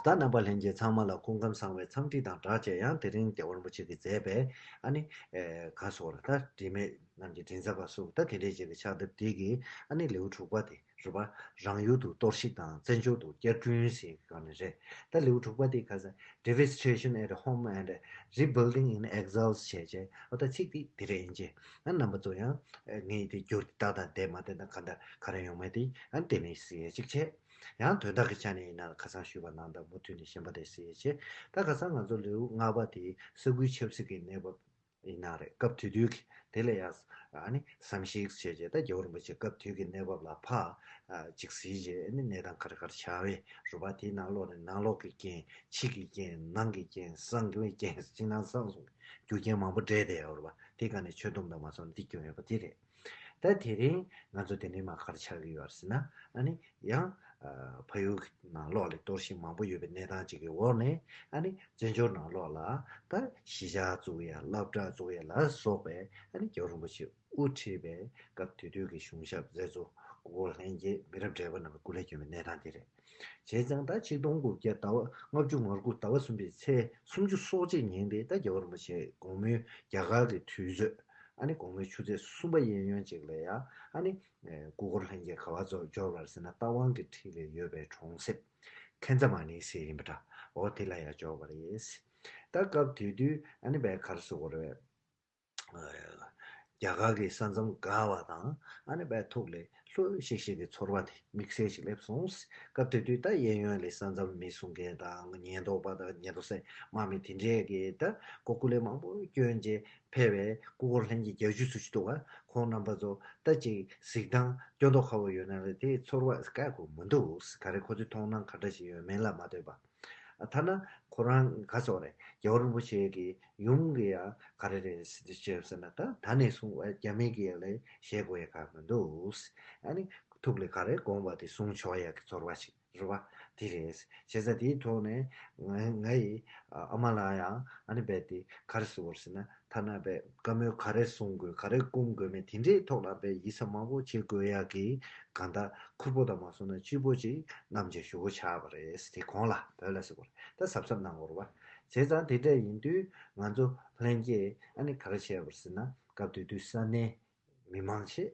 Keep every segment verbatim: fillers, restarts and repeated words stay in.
ད་རྣམ་པ་ལྷན་རྒྱས་ཚང་མ་ལ་སྐུ་ཁམས་བཟང་བའི་འཚམས་འདྲི་དང་སྦྲགས་བྱས། ཡང་དེ་རིང་རྒྱལ་བ་རིན་པོ་ཆེ་གིས་མཛད་པའི་ཨ་ནི་ཨེ་ག་སོགས་ལ་ད་དྲི་མེད་རྣམས་ཀྱི་མགྲིན་ཚབ་པ་སོགས་ད་དེ་འདྲའི་ཅིག་གི་ཕྱག་དེབ་འདི་གི་ཨ་ནི་ལེའུ་དྲུག་པ་དེ་རེད་པ། རང་ཡུལ་དུ་གཏོར་བཤིག་དང་བཙན་བྱོལ་དུ་བསྐྱར་སྐྲུན་ཟེར་གི་སྒང་ནས་རེད། ད་ལེའུ་དྲུག་པ་དེ་ག་ས་Devastation at Home and Rebuilding in Exile བྱས་བྱས། ཨོ་ད་ཚིག་དེ་དེ་རེད་ཡིན་གྱི། ཨ་རྣམ་པ་ཚོ་ཡང་ངས་དེ་བསྒྱུར་ཏེ་ཏག་ཏག་བསྡད་མ་བསྡད་ན་ག་འདྲ་ག་རེ་ཡོང་མེད་དེ་ཨ་དེ་ནས་གཟིགས་ཡས་ཅིག་བྱས། ཡང་དོན་དག་གི་ཆ་ནས་ཡིན་ན་ཁ་སང་ཞུས་པ་ནང་ལྟར་མུ་མཐུད་ནས་གཞན་པ་དེ་གཟིགས་ཡས་བྱས། ད་ཁ་སང་ང་ཚོ་ལེའུ་ལྔ་པ་དེ་ས་ཁུལ་ཆབ་སྲིད་ཀྱི་གནས་བབ་ཡིན་ན་རེད། སྐབས་དེ་དུས་ཀྱི་དེ་ལ་ཡང་ཨ་ནི་བསམ་གཞིག་བྱས་རྗེས། ད་རྒྱལ་བ་རིན་པོ་ཆེ་སྐབས་དེ་དུས་ཀྱི་གནས་བབ་ལ་ཕར་ཨ་ཅིག་གཟིགས་རྗེས་ཨ་ནི་གནས་སྟངས་ག་རེ་ག་རེ་ཆགས་པས་རུ་བ་དེའི་ནང་ལོགས་ནས་ནང་ལོགས་ཀྱི་རྐྱེན། ཕྱི་གི་རྐྱེན། ནང་གི་རྐྱེན། གསང་གི་རྐྱེན། ཕྱི་ནང་གསང་གསུམ་རྒྱུ་རྐྱེན་མང་པོ་འདྲེས་བསྡད་ཡོད་རེད་པ། དེ་ག་ནས་ཆོད་སྡོམ་དང་མ་སོང་འདི་སྐྱོན་ཡོད་པ་དེ་རེད། ད་དེ་རིང་ང་ཚོ་དེ་ནས་མ་ག་རེ་ཆགས་ཀྱི་ཡོད་རེད་ཟེར་ན། ཨ་ནི་ཡང་ཨ་ཕ་ཡུལ་གྱི་ནང་ལོགས་ལ་གཏོར་བཤིག་མང་པོ་ཡོད་པའི་གནས་སྟངས་ཅིག་གི་འོག་ནས། ཨ་ནི་བཙན་བྱོལ་ནང་ལོགས་ལ་ད་གཞིས་ཆགས་བཙུགས་ཡ། སློབ་གྲྭ་བཙུགས་ཡ་ལ་སོགས་པའི་ཨ་ནི་རྒྱལ་བ་རིན་པོ་ཆེས་དབུ་ཁྲིད་པའི་སྐབས་དེ་དུས་ཀྱི་གཞུང་ཞབས་མཛད་གཙོ་སྐུ་འཁོར་ལྷན་རྒྱས་མི་རབས་བགྲེས་པ་རྣམས་ཀྱིས་སྐུ་ལས་བསྐྱོན་པའི་གནས་སྟངས་དེ་རེད། བྱས་ཙང་ད་ཆིག་སྟོང་དགུ་བརྒྱ་ཟླ་བ་ལྔ་བཅུ་ང་དགུ་ཟླ་བ་གསུམ་པའི་ཚེས་སུམ་ཅུ་སོ་གཅིག་ཉིན་དེ་ད་རྒྱལ་བ་རིན་པོ་ཆེ་དགོང་མོའི་རྒྱ་གར་གྱི་དུས་ཚོད། ཨ་ནི་དགོང་མོའི་ཆུ་ཚོད་གསུམ་པ་གཡས་གཡོན་ཅིག་ལ་ཡ། ཨ་ནི་ཨེ་སྐུ་འཁོར་ལྷན་རྒྱས་ག་པར་ཚོ་འབྱོར་བ་རེད་ཟེར་ན། རྟ་དབང་གི་འཁྲིས་ལ་ཡོད་པའི་གྲོང་གསེབ་ཁན་ཛ་མ་ནི་ཟེར་ཡིན་པ་འདྲ། འོ་དེ་ལ་ཡ་འབྱོར་བ་རེད། ད་སྐབས་དེ་དུས་ཨ་ནི་བས་ག་རེ་ཟེར་དགོས་རེད། རྒྱ་གར་གྱི་ས་མཚམས་བསྒར་བ་དང་། ཨ་ནི་བས་ཐུགས་ལ་ལྷོད་ཤིག་ཤིག་གི་ཚོར་བ་དེ་དམིགས་བསལ་ཞིག་སླེབས་སོང་། སྐབས་དེ་དུས་ད་གཡས་གཡོན་ལ་ས་མཚམས་མི་སྲུང་མཁན་དང་ཉེན་རྟོག་པ་དང་ཉེན་རྟོག་སེ་དམག་མི་དེ་འདྲས་ཀྱིས་ད་ཀོ་ཀུ་ལེ་མང་པོ་བསྐྱོན་རྗེས་ཕེབས་པའི་སྐུ་འཁོར་ལྷན་རྒྱས་བརྒྱད་ཅུ་ཙམ་ཞིག་འདུག་ག་ཁོང་རྣམ་པ་ཚོ་ད་ཅིག་གཟིགས་སྟངས་སྐྱོ་མདོག་ཁ་པོ་ཡོད་ན་རེད། དེ་ཚོར་བ་བསྐྱེད་དགོས་མི་འདུག་ག་རེ་ཁོ་ཚོའི་མཐོང་སྣང་ག་འདྲ་ཞིག་ཡོད་མེད་ལ་མ་ལྟོས་པ། ཐ་ན་ཁོ་རང་ག་ཚོད་རེད། རྒྱལ་བ་རིན་པོ་ཆེ་གི་ཡུམ་གི་ཡང་ག་རེ་རེད་ཟེར་ཟེར་ན། ད་ད་ནས་བཟུང་བ་རྒྱ་མི་གི་ཡ་ལ་ཞེད་དགོས་ཡ་ག་མི་འདུག་ཨ་ནི་ཐུགས་ལ་ག་རེ་དགོངས་པ་དེ་གསུང་ཆོག་ཡ་གི་ཚོར་བ་ཞིག་རེད་བ། དེ་རེད། བྱས་ཙང་དེའི་ཐོག་ནས་ང་ངའི་ཨ་མ་ལགས་ཡང་ཨ་ནི་རྦད་དེ་ག་རེ་ཟེར་དགོས་ཟེར་ན། ཐ་ན་རྦད་བཀའ་མོལ་ག་རེ་གསུང་དགོས། ག་རེ་སྐུང་དགོས་མིན་དེ་འདྲའི་ཐོག་ལ་རྦད་ཡིད་ཆེས་མང་པོ་བྱེད་དགོས་ཡ་གི་གང་ལྟར་ཁུར་པོ་དང་མ་སོང་ན་སྐྱིད་པོ་ཅིག་གནང་བྱས་བཞུགས་སྒོ་ཆགས་པ་རེད། དེ་གོང་ལ་བོད་ལ་ཟེར་དགོས་རེད། ད་གཟབ་གཟབ་གནང་དགོས་རེད་བ། བྱས་ཙང་དེ་འདྲ་ཡིན་དུས་ང་ཚོ་ལྷན་རྒྱས་ཨ་ནི་ག་རེ་བྱས་པ་རེད་ཟེར་ན། སྐབས་དེ་དུས་ས་གནས་མི་མང་ཆེ་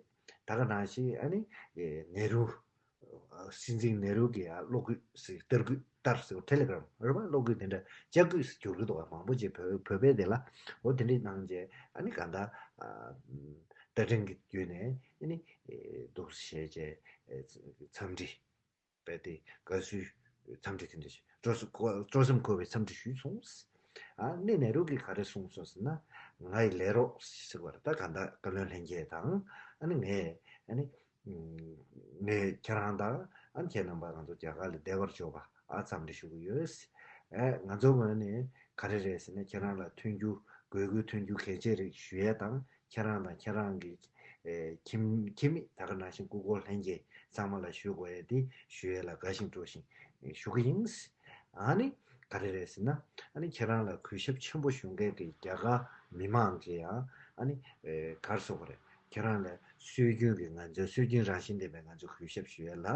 ད་ག་ནང་བཞིན་ཨ་ནི་ནེ་རུ། སྲིད་འཛིན་ནེ་རུ་གི་ཡང་གློག་སྐུད་ཟེར། གཏེར་སྐུད། གཏེར་ཟེར། ཊེ་ལེ་གྷི་རམ་རེད་བ། གློག་སྐུད་དེ་འདྲ་ལྕགས་སྐུད་ཟེར་བསྒྱུར་གི་འདུག་ག་མང་པོ་ཅིག་བོད་བོད་པས་དེ་ལ། འོ་དེ་འདྲའི་གནང་རྗེས་ཨ་ནི་གང་ལྟར་ཨ་རྟ་མགྲིན་གྱི་བརྒྱུད་ནས་ཨ་ནི་ཨེ་འདུག་བྱས་རྗེས་ཨེ་འཚམས་འདྲི། རྦད་དེ་དགའ་བསུའི་འཚམས་འདྲི་དེ་འདྲ་ཞིག། སྤྲོ་སེམས་སྤྲོ་སེམས་འཁོལ་བའི་འཚམས་འདྲི་ཞུས་སོང་། ཨ་ནི་ནེ་རུ་གིས་ག་རེ་གསུངས་སོང་ཟེར་ན། ང་ཡི་ལས་རོགས་ཟེར་བ་རེད། ད་གང་ལྟར་བཀའ་བློན་ལྷན་རྒྱས་དང་ཨ་ནི་ངས་ཨ་ནི་ངས་ཁྱེད་རང་དང་ཨ་ནི་ཁྱེད་རྣམ་པ་ང་ཚོ་རྒྱ་གར་ལ་བདེ་བར་འབྱོར་བ་ཨ་འཚམས་འདྲི་ཞུ་གི་ཡོད། ཨ་ང་ཚོའི་ངོས་ནས་ག་རེ་རེད་ཟེར་ན། ཁྱེད་རང་ལ་མཐུན་འགྱུར་དགོས་དགོས་མཐུན་འགྱུར་གལ་ཆེ་རེད་ཞུ་ཡས་དང་། ཁྱེད་རང་དང་ཁྱེད་རང་གི་ཨེ་ཁྱིམ་ཁྱིམ་མི་ད་ག་ནང་བཞིན་སྐུ་འཁོར་ལྷན་རྒྱས་ཚང་མ་ལ་ཞུ་དགོས་ཡས་དེ་ཞུ་ཡས་ལ་དགའ་ཞིང་སྤྲོ་ཞིང་ཞུ་གི་ཡིན། ཨ་ནི་ག་རེ་རེད་ཟེར་ན། ཨ་ནི་ཁྱེད་རང་ལ་གུས་ཞབས་ཆེན་པོ་ཞུ་མཁན་གྱི་རྒྱ་གར་མི་མང་གིས་ཡང་ཨ་ནི་ཨེ་ག་རེ་ཟེར་དགོས་རེད། ཁྱེད་རང་ལ་སྲོལ་རྒྱུན་གྱི་ང་ཚོའི་སྲོལ་རྒྱུན་རང་བཞིན་ལྡན་པའི་ང་ཚོའི་གུས་ཞབས་ཞུ་ཡས་ལ་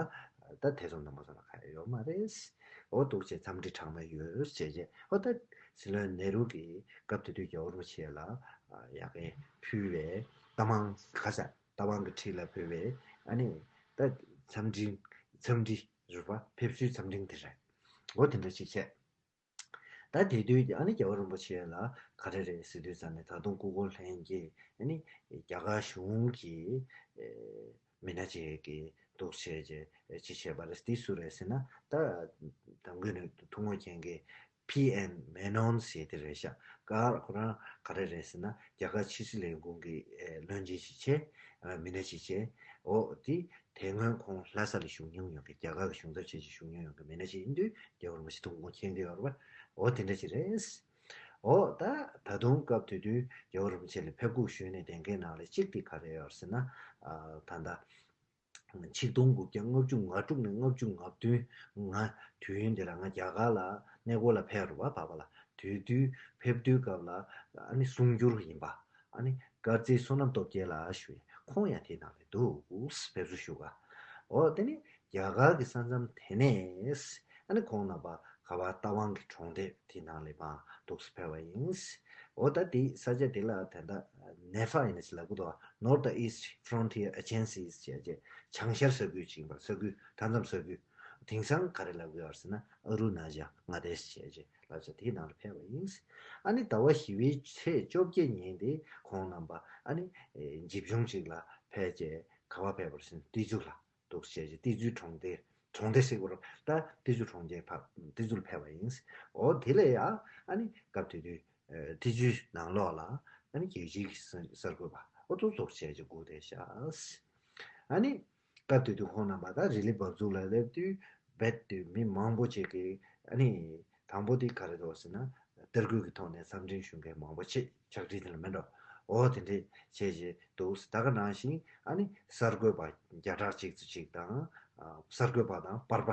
ད་ཐེ་ཚོམ་དང་མ་ཚོམ་ལ་གང་ཡང་ཡོད་མ་རེད། འོ་འདུག་བྱས་འཚམས་འདྲི་གྲངས་མེད་ཡོད་བྱས་རྗེས། འོ་ད་སྲིད་བློན་ནེ་རུ་གིས་སྐབས་དེ་དུས་རྒྱལ་བ་རིན་པོ་ཆེ་ལ་ཡ་གི་ཕུལ་བའི་རྟ་མང་ག་ས་རྟ་དབང་གི་འཁྲིས་ལ་ཕུལ་བའི་ཨ་ནི་ད་འཚམས་འདྲི་འཚམས་འདྲི་རེད་པ། ཕེབས་བསུའི་འཚམས་འཕྲིན་དེ་རེད། འོ་དེ་འདྲ་ཞིག་བྱས། ད་དེ་དུས་ཨ་ནི་རྒྱལ་བ་རིན་པོ་ཆེ་ལ་ག་རེ་རེད་ཟེར་དུས་ཙམ་ནས། ད་དུང་སྐུ་འཁོར་ལྷན་རྒྱས་ཨ་ནི་རྒྱ་གར་གཞུང་གི་ཨེ་མི་སྣ་ཅིག་གིས་འདུག་བྱས་རྗེས་ཅི་བྱས་པ་རེད། དེ་སུ་རེད་ཟེར་ན། ད་དང་གུན་ནས་ཐུགས་མངའ་མཁན་གྱི་པི་ཨེན་མེ་ནོན་ཟེར་དེ་རེད་ཤག་ཀ་ཁོ་རང་ག་རེ་རེད་ཟེར་ན། རྒྱ་གར་ཕྱི་སྲིད་ལས་ཁུངས་ཀྱི་ཨེ་བློན་ཆེན་ཞིག་བྱས། ཨ་མི་སྣ་ཞིག་བྱས། འོ་དེ་དེ་སྔོན་ཁོང་ལྷ་ས་ལ་བཞུགས་མྱོང་ཡོད་མཁན། རྒྱ་གར་གྱི་གཞུང་ཚབ་བྱས་བྱས་བཞུགས་མྱོང་ཡོད་མཁན་མི་སྣ་ཞིག་ཡིན་དུས་རྒྱལ་བ་རིན་པོ་ཆེ་ཐུགས་དགོངས་མཁྱེན་གྱི་ཡོད་རེད་པ། འོ་དེ་འདྲ་ཞིག་རེད། འོ་ད་ད་དུང་སྐབས་དེ་དུས་རྒྱལ་བ་རིན་པོ་ཆེ་ལ་ཕེབས་སྒུག་ཞུས་ནས་བསྡད་མཁན་ནང་ལ་གཅིག་དེ་ག་རེ་ཡོད་ཟེར་ན། ཨ་ད་ལྟ་ཆིག་སྟོང་དགུ་བརྒྱ་ལྔ་བཅུ་ང་དྲུག་ནས་ལྔ་བཅུ་ང་བདུན། ང་དུས་ཡུན་དེ་ལ་ང་རྒྱ་གར་ལ་གནས་སྐོར་ལ་ཕེབས་རུ་བ་བབས་པ་ལ། དུས་དུས་ཕེབས་དུས་སྐབས་ལ་ཨ་ནི་གསུང་སྒྱུར་ཡིན་པ། ཨ་ནི་དཀར་མཛེས་བསོད་ནམས་སྟོབས་རྒྱལ་ལགས་ཞུ་ཡས། ཁོང་ཡང་དེའི་ནང་ལ་འདུག་ཕེབས་བསུ་ཞུ་ག་འོ་དེ་ནི་རྒྱ་གར་གྱི་ས་མཚམས་དེ་ནས་ཨ་ནི་ཁོང་རྣམ་པ་ ག་བ་རྟ་དབང་གི་གྲོང་སྡེ་དེ་ནང་ལ་མར་འདུག་སེ་ཕེབས་པ་ཡིན། འོ་ད་དེ་ས་ཆ་དེ་ལ་ད་ལྟ་ནེ་ཧྥ་ཡིན་ན་ཅིག་ལབ་ཀྱི་འདུག North East Frontier Agencies བྱས་རྗེས་བྱང་ཤར་ས་ཁུལ་ཅིག་ཡིན་པ། ས་ཁུལ་མཐའ་མཚམས་ས་ཁུལ། དེང་སང་ག་རེ་ལབ་ཀྱི་ཡོད་ཟེར་ན་ཨ་རུ་ན་ཅལ་མངའ་སྡེ་བྱས་རྗེས་ལབ་ས་དེའི་ནང་ལ་ཕེབས་པ་ཡིན། ཨ་ནི་ཟླ་བ་བཞི་པའི་ཚེས་བཅོ་བརྒྱད་ཉིན་དེ་ཁོང་རྣམ་པ་ཨ་ནི་ཨེ་ཇི་ཕྱུག་ཅིག་ལ་ཕེབས་རྗེས་ག་བ་ཕེབས་པ་རེད་ཟེར་ན་ཏི་ཛུ་ལ་འདུག་བྱས་རྗེས་ཏི་ཛུའི་གྲོང་སྡེ། གྲོང་སྡེ་ཟེར་དགོས་རེད། ད་ཏི་ཛུ་གྲོང་ཁྱེར་ཕ་ཏི་ཛུ་ལ་ཕེབས་པ་ཡིན། འོ་དེ་ལས་ཡ་ཨ་ནི་སྐབས་དེ་དུས་ཨེ་ཏི་ཛུའི་ནང་ལོགས་ལ་ཨ་ནི་རྒྱལ་སྤྱིའི་གི་གསར་གསར་འགོད་པ་འོ་ཚོ་ཚོགས་བྱས་རྗེས་སྒུག་བསྡད་ཤག་ཨ་ནི་སྐབས་དེ་དུས་ཁོང་རྣམ་པ་ད་རི་ལི་འབབ་ཚུགས་ལ་སླེབས་དུས་རྦད་དེ་མི་མང་པོ་ཅིག་གིས་ཨ་ནི་དང་པོ་དེ་ག་རེ་འདུག་ཟེར་ན་གཏེར་རྒོལ་གྱི་ཐོག་ནས་འཚམས་འཕྲིན་ཞུ་མཁན་མང་པོ་ཆེ་ཕྱག་བྲིས་དེ་ལ་མེད་འགྲོ། འོ་དེ་འདྲས་བྱས་བྱས་འདུག་ད་ག་ནང་བཞིན་ཨ་ནི་གསར་འགོད་པ་བརྒྱ་ཕྲག་གཅིག་ཙམ་ཅིག་དང་ཨ་གསར་འགོད་པ་དང་པར་པ།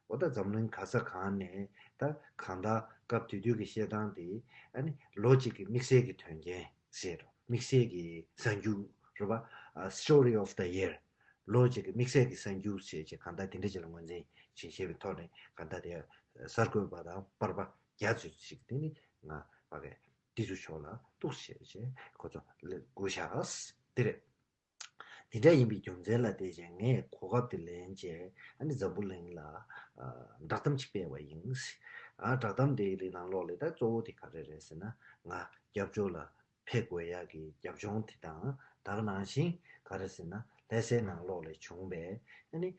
འོ་ད་འཛམ་གླིང་ག་ས་གང་ནས་ད་གང་ལྟར་སྐབས་དེ་དུས་ཀྱི་བཤད་སྟངས་དེ་ཨ་ནི་ལོ་གཅིག་གི་དམིགས་བསལ་གྱི་དོན་རྐྱེན་ཟེར་རོ། དམིགས་བསལ་གྱི་གསར་འགྱུར་རེད་པ། ཨ་Story of the Year། ལོ་གཅིག་གི་དམིགས་བསལ་གྱི་གསར་འགྱུར་ཞེས་བྱས་གང་ལྟར་དེ་འདྲ་ཅིག་ལ་ངོས་འཛིན་བྱེད་བྱེད་པའི་ཐོག་ནས་གང་ལྟར་དེ་གསར་འགོད་པ་དང་པར་པ་བརྒྱ་ཙམ་ཞིག་དེ་ནི་ང་ཕ་གི་ཏི་ཛུ་ཕྱོགས་ལ་གཏུགས་བྱས་བྱས་ཁོ་ཚོ་ལ་སྒུག་བཞག་དེ་རེད། དེ་འདྲ་ཡིན་པའི་རྒྱུ་མཚན་ལ་བལྟས་བྱས་ངས་གོ་སྐབས་དེ་ལེན་བྱས་ཨ་ནི་འཛམ་བུ་གླིང་ལ་ཨ་བསྒྲགས་གཏམ་ཅིག་སྤེལ་བ་ཡིན། ཨ་བསྒྲགས་གཏམ་དེའི་ནང་ལོགས་ལ་ད་གཙོ་བོ་དེ་ག་རེ་རེད་ཟེར་ན་ང་རྒྱབ་ཕྱོགས་ལ་ཕེབས་དགོས་ཡག་གི་རྒྱབ་ལྗོངས་དེ་དང་ད་ག་ནང་བཞིན་ག་རེ་ཟེར་ན་ལྷ་སའི་ནང་ལོགས་ལ་བྱུང་བའི་ཨ་ནི་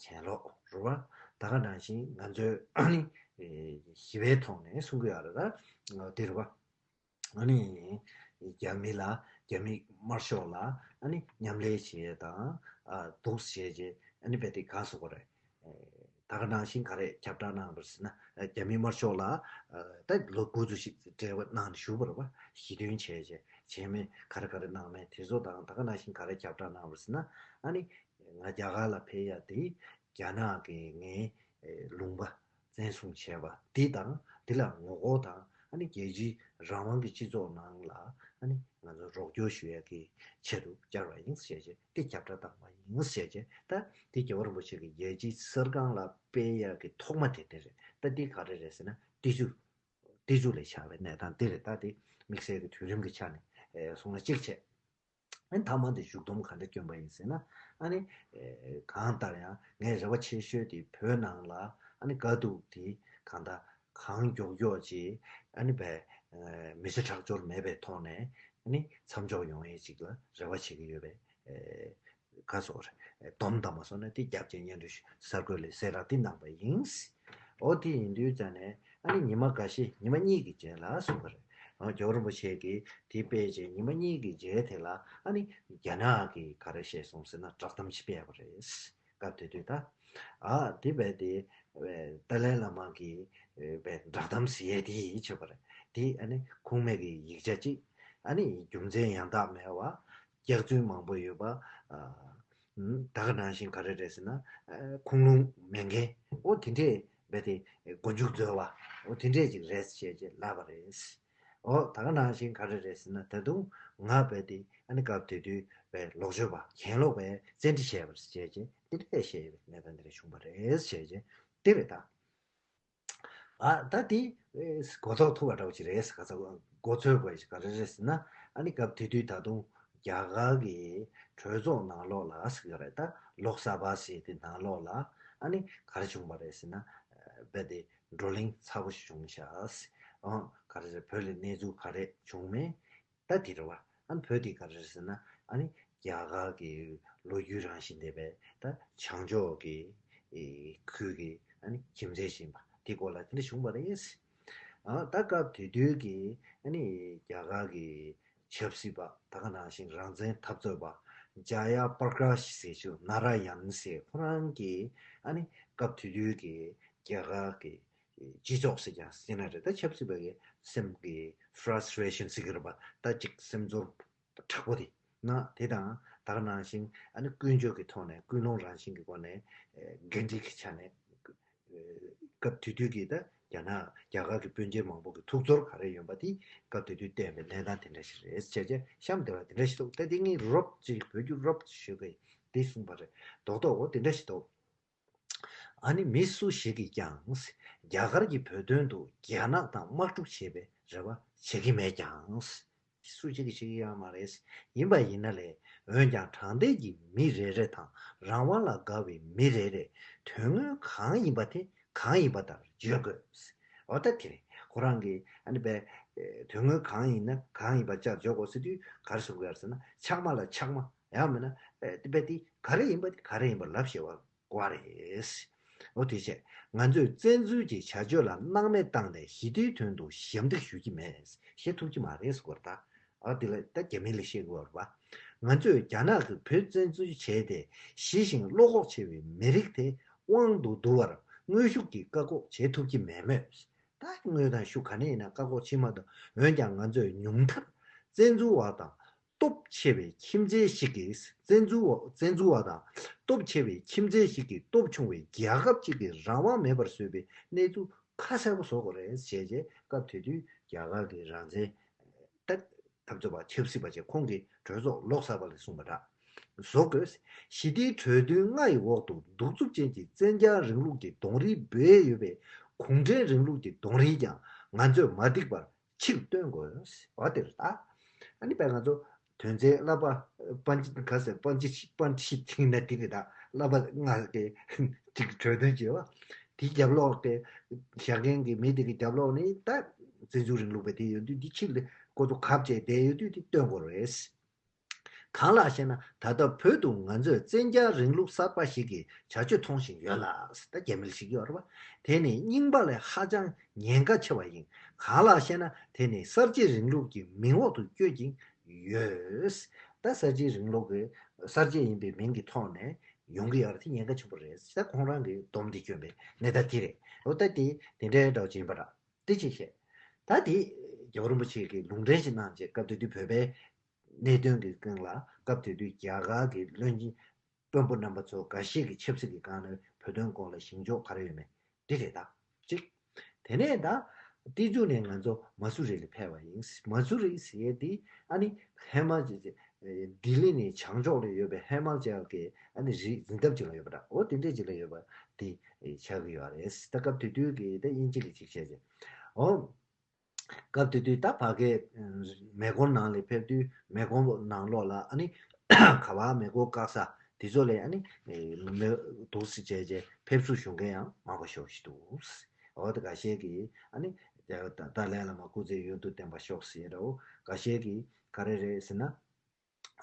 གྱེན་ལོག་རེད་པ། ད་ག་ནང་བཞིན་ང་ཚོས་ཨ་ནི་ཞི་བའི་ཐོག་ནས་གསུང་གི་ཡོད་རེད་ད་དེ་རེད་པ། ཨ་ནི་རྒྱ་མི་ལ་རྒྱ་མི་དམར་ཤོག་ལ་ཨ་ནི་མཉམ་ལས་བྱེད་ཡས་དང་ཨ་འདུག་བྱས་རྗེས་ཨ་ནི་རྦད་དེ་ག་རེ་ཟེར་དགོས་རེད། ད་ག་ནང་བཞིན་ག་རེ་ཁྱབ་བསྒྲགས་གནང་བ་རེད་ཟེར་ན་རྒྱ་མི་དམར་ཤོག་ལ་ད་ལོ་དགུ་ཙམ་ཞིག་འབྲེལ་བ་གནང་ནས་བཞུགས་པ་རེད་པ། ཞི་མཐུན་བྱས་རྗེས་བྱས་མེད་ག་རེ་ག་རེ་གནང་མེད་དེ་ཚོ་དང་ད་ག་ནང་བཞིན་ག་རེ་ཁྱབ་བསྒྲགས་གནང་བ་རེད་ཟེར་ན་ཨ་ནི་ང་རྒྱ་གར་ལ་ཕེབས་ཡ་དེ་རྒྱ་ནག་གི་ངའི་ལུང་པ་བཙན་བཟུང་བྱས་པ་འདི་དང་འདི་ལ་ངོ་རྒོལ་དང་ཨ་ནི་རྒྱལ་སྤྱིའི་རང་དབང་གི་སྤྱི་ཚོགས་ནང་ལ་ཨ་ནི་ང་ཚོ་རོགས་སྐྱོར་ཞུ་ཡག་གི་ཆེད་དུ་བཅར་བ་ཡིན་ཟེར་བྱས་འདི་ཁྱབ་བསྒྲགས་བཏང་བ་ཡིན་ཟེར་བྱས་ད་འདི་རྒྱལ་བ་རིན་པོ་ཆེ་གི་རྒྱལ་སྤྱིའི་གསར་ཁང་ལ་སྤེལ་ཡག་གི་ཐོག་མ་དེ་དེ་རེད། ད་འདི་ག་རེ་རེད་ཟེར་ན་ཏི་ཛུ་ཏི་ཛུ་ལས་བྱ་བའི་གནས་སྟངས་འདི་རེད། ད་འདི་དམིགས་བསལ་གྱི་དུས་རིམ་གྱི་ཆ་ནས་གསུངས་ན་གཅིག་བྱས། ཨ་ནི་མཐའ་མ་དེ་མཇུག་སྡོམ་ག་འདྲ་བསྐྱོན་པ་ཡིན་ཟེར་ན་ཨ་ནི་གང་ལྟར་ཡང་ངས་རེ་བ་ཆེ་ཤོས་དེ་བོད་ནང་ལ་ཨ་ནི་དཀའ་སྡུག་དེ་གང་ལྟར་གང་མགྱོགས་མགྱོགས་ཀྱིས་ཨ་ནི་བས་མི་ཚེ་ཁྲག་སྦྱོར་མེད་པའི་ཐོག་ནས་ཨ་ནི་མཚམས་འཇོག་ཡོང་ཡས་ཅིག་ལ་རེ་བ་བྱེད་ཀྱི་ཡོད་པས། ག་སོགས་རེད། སྡོམ་དང་མ་སོང་ན་དེ་རྒྱབ་ཀྱི་སྙན་སྒྲོན་གསར་འགོད་ལས་གསལ་བསྒྲགས་འདི་གནང་པ་ཡིན། འོ་དེ་ཡིན་དུས་ཙང་ནས་ཨ་ནི་ཉི་མ་འགའ་ཤས་ཉི་མ་གཉིས་ཀྱི་རྗེས་ལ་གསུངས་པ་རེད། འོ་རྒྱལ་བ་རིན་པོ་ཆེ་གིས་དེ་སྤེལ་རྗེས་ཉི་མ་གཉིས་ཀྱི་རྗེས་དེ་ལ་ཨ་ནི་རྒྱ་ནག་གིས་ག་རེ་བཤད་སོང་ཟེར་ན་བསྒྲགས་གཏམ་ཞིག་སྤེལ་བ་རེད། སྐབས་དེ་དུས་ད་ཨ་དེ་བས་དེ་ཏཱ་ལའི་བླ་མ་གིས་བས་བསྒྲགས་གཏམ་ཟེར་ཡས་དེ་ཡིན་ཆོད་པ་རེད། དེ་ཨ་ནི་ཁུངས་མེད་ཀྱི་ཡིག་ཆ་གཅིག་ཨ་ནི་རྒྱུ་མཚན་ཡང་དག་མེད་པ། སྐྱག་རྫུན་མང་པོ་ཡོད་པ། ཨ་ད་ག་ནང་བཞིན་ག་རེ་རེད་ཟེར་ན་ཨ་ཁུངས་ལུང་མེད་མཁན་འོ་དེ་འདྲས་རྦད་དེ་མགོ་མཇུག་འཛོལ་བ་འོ་དེ་འདྲས་ཅིག་རེད་ཅེས་ཅེས་ལབ་པ་རེད། འོ་ད་ག་ནང་བཞིན་ག་རེ་རེད་ཟེར་ན་ད་དུང་ང་རྦད་དེ་ཨ་ནི་སྐབས་དེ་དུས་རྦད་ལོག་སྤྱོད་པ་གྱེན་ལོག་པས་བཙན་ཁྲིད་བྱས་པ་རེད་ཅེས་ཅེས་དེ་འདྲས་བཤད་ཡོད་པའི་གནས་སྟངས་དེ་འདྲས་བྱུང་བ་རེད་ཅེས་ཅེས་དེ་རེད་ད། ཨ་ད་དེ་གོ་རྟོགས་ཐུབ་པ་འདྲ་བོ་ཅིག་རེད་ཟེར། ག་ཚོད་མགོ་ཚོས་དགོས་ཡ་ཞིག་ག་རེ་རེད་ཟེར་ན་ཨ་ནི་སྐབས་དེ་དུས་ད་དུང་རྒྱ་གར་གྱི་གྲོས་ཚོགས་ནང་ལོགས་ལ་ཟེར་གྱི་རེད། ད་ལོག་ས་བ་ཟེར་དེ་ནང་ལོགས་ལ་ཨ་ནི་ག་རེ་བྱུང་བ་རེད་ཟེར་ན་རྦད་དེ་བགྲོ་གླེང་ཚ་པོ་ཞིག་བྱུང་ཤག་ཟེར། ཨང་ག་རེ་ཟེར་བོད་ལ་གནས་ཚུལ་ག་རེ་བྱུང་མེད། ད་དེ་རེད་བ། ཨ་ནི་བོད་དེ་ག་རེ་རེད་ཟེར་ན་ཨ་ནི་རྒྱ་གར་གྱི་ལོ་རྒྱུས་རང་བཞིན་ལྡན་པའི་ད་བྱང་ཕྱོགས་ཀྱི་ཨེ་ཁུལ་གྱི་ཨ་ནི་ཁྱིམ་མཚེས་ཡིན་པ་དེ་སྐོར་ལ་དེ་འདྲ་བྱུང་བ་རེད། ཨ་ད་སྐབས་དེ་དུས་ཀྱི་ཨ་ནི་རྒྱ་གར་གྱི་ཆབ་སྲིད་པ་ད་ག་ནང་བཞིན་རང་བཙན་འཐབ་རྩོད་པ་ཇ་ཡ་པར་ཀ་ཤི་ཟེར་ཞུ་ན་ར་ཡན་ཟེར་ཁོ་རང་གིས་ཨ་ནི་སྐབས་དེ་དུས་ཀྱི་རྒྱ་གར་གྱི་སྤྱི་ཚོགས་ཟེར་ཀྱང་ཟེར་ན་རེད། ད་ཆབ་སྲིད་པ་གི་སེམས་ཀྱི་ཕྲ་སི་ཊི་རེ་ཤན་ཟེར་གྱི་རེད་པ། ད་ཅིག་སེམས་ཚོར་དྲག་པོ་དེ་ན་དེ་དང་ད་ག་ནང་བཞིན་ཨ་ནི་ཀུན་སྤྱོད་ཀྱི་ཐོག་ནས་ཀུན་སློང་རང་བཞིན་གྱི་སྒོ་ནས་འགན་འཁྲི་གི་ཆ་ནས་སྐབས་དེ་དུས་ཀྱི་ད་རྒྱ་ནག་རྒྱ་གར་གྱི་སྤུན་མཆེད་མང་པོ་གི་ཐུགས་ཚོར་ག་རེ་ཡོད་པ་དེ་སྐབས་དེ་དུས་བསྟན་པའི་གནས་སྟངས་དེ་འདྲ་ཞིག་རེད་བྱས་རྗེས་གཤམ་དེ་བ་དེ་འདྲ་ཞིག་འདུག་ད་དེ་ངས་རོབ་ཅིག་བོད་བརྒྱུད་རོབ་ཅིག་ཞུ་གི་དེ་གསུངས་པ་རེད། རྡོག་རྡོག་འོ་དེ་འདྲ་ཞིག་འདུག་ཨ་ནི་མི་སུ་ཞིག་གིས་ཀྱང་རྒྱ་གར་གྱི་བོད་དོན་དུ་རྒྱ་ནག་དང་དམག་འཁྲུག་བྱེད་པའི་རེ་བ་བྱེད་ཀྱི་མེད་ཀྱང་། སུ་གཅིག་གིས་བྱེད་ཀྱི་ཡོད་མ་རེད། ཡིན་པ་ཡིན་ན་ལས། འོན་ཀྱང་དྲང་བདེན་གྱི་མི་རེ་རེ་དང་རང་དབང་ལ་དགའ་བའི་མི་རེ་རེས་དོན་དངོས་གང་ཡིན་པ་དེ་གང་ཡིན་པ་ལྟར་བརྗོད་དགོས། འོ་ད་དེ་རེད། ཁོ་རང་གིས་ཨ་ནི་པའི་དོན་དངོས་གང་ཡིན་ན་གང་ཡིན་པ་ལྕགས་བརྗོད་དགོས་ཟེར་དུས་ག་རེ་གསུང་གི་ཡོད་ཟེར་ན། ཆག་མ་ལ་ཆག་མ། ཡང་མིན་ན་དེ་པའི་དེ་ག་རེ་ཡིན་པ་དེ་ག་རེ་ཡིན་པ་ལབ་ཤེས་པ་དགོས་རེད། འོ་དེ་བྱས། ང་ཚོས་བཙན་འཛུལ་གྱི་བྱ་སྤྱོད་ལ་སྣང་མེད་བཏང་ནས་ཞི་བདེའི་དོན་དུ་ཞབས་འདེགས་ཞུ་གི་མེད། བྱེད་ཐུབ་ཀྱི་མ་རེད་ཟེར་བ་རེད་ད། ཨ་དེ་ལ་ད་རྒྱ་མི་ལ་བཤད་དགོས་པ་རེད་པ། ང་ཚོས་རྒྱ་ནག་གིས་བོད་བཙན་འཛུལ་བྱས་ཏེ་ཞི་ཞིང་བློ་ཁོག་ཆེ་བའི་མི་རིགས་དེ་དབང་དུ་བསྡུ་བར་དངོས་ཤུགས་ཀྱིས་བཀག་འགོག་བྱེད་ཐུབ་ཀྱི་མེད་མོད། ད་དངོས་དང་ཤུགས་ག་ནས་ཡིན་ན་བཀག་འགོག་བྱེད་མ་ཐུབ། འོན་ཀྱང་ང་ཚོས་ཉུང་མཐར་བཙན་འཛུལ་བ་དང་སྟོབས་ཆེ་བའི་ཁྱིམ་མཚེས་ཤིག་གིས་བཙན་འཛུལ་བ་བཙན་འཛུལ་བ་དང་སྟོབས་ཆེ་བའི་ཁྱིམ་མཚེས་ཤིག་གིས་སྟོབས་ཆུང་བའི་རྒྱལ་ཁབ་ཅིག་གི་རང་དབང་མེད་པར་བཟོས་པའི་གནས་ཚུལ་ཁ་གསལ་པོ་བཟོ་དགོས་རེད་ཅེས་བྱས་སྐབས་དེ་དུས་རྒྱ་གར་གྱི་རང་བཙན་ད་འཐབ་རྩོད་པ་ཆབ་སྲིད་པ་བཅས་ཁོང་གིས་གྲོས་ཚོགས་ལོག་ཚར་བ་ལ་གསུངས་པ་འདྲ། བཟོ་དགོས། ཞི་བདེའི་གྲོས་མཐུན་ལྔ་ཡི་འོག་ཏུ་གདུག་རྩུབ་ཅན་གྱི་བཙན་རྒྱལ་རིང་ལུགས་ཀྱི་གདོང་རིས་སྦས་ཡོད་པའི་གུང་ཁྲན་རིང་ལུགས་ཀྱི་གདོང་རིས་ཀྱང་ང་ཚོས་མ་འགྲིག་པར་ཕྱིར་བཏོན་དགོས། འོ་དེ་རེད་ད། ཨ་ནི་པའི་ང་ཚོ་དོན་ཚན་བསླབ་པ་པཎ་ཆེན་ག་ཟེར། པཎ་ཆེན་པཎ་ཆེན་ཟེར་ན་དེ་རེད་ད། བསླབ་པ་ལྔ་གི་ཅིག་གྲོས་དོན་བྱས་པ་དེའི་རྒྱབ་ལོགས་དེ་བཞག་མཁན་གྱི་མི་དེ་གི་རྒྱབ་ལོགས་ནས་ད་བཙན་འཛུལ་རིང་ལུགས་པ་དེ་ཡོད་དུས་དེ་ཕྱིར་ལ་ཁོ་ཚོ་གབ་བྱས་བསྡད་ཡོད་དུས་དེ་བཏོན་དགོས་རེད། གང་ལགས་ཤེ་ན་ད་ལྟ་བོད་དུ་ང་ཚོས་བཙན་རྒྱལ་རིང་ལུགས་གསར་པ་ཞིག་གི་བྱ་སྤྱོད་མཐོང་བཞིན་ཡོད་ལ། ད་རྒྱ་མིར་ཞིག་ཡོད་རེད་པ། དེ་ནི་རྙིང་པ་ལས་ཧ་ཅང་ཉེན་ཁ་ཆེ་བ་ཡིན། གང་ལགས་ཤེ་ན་དེ་ནི་གསར་བརྗེའི་རིང་ལུགས་ཀྱི་མིང་འོག་ཏུ་བསྐྱོད་ཀྱིན་ཡོད། ད་གསར་བརྗེའི་རིང་ལུགས་ཀྱི་གསར་བརྗེ་ཡིན་པའི་མིང་གི་ཐོག་ནས་ཡོང་གི་ཡོད་རེད། དེ་ཉེན་ཁ་ཆེན་པོ་རེད། ད་ཁོང་རང་གིས་སྡོམ་དེ་བསྐྱོན་པའི་གནས་སྟངས་དེ་རེད། འོ་ད་དེ་དེ་འདྲའི་འདྲ་བ་ཅིག་ཡིན་པ་འདྲ། དེ་ཅིག་བཤད། ད་དེ་རྒྱལ་བ་རིན་པོ་ཆེ་གིས་ལུང་འདྲེན་ཞིག་གནང་རྗེས་སྐབས་དེ་དུས་བོད་པའི་གནད་དོན་གྱི་སྟེང་ལ་སྐབས་དེ་དུས་རྒྱ་གར་གྱི་བློན་ཆེན་དཔོན་པོ་རྣམ་པ་ཚོ་འགའ་ཤས་ཀྱིས་ཆབ་སྲིད་ཀྱི་སྒང་ནས་བོད་དོན་སྐོར་ལ་བཞེངས་ཕྱོགས་ག་རེ་ཡོད་མེད་འདི་རེད་ད། གཅིག་དེ་ནས་ད་དེ་མཇུག་ནས་ང་ཚོ་མ་སུ་རི་ལ་ཕེབས་པ་ཡིན། མ་སུ་རི་ཟེར་ཡས་དེ་ཨ་ནི་ཧི་མ་ལྡི་ལི་ནས་བྱང་ཕྱོགས་ལ་ཡོད་པའི་ཧི་མ་ཅལ་གྱི་ཨ་ནི་རི་འཛིན་ཐབས་ཅིག་ལ་ཡོད་པ་འདྲ། འོ་དེ་འདྲས་ཅིག་ལ་ཡོད་པ་དེ་ཆགས་ཀྱི་ཡོད་རེད། ད་སྐབས་དེ་དུས་ཀྱི་ད་དབྱིན་ཇི་གི་ཅིག་བཤད་ཅིག་འོ། སྐབས་དེ་དུས་ད་ཕ་གི་མེ་འཁོར་ནང་ལ་ཕེབས་དུས་མེ་འཁོར་ནང་ལོགས་ལ་ཨ་ནི་ག་བ་མེ་འཁོར་བཀག་ས་དེ་ཚོ་ལ་ཨ་ནི་མེ་འདུག་སེ་བྱས་བྱས་ཕེབས་བསུ་ཞུ་མཁན་ཡང་མང་པོ་ཞིག་འདུག་འོ་ད་འགའ་ཤས་ཀྱིས་ཨ་ནི་ཏཱ་ལའི་བླ་མ་སྐུ་ཚེ་ཡུན་དུ་བརྟན་པར་ཤོག་ཟེར་རོ། འགའ་ཤས་ཀྱིས་ག་རེ་རེད་ཟེར་ན།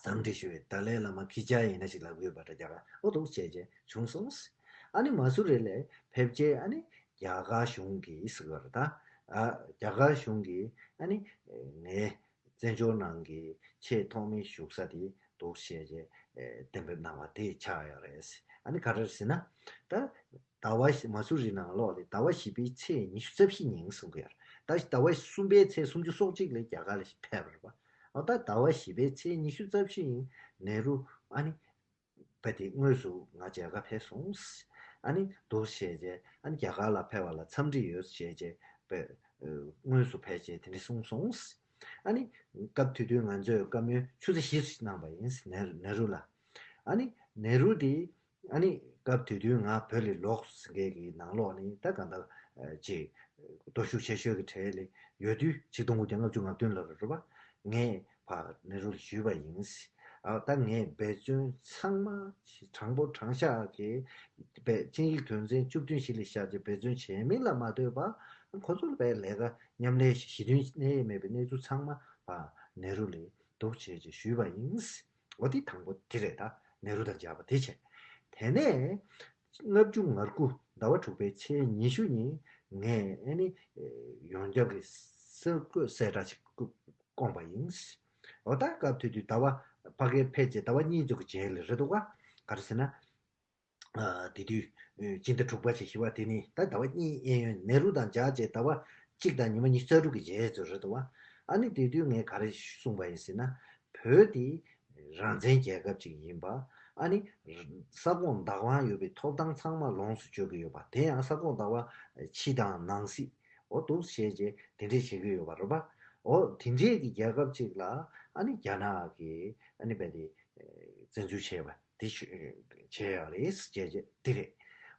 ཟང་འདྲི་ཞུ་བའི་ཏཱ་ལའི་བླ་མ་ཁྱི་སྐྱག་ཡིན་ན་ཞིག་ལབ་དགོས་པ་འདྲ་རྒྱ་གར་ཨོ་འདུག་བྱས་རྗེས་བྱུང་སོང་། ཨ་ནི་མ་སུ་རི་ལ་ཕེབས་རྗེས་ཨ་ནི་རྒྱ་གར་གཞུང་གིས་ཟེར་བ་རེད་ད། ཨ་རྒྱ་གར་གཞུང་གིས་ཨ་ནི་ངའི་བཙན་བྱོལ་ནང་གི་ཆེས་ཐོག་མའི་བཞུགས་ས་དེ་འདུག་བྱས་རྗེས་གཏན་འབེབས་གནང་བ་དེ་ཆགས་ཡོད་རེད། ཨ་ནི་ག་རེ་རེད་ཟེར་ན། ད་ཟླ་བ་མ་སུ་རི་ནང་ལོགས་ལ་ཟླ་བ་བཞི་པའི་ཚེས་ཉི་ཤུ་རྩ་བཞི་ཉིན་གསུང་གི་ཡོད་རེད། ད་ཟླ་བ་གསུམ་པའི་ཚེས་སུམ་ཅུ་སོ་གཅིག་ལ་རྒྱ་གར་ལ་ཕེབས་པ་རེད་པ། ཨ་ད་ཟླ་བ་བཞི་པའི་ཚེས་ཉི་ཤུ་རྩ་བཞི་ཡིན་ནེ་རུ་ཨ་ནི་བ་དེ་དངོས་སུ་ང་མཇལ་ཁ་ཕེབས་སོང་། ཨ་ནི་འདུག་བྱས་རྗེས་ཨ་ནི་རྒྱ་གར་ལ་ཕེབས་པ་ལ་འཚམས་འདྲི་ཡོད་བྱས་རྗེས་པས་དངོས་སུ་ཕེབས་རྗེས་དེ་འདྲ་གསུངས་སོང་། ཨ་ནི་སྐབས་དེ་དུས་ང་ཚོས་བཀའ་མོལ་ཆུ་ཚོད་བཞི་ཙམ་གནང་པ་ཡིན་ནེ་ནེ་རུ་ལ། ཨ་ནི་ནེ་རུ་དེ་ཨ་ནི་སྐབས་དེ་དུས་ང་བོད་ལ་ལོག་ཟིན་མཁན་གྱི་ནང་ལོགས་ནི་ད་གང་ལྟར་ཅིག་སྟོབས་ཤུགས་ཆེ་ཤོས་ཀྱི་གྲས་ལ་ཡོད་དུས་ཆིག་སྟོང་དགུ་བརྒྱ་ལྔ་བཅུ་ང་བདུན་ལ་རེད་པ། ངས་ཕར་ནེ་རུ་ལ་ཞུས་པ་ཡིན། ཨ་ད་ངས་འབད་བརྩོན་ཚང་མ་དྲང་པོ་དྲང་བཞག་གིས་པའི་ཆིངས་ཡིག་དོན་ཚན་བཅུ་བདུན་གཞི་ལ་བཞག་བྱས་འབད་བརྩོན་བྱས་མིན་ལ་མ་ལྟོས་པར་ཁོ་ཚོ་ལ་པའི་ལས་ཀ་མཉམ་ལས་ཞི་མཐུན་གནས་ཡས་མེད་པའི་གནས་ཚུལ་ཚང་མ་ཕར་ནེ་རུ་ལ་འདུག་བྱས་རྗེས་ཞུས་པ་ཡིན། འོ་དེ་དང་པོ་དེ་རེད་ད། ནེ་རུ་དང་མཇལ་བ་དེ་བྱས། དེ་ནས་ལྔ་བཅུ་ང་དགུ་ཟླ་བ་དྲུག་པའི་ཚེས་ཉི་ཤུ་ཉིན་ངས་ཨ་ནི་ཡོངས་ཁྱབ་ཀྱི་གསར་འགོད་གསལ་བསྒྲགས་ཤིག་བསྐོངས་པ་ཡིན། འོ་ད་སྐབས་དེ་དུས་ཟླ་བ་ཕ་གིར་ཕེབས་རྗེས་ཟླ་བ་གཉིས་ཙམ་གྱི་རྗེས་ལ་རེད་འདུག་ག་ག་རེ་ཟེར་ན། ཨ་དེ་དུས་ཨ་སྤྱི་ཟླ་དྲུག་པ་ཞེས་ཞུ་བ་དེ་ནི་ད་ཟླ་བ་གཉིས་གཡས་གཡོན་ནེ་རུ་དང་མཇལ་རྗེས་ཟླ་བ་གཅིག་དང་ཉི་མ་ཉི་ཤུ་རྩ་དྲུག་གི་རྗེས་སུ་རེད་འདུག་བ། ཨ་ནི་དེ་དུས་ངས་ག་རེ་གསུངས་པ་ཡིན་ཟེར་ན། བོད་དེ་རང་བཙན་རྒྱལ་ཁབ་ཅིག་ཡིན་པ། ཨ་ནི་ས་ཁོངས་བདག་དབང་ཡོད་པའི་ཐོབ་ཐང་ཚང་མ་ལོངས་སུ་སྤྱོད་ཀྱི་ཡོད་པ། དེ་ཡང་ས་ཁོངས་བདག་དབང་ཕྱི་དང་ནང་སྲིད་འོ་འདུག་བྱས་རྗེས་དེ་འདྲས་བྱེད་ཀྱི་ཡོད་པ་རེད་པ། འོ་དེ་འདྲས་ཀྱི་རྒྱལ་ཁབ་ཅིག་ལ་ཨ་ནི་རྒྱ་ནག་གིས་ཨ་ནི་བས་དེ་བཙན་འཛུལ་བྱས་པ། དེ་ཞུ་བྱས་ཡོད་རེད་ཅེས་བྱས་དེ་རེད།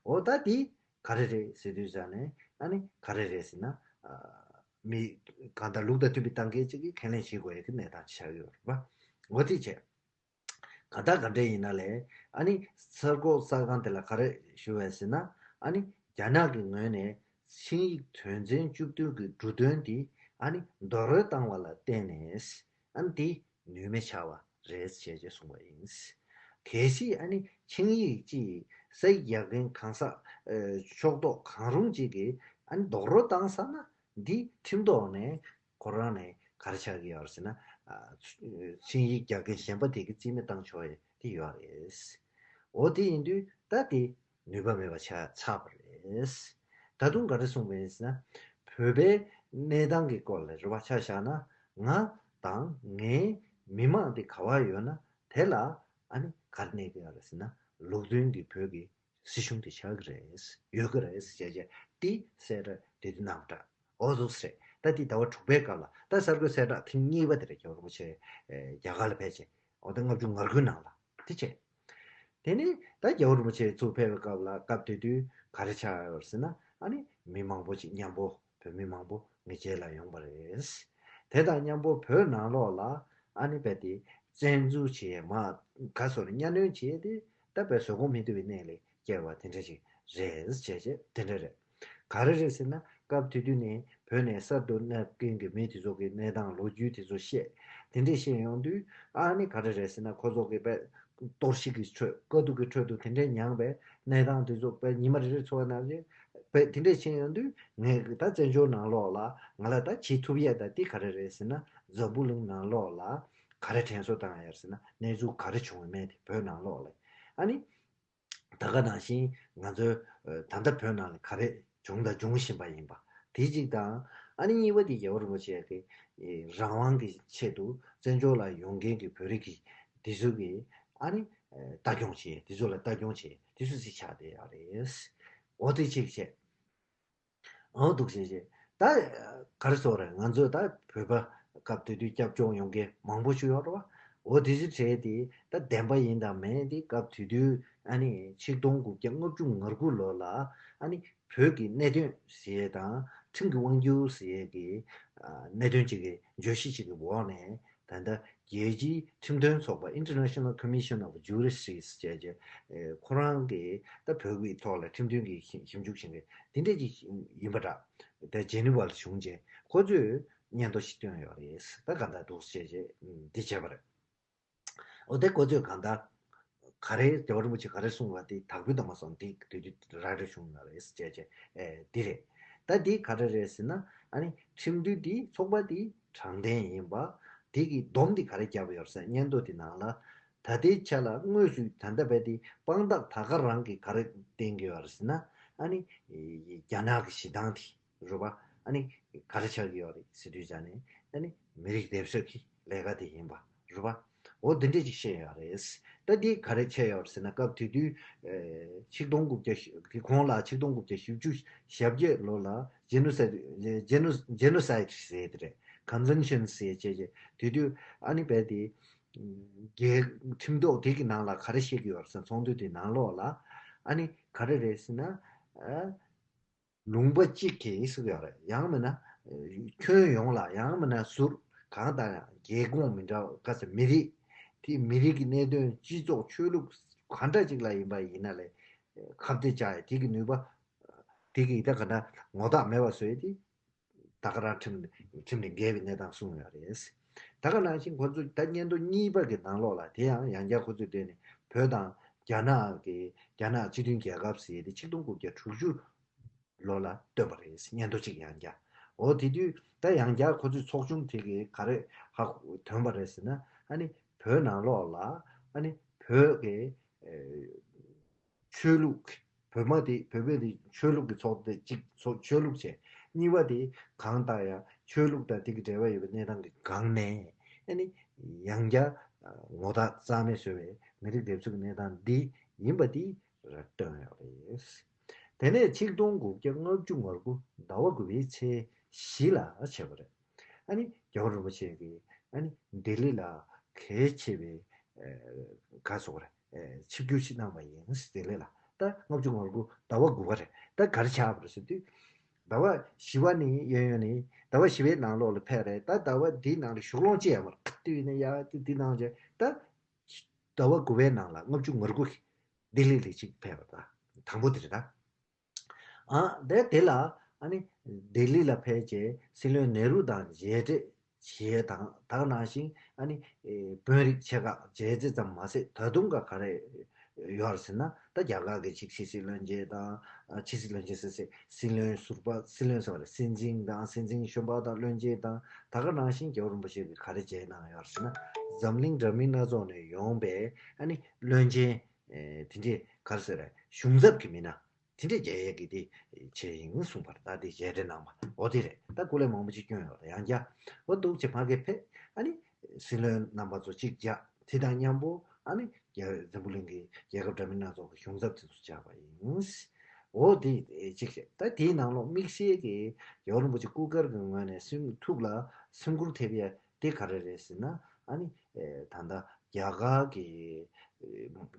འོ་ད་དེ་ག་རེ་རེད་ཟེར་དུས་ཙང་ནས་ཨ་ནི་ག་རེ་རེད་ཟེར་ན། ཨ། མི་གང་ལྟར་ལུགས་དང་མཐུན་པའི་ཏང་གིས་ཅིག་གིས་ཁས་ལེན་བྱེད་དགོས་ཡ་གི་གནས་སྟངས་ཆགས་ཡོད་རེད་པ། འོ་དེ་བྱས། གང་ལྟར་ག་འདྲ་ཡིན་ན་ལས། ཨ་ནི་གསར་འགོད་གསར་ཁང་དེ་ལ་ག་རེ་ཞུ་བས་ཟེར་ན། ཨ་ནི་རྒྱ་ནག་གི་ངོས་ནས་ཆིངས་ཡིག་དོན་ཚན་བཅུ་བདུན་གྱི་འབྲུ་དོན་དེ་ཨ་ནི་རྡོག་རོལ་བཏང་བ་ལ་བརྟེན་ནས་ཨ་ནི་དེ་ནུས་མེད་ཆགས་པ་རེད་ཅེས་ཅེས་གསུངས་པ་ཡིན། གལ་སྲིད་ཨ་ནི་ཆིངས་ཡིག་ཅིག་གསལ་རྒྱག་མཁན་གང་ཟག་ཨ་ཕྱོགས་གཏོགས་གང་རུང་ཅིག་གིས་ཨ་ནི་རྡོག་རོལ་བཏང་ཚར་ན་འདི་ཁྲིམས་ཐོག་ནས་ཁོ་རང་ནས་ག་རེ་ཆགས་ཀྱི་ཡོད་རེད་ཟེར་ན། ཨ། ཆིངས་ཡིག་རྒྱག་མཁན་གཞན་པ་དེ་གིས་རྩིས་མེད་བཏང་ཆོག་ཡ་དེ་ཡོད་རེད། འོ་དེ་ཡིན་དུས་ད་དེ་ནུས་པ་མེད་པ་ཆགས་ཚར་བ་རེད། ད་དུང་ག་རེ་གསུངས་པ་ཡིན་ཟེར་ན། བོད་པའི་གནས་སྟངས་ཀྱི་སྐོར་ལ་རེ་བ་ཆ་བཞག་ན། ང་དང་ངའི་མི་མང་དེ་ག་བ་ཡོད་ན་དེ་ལ་ཨ་ནི་ག་རེ་གནས་ཀྱི་ཡོད་རེད་ཟེར་ན། ལུགས་མཐུན་གྱི་བོད་ཀྱི་སྲིད་གཞུང་དེ་ཆགས་ཀྱི་རེད། ཡོད་ཀྱི་རེད་ཟེར་བྱས་བྱས་དེ་གསལ་བསྒྲགས་དེ་དུས་གནང་བ་འདྲ། འོ་འདུག་སེ་རེད། ད་དེ་ཟླ་བ་དྲུག་པའི་སྐབས་ལ་ད་གསར་འགོད་གསལ་བསྒྲགས་ཐེངས་གཉིས་པ་དེ་རེད། རྒྱལ་བ་རིན་པོ་ཆེ་ཨེ་རྒྱ་གར་ལ་ཕེབས་བྱས། འོ་ད་ལྔ་བཅུ་ང་དགུའི་ནང་ལ་དེ་བྱས། དེ་ནས་ད་རྒྱལ་བ་རིན་པོ་ཆེ་ཚུར་ཕེབས་པའི་སྐབས་ལ་སྐབས་དེ་དུས་ག་རེ་ཆགས་ཡོད་ཟེར་ན། ཨ་ནི་མི་མང་པོ་ཅིག་མཉམ་པོ་བོད་མི་མང་པོ་ངེད་ཅག་ལ་ཡོང་བ་རེད། དེ་དང་མཉམ་པོ་བོད་ནང་ལོགས་ལ་ཨ་ནི་རྦད་དེ་བཙན་འཛུལ་བྱས། མ་ག་སོ་རེ་གཉའ་གནོན་བྱས་ཏེ་ད་རྦད་བཟོད་སྒོམ་མི་ཐུབ་པའི་གནས་ལ་སྐྱེལ་བ་དེ་འདྲ་ཞིག་རེད་ཅེས་བྱས་དེ་འདྲ་རེད། ག་རེ་རེད་ཟེར་ན། སྐབས་དེ་དུས་ནས་བོད་ནས་གསར་དུ་མནའ་བསྐྱལ་མཁན་གྱི་མི་དེ་ཚོ་གི་གནས་སྟངས་ལོ་རྒྱུས་དེ་ཚོ་བཤད། དེ་འདྲས་བཤད་ཡོང་དུས་ཨ་ནི་ག་རེ་རེད་ཟེར་ན། ཁོ་ཚོ་གི་དཔེ་གཏོར་བཤིག་གི་ཁྲོད་དཀའ་སྡུག་གི་ཁྲོད་དུ་དེ་འདྲས་མྱངས་པའི་གནས་སྟངས་དེ་ཚོ་དཔེ་ཉི་མ་རེ་རེ་འཚོ་བ་ནང་བཞིན་དཔེ་དེ་འདྲས་ཕྱིན་ཡོང་དུས། ངས་ད་བཙན་བྱོལ་ནང་ལོགས་ལ་ང་ལ་ད་བྱེད་ཐུབ་ཡས་ད་དེ་ག་རེ་རེད་ཟེར་ན། འཛམ་བུ་གླིང་ནང་ལོགས་ལ་ག་རེ་དྲན་གསོ་བཏང་ཡ་རེད་ཟེར་ན། གནས་ཚུལ་ག་རེ་བྱུང་ཡོད་མེད་དེ་བོད་ནང་ལོགས་ལ་ཨ་ནི། ད་ག་ནང་བཞིན་ང་ཚོའི་ཨ་ད་ལྟ་བོད་ནང་ལ་ག་རེ་བྱུང་དང་འབྱུང་བཞིན་པ་ཡིན་པ་དེ་གཅིག་དང་། ཨ་ནི་གཉིས་པ་དེ་རྒྱལ་བ་རིན་པོ་ཆེ་གི་ཨེ་རང་དབང་གི་ཆེད་དུ་བཙན་བྱོལ་ལ་ཡོང་མཁན་གྱི་བོད་རིགས་ཀྱི་དེ་ཚོ་གི་ཨ་ནི་ཨེ་ལྟ་སྐྱོང་བྱེད། དེ་ཚོ་ལ་ལྟ་སྐྱོང་བྱེད། དེ་ཚོ་ཅིག་ཆགས་བསྡད་ཡོད་རེད། འོ་དེ་གཅིག་བྱས། འོ་འདུག་བྱས་བྱས། ད་ག་རེ་ཟེར་དགོས་རེད། ང་ཚོས་ད་བོད་པ་སྐབས་དེ་དུས་སྐྱབས་བཅོལ་ཡོང་མཁན་མང་པོ་ཞིག་ཡོད་རེད་བ། འོ་དེ་ཚོའི་གྲས་དེ་ད་བདེན་པ་ཡིན་དང་མིན་དེ་སྐབས་དེ་དུས་ཨ་ནི་ཆིག་སྟོང་དགུ་བརྒྱ་ལྔ་བཅུ་ང་དགུ་ལོ་ལ་ཨ་ནི་བོད་ཀྱི་གནད་དོན་ཟེར་ཡས་དང་ཁྲིམས་ཀྱི་དབང་སྒྱུར་ཟེར་ཡས་ཀྱི་ཨ་གནད་དོན་ཅིག་གི་བརྗོད་གཞི་ཅིག་གི་འོག་ནས། ད་ལྟ་རྒྱལ་སྤྱིའི་ཁྲིམས་དོན་ཚོགས་པ། International Commission of Jurists ཟེར་བྱས། ཨེ་ཁོ་རང་གིས་ད་བོད་ཀྱི་ཐོག་ལ་ཁྲིམས་དོན་གྱི་ཞིབ་ཞིབ་འཇུག་བྱེད་མཁན་དེ་འདྲས་ཅིག་ཡིན་པ་འདྲ། ད་ཇེ་ནི་ཝ་ལ་བྱུང་རྗེས་ཁོ་ཚོས་སྙན་ཐོ་ཞིག་བཏོན་ཡོད་རེད། ད་གང་ལྟར་འདུག་བྱས་བྱས་འདི་བྱས་པ་རེད། འོ་དེ་ཁོ་ཚོས་གང་ལྟར་ག་རེ་རྒྱལ་བ་རིན་པོ་ཆེ་ག་རེ་གསུངས་པ་དེ་དག་པོ་དང་མ་སོང་དེ་དུས་དུས་ར་རེ་བྱུང་ཡོད་རེད་ཟེར་བྱས་བྱས། ཨེ་འདི་རེད། ད་འདི་ག་རེ་རེད་ཟེར་ན། ཨ་ནི་ཁྲིམས་འདུན་འདི་ཚོགས་པ་འདི་དྲང་བདེན་ཡིན་པ། དེ་གི་སྡོམ་འདི་ག་རེ་བརྒྱབ་ཡོད་ཟེར་སྙན་ཐོ་འདི་ནང་ལ། ད་ལྟའི་ཆ་ལ་དངོས་སུ་ད་ལྟ་བས་དེ་དཔང་རྟགས་ད་ག་རང་གིས་ག་རེ་བསྟན་གྱི་ཡོད་རེད་ཟེར་ན། ཨ་ནི་རྒྱ་ནག་གི་གཞི་བདག་འདི་རེད་པ། ཨ་ནི་ག་རེ་ཆགས་ཀྱི་ཡོད་རེད་ཟེར་དུས་ཙང་ནས། ཨ་ནི་མི་རིགས་སྡེབ་གསོད་ཀྱི་ལས་ཀ་དེ་ཡིན་པ་རེད་པ། འོ་འདི་འདྲས་ཅིག་བཤད་ཡོད་རེད། ད་འདི་ག་རེ་བྱས་ཡོད་རེད་ཟེར་ན། སྐབས་དེ་དུས་ཨེ་ཆིག་སྟོང་དགུ་བརྒྱ་དེ་གོང་ལ་ཆིག་སྟོང་དགུ་བརྒྱ་བཞི་བཅུ་ཞེ་བརྒྱད་ལོ་ལ་ཇེ་ནོ་སའི་ཇེ་ནོ་ཇེ་ནོ་སའིད་ཟེར་དེ་རེད། ཀོན་ཝེན་ཤན་ཟེར་བྱས་བྱས། དེ་དུས་ཨ་ནི་རྦད་དེ་རྒྱལ་ཁྲིམས་ཐོག་དེ་གི་ནང་ལ་ག་རེ་བཤད་ཀྱི་ཡོད་རེད་ཟེར་ན། ཚོགས་འདུ་དེ་ནང་ལོགས་ལ་ཨ་ནི་ག་རེ་རེད་ཟེར་ན། ཨ། ལུང་པ་གཅིག་གིས་ཟེར་གྱི་ཡོད་རེད། ཡང་མིན་ན་ཁྱོན་ཡོངས་ལ། ཡང་མིན་ན་ཟུར་གང་ལྟར་ཡང་རྒྱལ་ཁོངས་མི་འདྲ་བ། ག་ཚོད་མི་རིགས་དེ་མི་རིགས་ཀྱི་གནད་དོན། སྤྱི་ཚོགས། ཆོས་ལུགས་ག་འདྲ་ཅིག་ལ་ཡིན་པ་ཡིན་ན་ལས་ཁ་གཏད་བཅག་ཡས་དེ་གི་ནུས་པ་དེ་གི་ད་ག་འདྲ་ངོ་ཐག་མེད་པ་བཟོས་ཏེ། ད་ག་རང་ཁྲིམས་ཁྲིམས་ལས་འགལ་བའི་གནས་སྟངས་གསུངས་ཡོད་རེད། ད་ག་ནང་བཞིན་ཁོ་ཚོ་ད་སྙན་ཐོ་གཉིས་པ་གི་ནང་ལོགས་ལ་དེ་ཡང་ཡང་བསྐྱར་ཁོ་ཚོས་བལྟས་ནས་བོད་དང་རྒྱ་ནག་གི་རྒྱ་ནག་སྤྱི་མཐུན་རྒྱལ་ཁབ་ཟེར་ཡས་དེ་ཆིག་སྟོང་དགུ་བརྒྱ་དྲུག་ཅུ་ལོ་ལ་བཏོན་པ་རེད། སྙན་ཐོ་གཅིག་ཡང་བསྐྱར། འོ་དེ་དུས་ད་ཡང་བསྐྱར་ཁོ་ཚོའི་ཚོགས་ཆུང་དེ་གིས་ག་རེ་ཧ་གོ་ཐོན་པ་རེད་ཟེར་ན། ཨ་ནི་བོད་ནང་ལོགས་ལ་ཨ་ནི་བོད་ཀྱི་ཨེ་ཆོས་ལུགས། བོད་མ་དེ་བོད་པའི་དེ་ཆོས་ལུགས་ཀྱི་ཚོགས་སྡེ་གཅིག་ཚོ་ཆོས་ལུགས་བྱས། གཉིས་པ་དེ་གང་ལྟར་ཡང་ཆོས་ལུགས་དང་དེ་གི་འབྲེལ་བ་ཡོད་པའི་གནས་སྟངས་ཀྱི་སྒང་ནས་ཨ་ནི་ཡང་བསྐྱར་ངོ་ཐག་རྩ་མེད་བཟོས་པའི་མི་རིགས་སྡེབ་གསོད་ཀྱི་གནས་སྟངས་འདི་ཡིན་པ་དེ་བཏོན་ཡོད་རེད། དེ་ནས་ཆིག་སྟོང་དགུ་བརྒྱ་ལྔ་བཅུ་ང་དགུ་ཟླ་བ་དགུ་པའི་ཚེས་བཞི་ལ་བྱས་པ་རེད། ཨ་ནི་རྒྱལ་བ་རིན་པོ་ཆེ་གིས་ཨ་ནི་ལྡི་ལི་ལ་གལ་ཆེ་བའི་ཨེ་ག་ཟེར་དགོས་རེད། ཨེ་ཆིབས་བསྒྱུར་ཞིག་གནང་བ་ཡིན། ལྡི་ལི་ལ་ ད་ལྔ་བཅུ་ང་དགུ་ཟླ་བ་དགུ་པ་རེད། ད་ག་རེ་ཆགས་པ་རེད་ཟེར་དུས། ཟླ་བ་བཞི་པ་ནི་གཡས་གཡོན་ནི་ཟླ་བ་བཞི་པའི་ནང་ལོགས་ལ་ཕེབས་རེད། ད་ཟླ་བ་འདིའི་ནང་ལ་བཞུགས་ལོང་ཅི་ཡང་མ་རེད། ཁ་བཏུད་ནས་ཡ་དེ་འདི་གནང་བྱས། ད་ཟླ་བ་དགུ་པའི་ནང་ལ་ལྔ་བཅུ་ང་དགུ་གི་ལྡི་ལི་ལ་གཅིག་ཕེབས་པ་ད་དང་པོ་དེ་རེད་ད། ཨ་དེ་དེ་ལ་ཨ་ནི་ལྡི་ལི་ལ་ཕེབས་རྗེས་སྲིད་བློན་ནེ་རུ་དང་མཇལ་འཕྲད་བྱས་དང་། ད་ག་ནང་བཞིན་ཨ་ནི་ཨེ་དཔོན་རིགས་ཆེ་ཁག་མཇལ་རྩེ་ཙམ་མ་ཟད། ད་དུང་ག་ག་རེ་ཡོད་རེད་ཟེར་ན། ད་རྒྱ་གར་གྱི་ཕྱི་ཕྱི་སྲིད་བློན་ཆེན་དང་། ཨ་ཕྱི་སྲིད་བློན་ཆེན་ཟེར་ཟེར། སྲིད་བློན་ཟུར་པ། སྲིད་བློན་ཟེར་བ་རེད། སྲིད་འཛིན་དང་། སྲིད་འཛིན་གཞོན་པ་དང་བློན་ཆེན་དང་། ད་ག་ནང་བཞིན་རྒྱལ་བ་རིན་པོ་ཆེ་གིས་ག་རེ་མཇལ་གནང་ཡོད་རེད་ཟེར་ན། འཛམ་གླིང་འདྲ་མིན་སྣ་ཚོགས་ནས་ཡོང་པའི་ཨ་ནི་བློན་ཆེན། ཨེ་དེ་འདྲས་ག་རེ་ཟེར་རེད། གཞུང་ཚབ་ཀྱི་མི་སྣ་དེ་འདྲས་མཇལ་ཡས་ཀྱི་དེ་བྱས་ཡིན་གསུངས་པ་རེད། ད་དེ་མཇལ་འཕྲད་གནང་བ་འོ་དེ་རེད། ད་སྐུ་ལས་མང་པོ་ཅིག་བསྐྱོན་ཡོད་རེད། ཡང་བསྐྱར་འོ་འདུག་བྱས་ཕ་གིར་ཕེབས། ཨ་ནི་སྲིད་བློན་རྣམ་པ་ཚོ་གཅིག་མཇལ། དེ་དང་མཉམ་པོ་ཨ་ནི་རྒྱ་འཛམ་བུ་གླིང་གི་རྒྱལ་ཁབ་འདྲ་མིན་སྣ་ཚོགས་ཀྱི་གཞུང་ཚབ་དེ་ཚོ་མཇལ་བ་ཡིན། འོ་དེ་གཅིག་རེད། ད་དེའི་ནང་ལོགས་དམིགས་བསལ་གྱི་རྒྱལ་བ་རིན་པོ་ཆེ་སྐུ་སྒེར་གྱི་ངོས་ནས་སེམས་ཐུགས་ལ་སེམས་ཁུར་ཐེབས་ཡ་དེ་ག་རེ་རེད་ཟེར་ན། ཨ་ནི་ད་ལྟ་རྒྱ་གར་གྱི་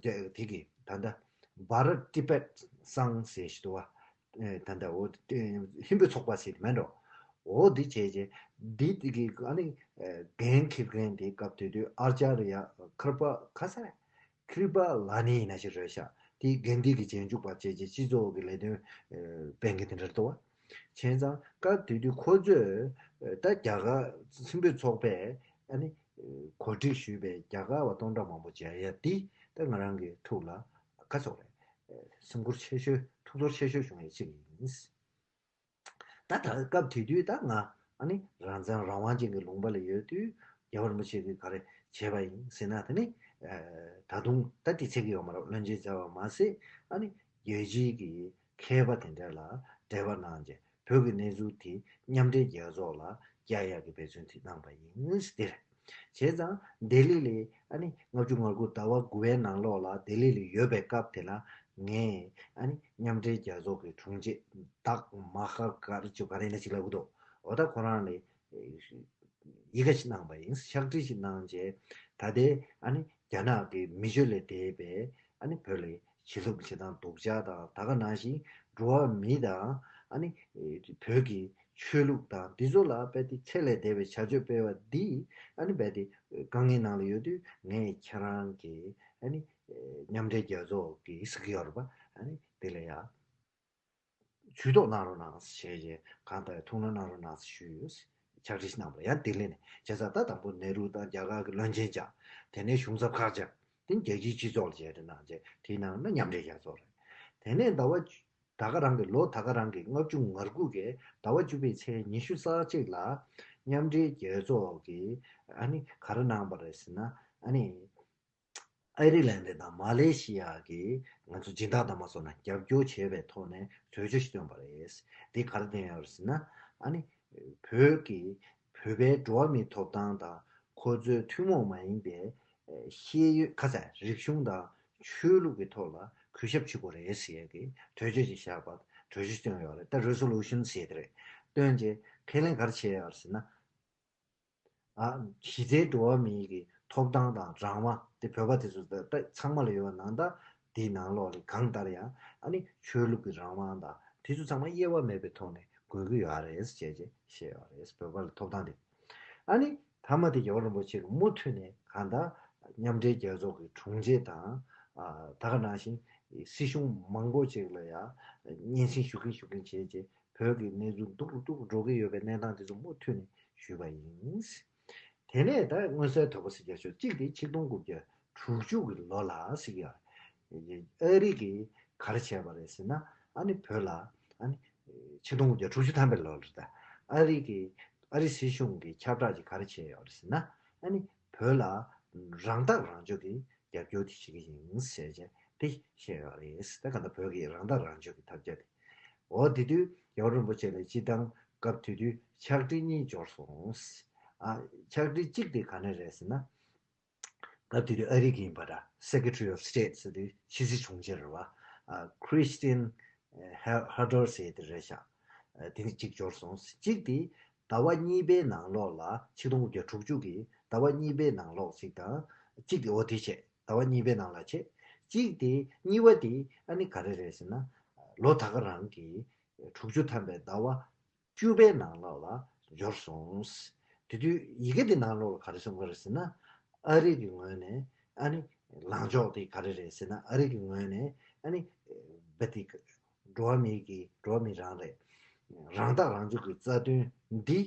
དེ་གི་ད་ལྟ་Bharat Tibet Sangh ཟེར་ཞིག་འདུག་བ། ད་ལྟ་འོ་ཧིན་བོད་ཚོགས་པ་ཟེར་དེ་མེད་འགྲོ། འོ་འདི་བྱས་རྗེས་འདི་དེ་གི་ཨ་ནི་འགན་འཁྱེར་མཁན་དེ་སྐབས་དེ་དུས་ཨར་ཅཱ་རི་ཡ་ཁིར་པ་ག་ས་རེད། ཁིར་པ་ལ་ནི་ཡིན་ན་ཞིག་རེད་ཤག་དེ་དགེ་ལྡན་གྱི་རྗེས་འཇུག་པ་བྱས་རྗེས་སྤྱི་ཚོགས་ཀྱི་ལས་དོན་སྤེལ་མཁན་དེ་འདྲ་འདུག་བ། བྱས་ཙང་སྐབས་དེ་དུས་ཁོ་ཚོས་ད་རྒྱ་གར་ཧིན་བོད་ཚོགས་པས་ཨ་ནི་གོ་སྒྲིག་ཞུས་པའི་རྒྱ་གར་བ་སྟོང་ཕྲག་མང་པོ་མཇལ་ཡ་འདི་ད་ང་རང་གི་ཐུགས་ལ་ག་ཚོད་རེད། སེམས་ཁུར་ཆེ་ཤོས། ཐུགས་ཚོར་ཆེ་ཤོས་བྱུང་ཡ་གཅིག་ཡིན། ད་ད་སྐབས་དེ་དུས་ད་ང་ཨ་ནི་རང་བཙན་རང་དབང་ཅན་གྱི་ལུང་པ་ལ་ཡོད་དུས་རྒྱལ་བ་རིན་པོ་ཆེ་གིས་ག་རེ་བྱས་པ་ཡིན་ཟེར་ན། དེ་ནི་ད་དུང་ད་དེ་ཚེ་གི་ཡོད་མ་རེད། བློན་ཆེན་མཇལ་བ་མ་ཟད་ཨ་ནི་རྒྱལ་སྤྱིའི་གི་མཁས་པ་དེ་འདྲ་ལ་འབྲེལ་བ་གནང་རྗེས་བོད་ཀྱི་གནས་ཚུལ་དེ་མཉམ་འབྲེལ་རྒྱལ་ཚོགས་ལ་རྒྱག་ཡག་གི་འབད་བརྩོན་དེ་གནང་པ་ཡིན་ཟེར་དེ་རེད། བྱས་ཙང་ལྡི་ལི་ལ་ཨ་ནི་ལྔ་བཅུ་ང་དགུ་ཟླ་བ་དགུ་པའི་ནང་ལོགས་ལ་ལྡི་ལི་ལ་ཡོད་པའི་སྐབས་དེ་ལ་ངས་ཨ་ནི་མཉམ་འབྲེལ་རྒྱལ་ཚོགས་ཀྱི་དྲུང་ཆེ་དག་མ་ཧར་ག་རེ་ཅོ་ག་རེ་ན་ཅིག་ལབ་གི་འདུག་འོ་ད་ཁོ་རང་ལ་ཡི་གེ་ཞིག་གནང་པ་ཡིན། ཕྱག་བྲིས་ཤིག་གནང་རྗེས་ད་ལྟའི་ཨ་ནི་རྒྱ་ནག་གི་མི་སྤྱོད་ལས་འདས་པའི་ཨ་ནི་བོད་ལ་བྱེད་ལུགས་བྱེད་སྟངས་སྡུག་ཅག་དང་། ད་ག་ནང་བཞིན་འགྲོ་བ་མི་དང་ཨ་ནི་བོད་ཀྱི་ཆོས་ལུགས་དང་འདི་ཚོ་ལ་རྦད་དེ་ཚད་ལས་འདས་པའི་བྱ་སྤྱོད་སྤེལ་བ་འདི་ཨ་ནི་རྦད་དེ་དཀའ་ངལ་ནང་ལ་ཡོད་དུས་ངས་ཁྱེད་རང་གི་ཨ་ནི་མཉམ་འབྲེལ་རྒྱལ་ཚོགས་ཀྱི་ཟེར་གྱི་ཡོད་རེད་པ། ཨ་ནི་དེ་ལ་ཡ་ཇུས་གཏོགས་གནང་རོགས་གནང་ཞེས་བྱས་གང་ལྟར་ཐུགས་སྣང་གནང་རོགས་གནང་ཞུས་ཕྱག་བྲིས་གནང་བ་ཡང་ལྡི་ལི་ནས་བྱས་ཙང་། ད་དང་པོ་ནེ་རུ་དང་རྒྱ་གར་གྱི་བློན་ཆེན་བཅར། དེ་ནས་གཞུང་ཚབ་ཁག་བཅར། དེ་ནས་རྒྱལ་སྤྱིའི་སྤྱི་ཚོགས་ལ་མཇལ་འཕྲད་གནང་རྗེས་དེའི་ནང་ན་མཉམ་འབྲེལ་རྒྱལ་ཚོགས་རེད། དེ་ནས་ཟླ་བ་ད་ག་རང་གི་ལོ་ད་ག་རང་གི་ལྔ་བཅུ་ང་དགུ་གི་ཟླ་བ་བཅུ་པའི་ཚེས་ཉི་ཤུ་རྩ་གཅིག་ལ་མཉམ་འབྲེལ་རྒྱལ་ཚོགས་ཀྱིས་ཨ་ནི་ག་རེ་གནང་པ་རེད་ཟེར་ན། ཨ་ནི་ཨའི་རི་ལན་དང་མ་ལེ་ཤི་ཡ་གིས་ང་ཚོ་སྦྱིན་བདག་དང་མ་སོང་ན་རྒྱབ་སྐྱོར་བྱས་པའི་ཐོག་ནས་གྲོས་ཆོད་ཞིག་བཏོན་པ་རེད། འདི་ག་རེ་བསྟན་ཡོད་རེད་ཟེར་ན། ཨ་ནི་བོད་ཀྱི་བོད་པའི་འགྲོ་བ་མིའི་ཐོབ་ཐང་དང་ཁོ་ཚོའི་ཐུན་མོང་མ་ཡིན་པའི་ཤེས་ཡོན། ཁ་ས་རིག་གཞུང་དང་ཆོས་ལུགས་ཀྱི་ཐོག་ལ་གུས་ཞབས་ཞུ་དགོས་རེད་ཟེར་ཡས་ཀྱི་གྲོས་ཆོད་ཅིག་བཞག་པ། གྲོས་ཆོད་བཏོན་ཡོད་རེད། ད་resolution ཟེར་དེ་རེད། བཏོན་རྗེས་ཁས་ལེན་ག་རེ་བྱས་ཡོད་རེད་ཟེར་ན། ཨ། གཞི་རྩའི་འགྲོ་བ་མིའི་གི་ཐོབ་ཐང་དང་རང་དབང་དེ་བོད་པ་དེ་ཚོ་ད་ཚང་མ་ལ་ཡོད་པ་ནང་ལྟར་དེའི་ནང་ལོགས་ལ་གང་ལྟར་ཡང་ཨ་ནི་ཆོས་ལུགས་ཀྱི་རང་དབང་དང་དེ་ཚོ་ཚང་མ་དབྱེ་བ་མེད་པའི་ཐོག་ནས་དགོས་ཀྱི་ཡོད་རེད་ཅེས་ཅེས་བཤད་ཡོད་རེད། བོད་པ་ལ་ཐོབ་ཐང་དེ། ཨ་ནི་མཐའ་མ་དེ་རྒྱལ་བ་རིན་པོ་ཆེ་གིས་མུ་མཐུད་ནས་གང་ལྟར་མཉམ་འབྲེལ་རྒྱལ་ཚོགས་ཀྱི་དྲུང་ཆེ་དང་། ཨ། ད་ག་ནང་བཞིན་སྲིད་གཞུང་མང་པོ་ཅིག་ལ་ཡང་སྙན་སེང་ཞུ་གིན་ཞུ་གིན་བྱས་རྗེས་བོད་ཀྱི་གནས་ཚུལ་སྡུག་རུ་སྡུག་རུ་འགྲོ་གི་ཡོད་པའི་གནས་སྟངས་དེ་ཚོ་མུ་མཐུད་ནས་ཞུས་པ་ཡིན། དེ་ནས་ད་མངོན་གསལ་དོད་པོ་ཟེར་རྒྱ་ཆོག་གཅིག་དེ་ཆིག་སྟོང་དགུ་བརྒྱ་དྲུག་ཅུ་གི་ལོ་ལ་ཟེར་གྱི་ཡོད་རེད། ཨ་རི་གིས་ག་རེ་བྱས་པ་རེད་ཟེར་ན། ཨ་ནི་བོད་ལ་ཨ་ནི་ཆིག་སྟོང་དགུ་བརྒྱ་དྲུག་ཅུ་ཐམ་པའི་ལོ་ལ་རེད་ད། ཨ་རི་གི་ཨ་རི་སྲིད་གཞུང་གི་ཁྱབ་བསྒྲགས་ཀྱིས་ག་རེ་བྱས་ཡོད་རེད་ཟེར་ན། ཨ་ནི་བོད་ལ་རང་ཐག་རང་གཅོད་ཀྱི་རྒྱབ་སྐྱོར་དེ་བྱེད་ཀྱི་ཡིན་ཟེར་བྱས་དེ་བཤད་ཡོད་རེད། ད་ག་ད་བོད་ཀྱི་རང་ཐག་རང་གཅོད་ཀྱི་ཐབས་བརྒྱ་དེ། འོ་དེ་དུས་རྒྱལ་བ་རིན་པོ་ཆེ་ལ་སྤྱིར་བཏང་སྐབས་དེ་དུས་ཕྱག་བྲིས་གཉིས་འབྱོར་སོང་། ཨ། ཕྱག་བྲིས་གཅིག་དེ་ག་ནས་རེད་ཟེར་ན། སྐབས་དེ་དུས་ཨ་རི་གི་ཡིན་པ་འདྲ། Secretary of State ཟེར་དུས་ཕྱི་སྲིད་དྲུང་ཆེ་རེད་བ། ཨ། Christian Herter ཟེར་དེ་རེད་ཤག་དེ་ནི་གཅིག་འབྱོར་སོང་། གཅིག་དེ་ཟླ་བ་གཉིས་པའི་ནང་ལོགས་ལ། ཆིག་སྟོང་དགུ་བརྒྱ་དྲུག་ཅུ་གི་ཟླ་བ་གཉིས་པའི་ནང་ལོགས་ཤིག་དང་། གཅིག་དེ་འོ་དེ་བྱས། ཟླ་བ་གཉིས་པའི་ནང་ལ་བྱས། གཅིག་དེ་གཉིས་པ་དེ་ཨ་ནི་ག་རེ་རེད་ཟེར་ན། ལོ་ད་ག་རང་གི་དྲུག་ཅུ་ཐམ་པའི་ཟླ་བ་བཅུ་པའི་ནང་ལོགས་ལ་འབྱོར་སོང་། དེ་དུས་ཡི་གེ་དེ་ནང་ལོགས་ལ་ག་རེ་གསུངས་པ་རེད་ཟེར་ན། ཨ་རི་གི་ངོས་ནས་ཨ་ནི་ལངས་ཕྱོགས་དེ་ག་རེ་རེད་ཟེར་ན། ཨ་རི་གི་ངོས་ནས་ཨ་ནི་བེ་དེ་འགྲོ་བ་མི་གི་འགྲོ་བ་མི་རང་རེད། རང་ཐག་རང་གཅོད་ཀྱི་རྩ་དོན་འདི་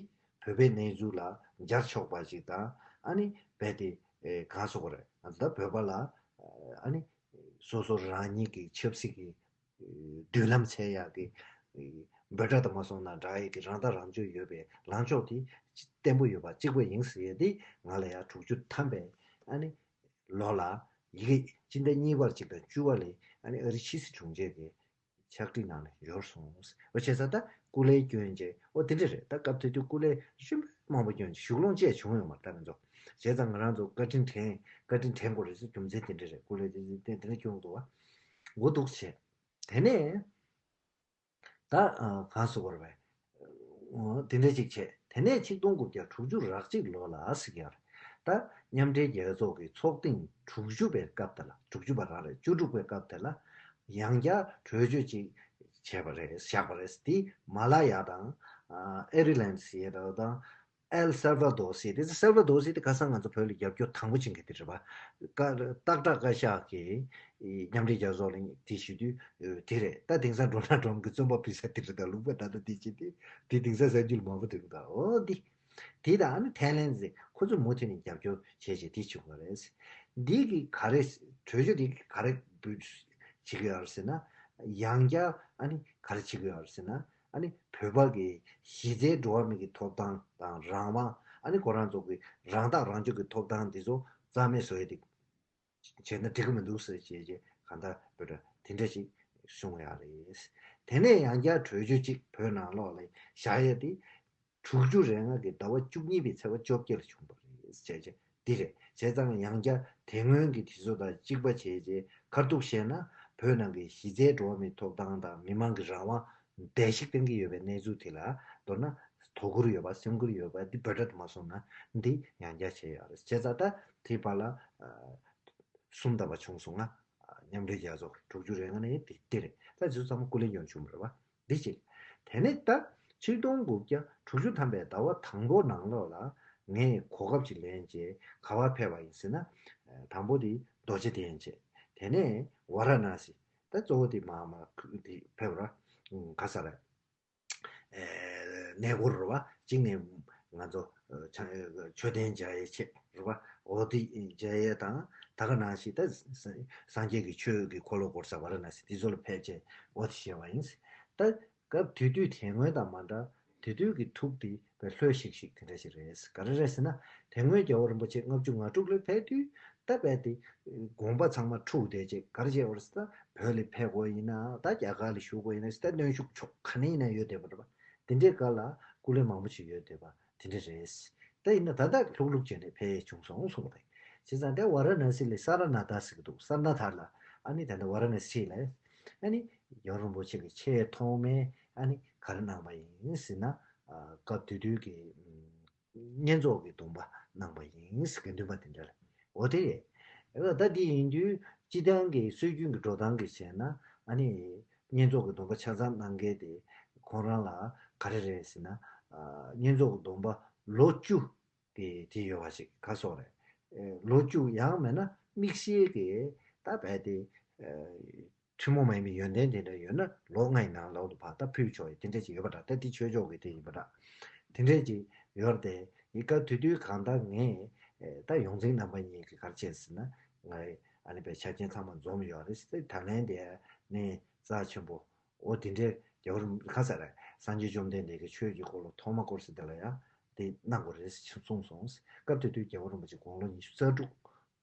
བོད་པའི་གནས་ཚུལ་ལ་སྦྱར་ཆོག་པ་ཞིག་དང་། ཨ་ནི་རྦད་དེ་ཨེ་གང་ཟེར་དགོས་རེད། ང་ཚོ་ད་བོད་པ་ལ་ཨ་ནི་སོ་སོ་རང་ཉིད་ཀྱི་ཆབ་སྲིད་ཀྱི་མདུན་ལམ་འཚོལ་ཡག་གི་འབོད་སྒྲ་དུ་མ་སོང་ན་འདྲ་ཡག་གི་རང་ཐག་རང་གཅོད་ཡོད་པའི་ལངས་ཕྱོགས་དེ་བརྟན་པོ་ཡོད་པ་གཅིག་པ་ཡིན་ཟེར་ཡས་དེ། ང་ལ་ཡང་དྲུག་ཅུ་ཐམ་པའི་ཨ་ནི་ལོ་ལ་ཡི་གེ་སྤྱི་ཟླ་གཉིས་པར་གཅིག་དང་བཅུ་པ་ལ་ཨ་ནི་ཨ་རི་ཕྱི་སྲིད་དྲུང་ཆེ་གི་ཕྱག་བྲིས་ནང་ནས་འབྱོར་སོང་། འོ་བྱས་ཙང་ད་སྐུ་ལས་བསྐྱོན་རྗེས། འོ་དེ་འདྲ་རེད། ད་སྐབས་དེ་དུས་སྐུ་ལས་ཤུགས་མང་པོ་བསྐྱོན་རྗེས་བཞུགས་ལོང་བཅས་བྱུང་ཡོད་མ་རེད། ད་ང་ཚོ་བྱས་ཙང་ང་རང་ཚོ་བཀའ་དྲིན་དྲན་བཀའ་དྲིན་དྲན་དགོས་རེད་ཟེར། རྒྱུ་མཚན་དེ་འདྲ་རེད། སྐུ་ལས་དེ་དེ་དེ་འདྲ་བསྐྱོན་འདུག་བ། འོ་འདུག་བྱས། དེ་ནས་ད་གང་ཟེར་དགོས་རེད་པས། འོ་དེ་འདྲ་ཅིག་བྱས། དེ་ནས་ཆིག་སྟོང་དགུ་བརྒྱ་དྲུག་ཅུ་རེ་གཅིག་ལོ་ལ་ཟེར་གྱི་ཡོད་རེད། ད་མཉམ་འབྲེལ་རྒྱལ་ཚོགས་ཀྱི་ཚོགས་ཐེངས་དྲུག་ཅུ་པའི་སྐབས་དེ་ལ། དྲུག་ཅུ་པ་རང་རེད། བཅུ་དྲུག་པའི་སྐབས་དེ་ལ་ཡང་བསྐྱར་གྲོས་ཆོད་ཅིག་བྱས་པ་རེད། བཞག་པ་རེད། དེ་མ་ལ་ཡ་དང་ཨེ་རི་ལན་ཟེར་ཡས་དང་། ཨེལ་སལ་ཝ་དོ་ཟེར་དེ། སལ་ཝ་དོ་ཟེར་དེ་ཁ་སང་ང་ཚོ་བོད་ལ་རྒྱབ་སྐྱོར་དང་པོ་བྱེད་མཁན་དེ་རེད་པ། ཀ་སྟག་བྲག་བཀའ་ཤག་གིས་མཉམ་འབྲེལ་རྒྱལ་ཚོགས་ལ་དེ་ཞུ་དུས་དེ་རེད། ད་དེང་སང་འགྲོ་ན་འགྲོ་གི་བཙོན་པ་ཕུད་ས་དེ་རེད། ད་ལུང་པ་ད་ལྟ་དེ་བྱེད་དེ། དེ་དེང་སང་གསར་འགྱུར་མང་པོ་དེ་རེད། ད་འོ་འདི་དེ་དང་ཨ་ནི་ཐའི་ལན་ཟེར། ཁོ་ཚོ་མུ་མཐུད་ནས་རྒྱབ་སྐྱོར་བྱས་བྱས་དེ་བྱུང་བ་རེད། འདི་གི་ག་རེ་གྲོས་ཆོད་དེ་ག་རེ་བྱེད་ཀྱི་ཡོད་རེད་ཟེར་ན། ཡང་བསྐྱར་ཨ་ནི་ག་རེ་བྱེད་ཀྱི་ཡོད་རེད་ཟེར་ན། ཨ་ནི་བོད་པ་གི་གཞི་རྩའི་འགྲོ་བ་མི་གི་ཐོབ་ཐང་དང་རང་དབང་། ཨ་ནི་ཁོ་རང་ཚོ་གི་རང་ཐག་རང་གཅོད་ཀྱི་ཐོབ་ཐང་འདི་ཚོ་རྩ་མེད་བཟོ་ཡས་དེ་བྱས་ན་འགྲིག་གི་མི་འདུག་ཟེར་བྱས་བྱས། གང་ལྟར་བོད་དེ་འདྲ་ཞིག་བྱུང་ཡོད་རེད། དེ་ནས་ཡང་བསྐྱར་གྲོས་ཆོད་ཅིག་བོད་ནང་ལོགས་ལ་བཞག་ཡས་དེ་དྲུག་ཅུ་རེ་ལྔ་གི་ཟླ་བ་བཅུ་གཉིས་པའི་ཚེས་པ་བཅོ་བརྒྱད་ལ་བྱུང་བ་རེད་བྱས་བྱས། འདི་རེད། བྱས་ཙང་ཡང་བསྐྱར་དེ་སྔོན་གྱི་དུས་ཚོད་དང་གཅིག་པ་བྱས་རྗེས་ཁ་ཐུག་བཤད་ན། བོད་ནང་གི་གཞི་རྩའི་འགྲོ་བ་མིའི་ཐོབ་ཐང་དང་མི་མང་གི་རང་དབང་བརྡལ་བཤིག་གཏོང་གི་ཡོད་པའི་གནས་ཚུལ་དེ་ལ། མདོར་ན་དོ་ཁུར་ཡོད་པ་སེམས་ཁུར་ཡོད་པ་འདི་འབོད་སྒྲ་དུ་མ་སོང་ན་འདི་ཡང་བསྐྱར་བྱས་ཡོད་རེད། བྱས་ཙང་ད་དེའི་བར་ལ་གསུམ་ཟླ་བ་བྱུང་སོང་ང་། མཉམ་འབྲེལ་རྒྱལ་ཚོགས་དྲུག་ཅུ་རེ་ལྔ་ནས་དེ་དེ་རེད། ད་དེ་ཚོ་ཚང་མ་སྐུ་ལས་བསྐྱོན་བྱུང་བ་རེད་བ། འདི་གཅིག། དེ་ནས་ད་ཆིག་སྟོང་དགུ་བརྒྱ་དྲུག་ཅུ་ཐམ་པའི་ཟླ་བ་དང་པོ་ནང་ལོགས་ལ་ངས་གོ་སྐབས་ཅིག་ལེན་བྱས་ག་པར་ཕེབས་པ་ཡིན་ཟེར་ན། དང་པོ་དེ་རྡོ་རྗེ་གདན་བྱས། དེ་ནས་ཝཱ་ར་ཎ་སི། ད་གཙོ་བོ་དེ་མ་མ་དེ་ཕེབས་ར། ག་ས་རེད། གནས་སྐོར་རེད་བ། གཅིག་ནས་ང་ཚོ་མཆོད་རྟེན་མཇལ་ཡས་ཆེད་རེད་བ། འོ་དེ་མཇལ་ཡས་དང་། ད་ག་ནང་བཞིན་ད་སངས་རྒྱས་ཀྱི་ཆོས་ཀྱི་འཁོར་ལོ་བསྐོར་ས་ཝཱ་ར་ཎ་སི་དེ་ཚོ་ལ་ཕེབས་བྱས་འོ་དེ་བྱས་པ་ཡིན། ད་སྐབས་དེ་དུས་དེ་སྔོན་དང་མ་འདྲ། དེ་དུས་ཀྱི་ཐུགས་དེ་དཔེ་ལྷོད་ཤིག་ཤིག་དེ་འདྲ་ཞིག་རེད། ག་རེ་རེད་ཟེར་ན། དེ་སྔོན་རྒྱལ་བ་རིན་པོ་ཆེ་ལྔ་བཅུ་ང་དྲུག་ལ་ཕེབས་དུས་ད་རྦད་དེ་དགོངས་པ་ཚང་མ་འཁྲུགས་བསྡད་བྱས། ག་རེ་བྱས་པ་རེད་ཟེར་ན། བོད་ལ་ཕེབས་དགོས་ཡིན་ན། ད་རྒྱ་གར་ལ་བཞུགས་དགོས་ཡིན་ན་ཟེར། ད་གནོན་ཤུགས་ཕྱོགས་ག་ནས་ཡིན་ན་ཡོད་བསྡད་པ་རེད་པ། དེ་འདྲའི་སྐབས་ལ་སྐུ་ལས་མང་པོ་ཞིག་ཡོད་བསྡད་པ་དེ་འདྲ་རེད། ད་ཡིན་ན་ད་ལྟ་ལྷུག་ལྷུག་བྱས་ནས་ཕེབས་ཡས་བྱུང་སོང་གསུངས་པ་རེད། བྱས་ཙང་དེ་ཝཱ་ར་ཎ་སི་ལ་ས་ར་ནཱ་ཐ་ཟེར་གི་འདུག་ས་ར་ནཱ་ཐ་ལ་ཨ་ནི་ད་ལྟ་ཝཱ་ར་ཎ་སི་ལ་ཨ་ནི་རྒྱལ་བ་རིན་པོ་ཆེ་གི་ཆེས་ཐོག་མའི་ཨ་ནི་ག་རེ་གནང་པ་ཡིན་ཟེར་ན། སྐབས་དེ་དུས་ཀྱི་བསྙེན་རྫོགས་ཀྱི་སྡོམ་པ་གནང་པ་ཡིན་ཟེར། དགེ་འདུན་པ་དེ་འདྲ་ལ། འོ་དེ་རེད། ད་འདི་ཡིན་དུས་སྤྱི་བཏང་གི་སྲོལ་རྒྱུན་གྱི་འགྲོ་སྟངས་ཀྱི་བྱས་ན། ཨ་ནི་བསྙེན་རྫོགས་ཀྱི་སྡོམ་པ་ཆ་ཚང་གནང་མཁན་དེ་ཁོང་རང་ལ་ག་རེ་རེད་ཟེར་ན། བསྙེན་རྫོགས་ཀྱི་སྡོམ་པ་ལོ་བཅུ་དེ་དེ་ཡོད་པ་ཞིག་ག་སོགས་རེད། ལོ་བཅུ་ཡང་མེད་ན་དམིགས་བསལ་གྱི་ད་རྦད་དེ་ཐུན་མོང་མ་ཡིན་པའི་ཡོན་ཏན་དེ་འདྲ་ཡོད་ན་ལོ་ལྔ་ཡི་ནང་ལོགས་ལ་ཕར་ད་ཕུལ་ཆོག་ཡ་དེ་འདྲ་ཅིག་ཡོད་པ་འདྲ། ད་དེ་ཆོས་ཕྱོགས་ཀྱི་དེ་ཡིན་པ་འདྲ། དེ་འདྲ་ཅིག་ཡོད་རེད་དེ། ཡི་ག་དེ་དུས་གང་ལྟར་ངས་ད་ཡོངས་འཛིན་རྣམ་པ་གཉིས་ཀྱིས་ག་རེ་བྱས་ཟེར་ན། ང་ཨ་ནི་པའི་ཆ་རྐྱེན་ཚང་མ་འཛོམས་ཡོད་རེད་ཟེར། ད་ལན་དེ་ནས་རྩ་ཆེན་པོ་འོ་དེ་འདྲའི་རྒྱལ་བ་རིན་པོ་ག་ས་རེད། སངས་རྒྱས་བཅོམ་ལྡན་འདས་ཀྱི་ཆོས་ཀྱི་འཁོར་ལོ་ཐོག་མ་བསྐོར་ས་དེ་ལ་ཡང་དེ་གནང་དགོས་རེད་ཟེར་གསུངས་སོང་། སྐབས་དེ་དུས་རྒྱལ་བ་རིན་པོ་ཆེ་དགུང་ལོ་ཉི་ཤུ་རྩ་དྲུག་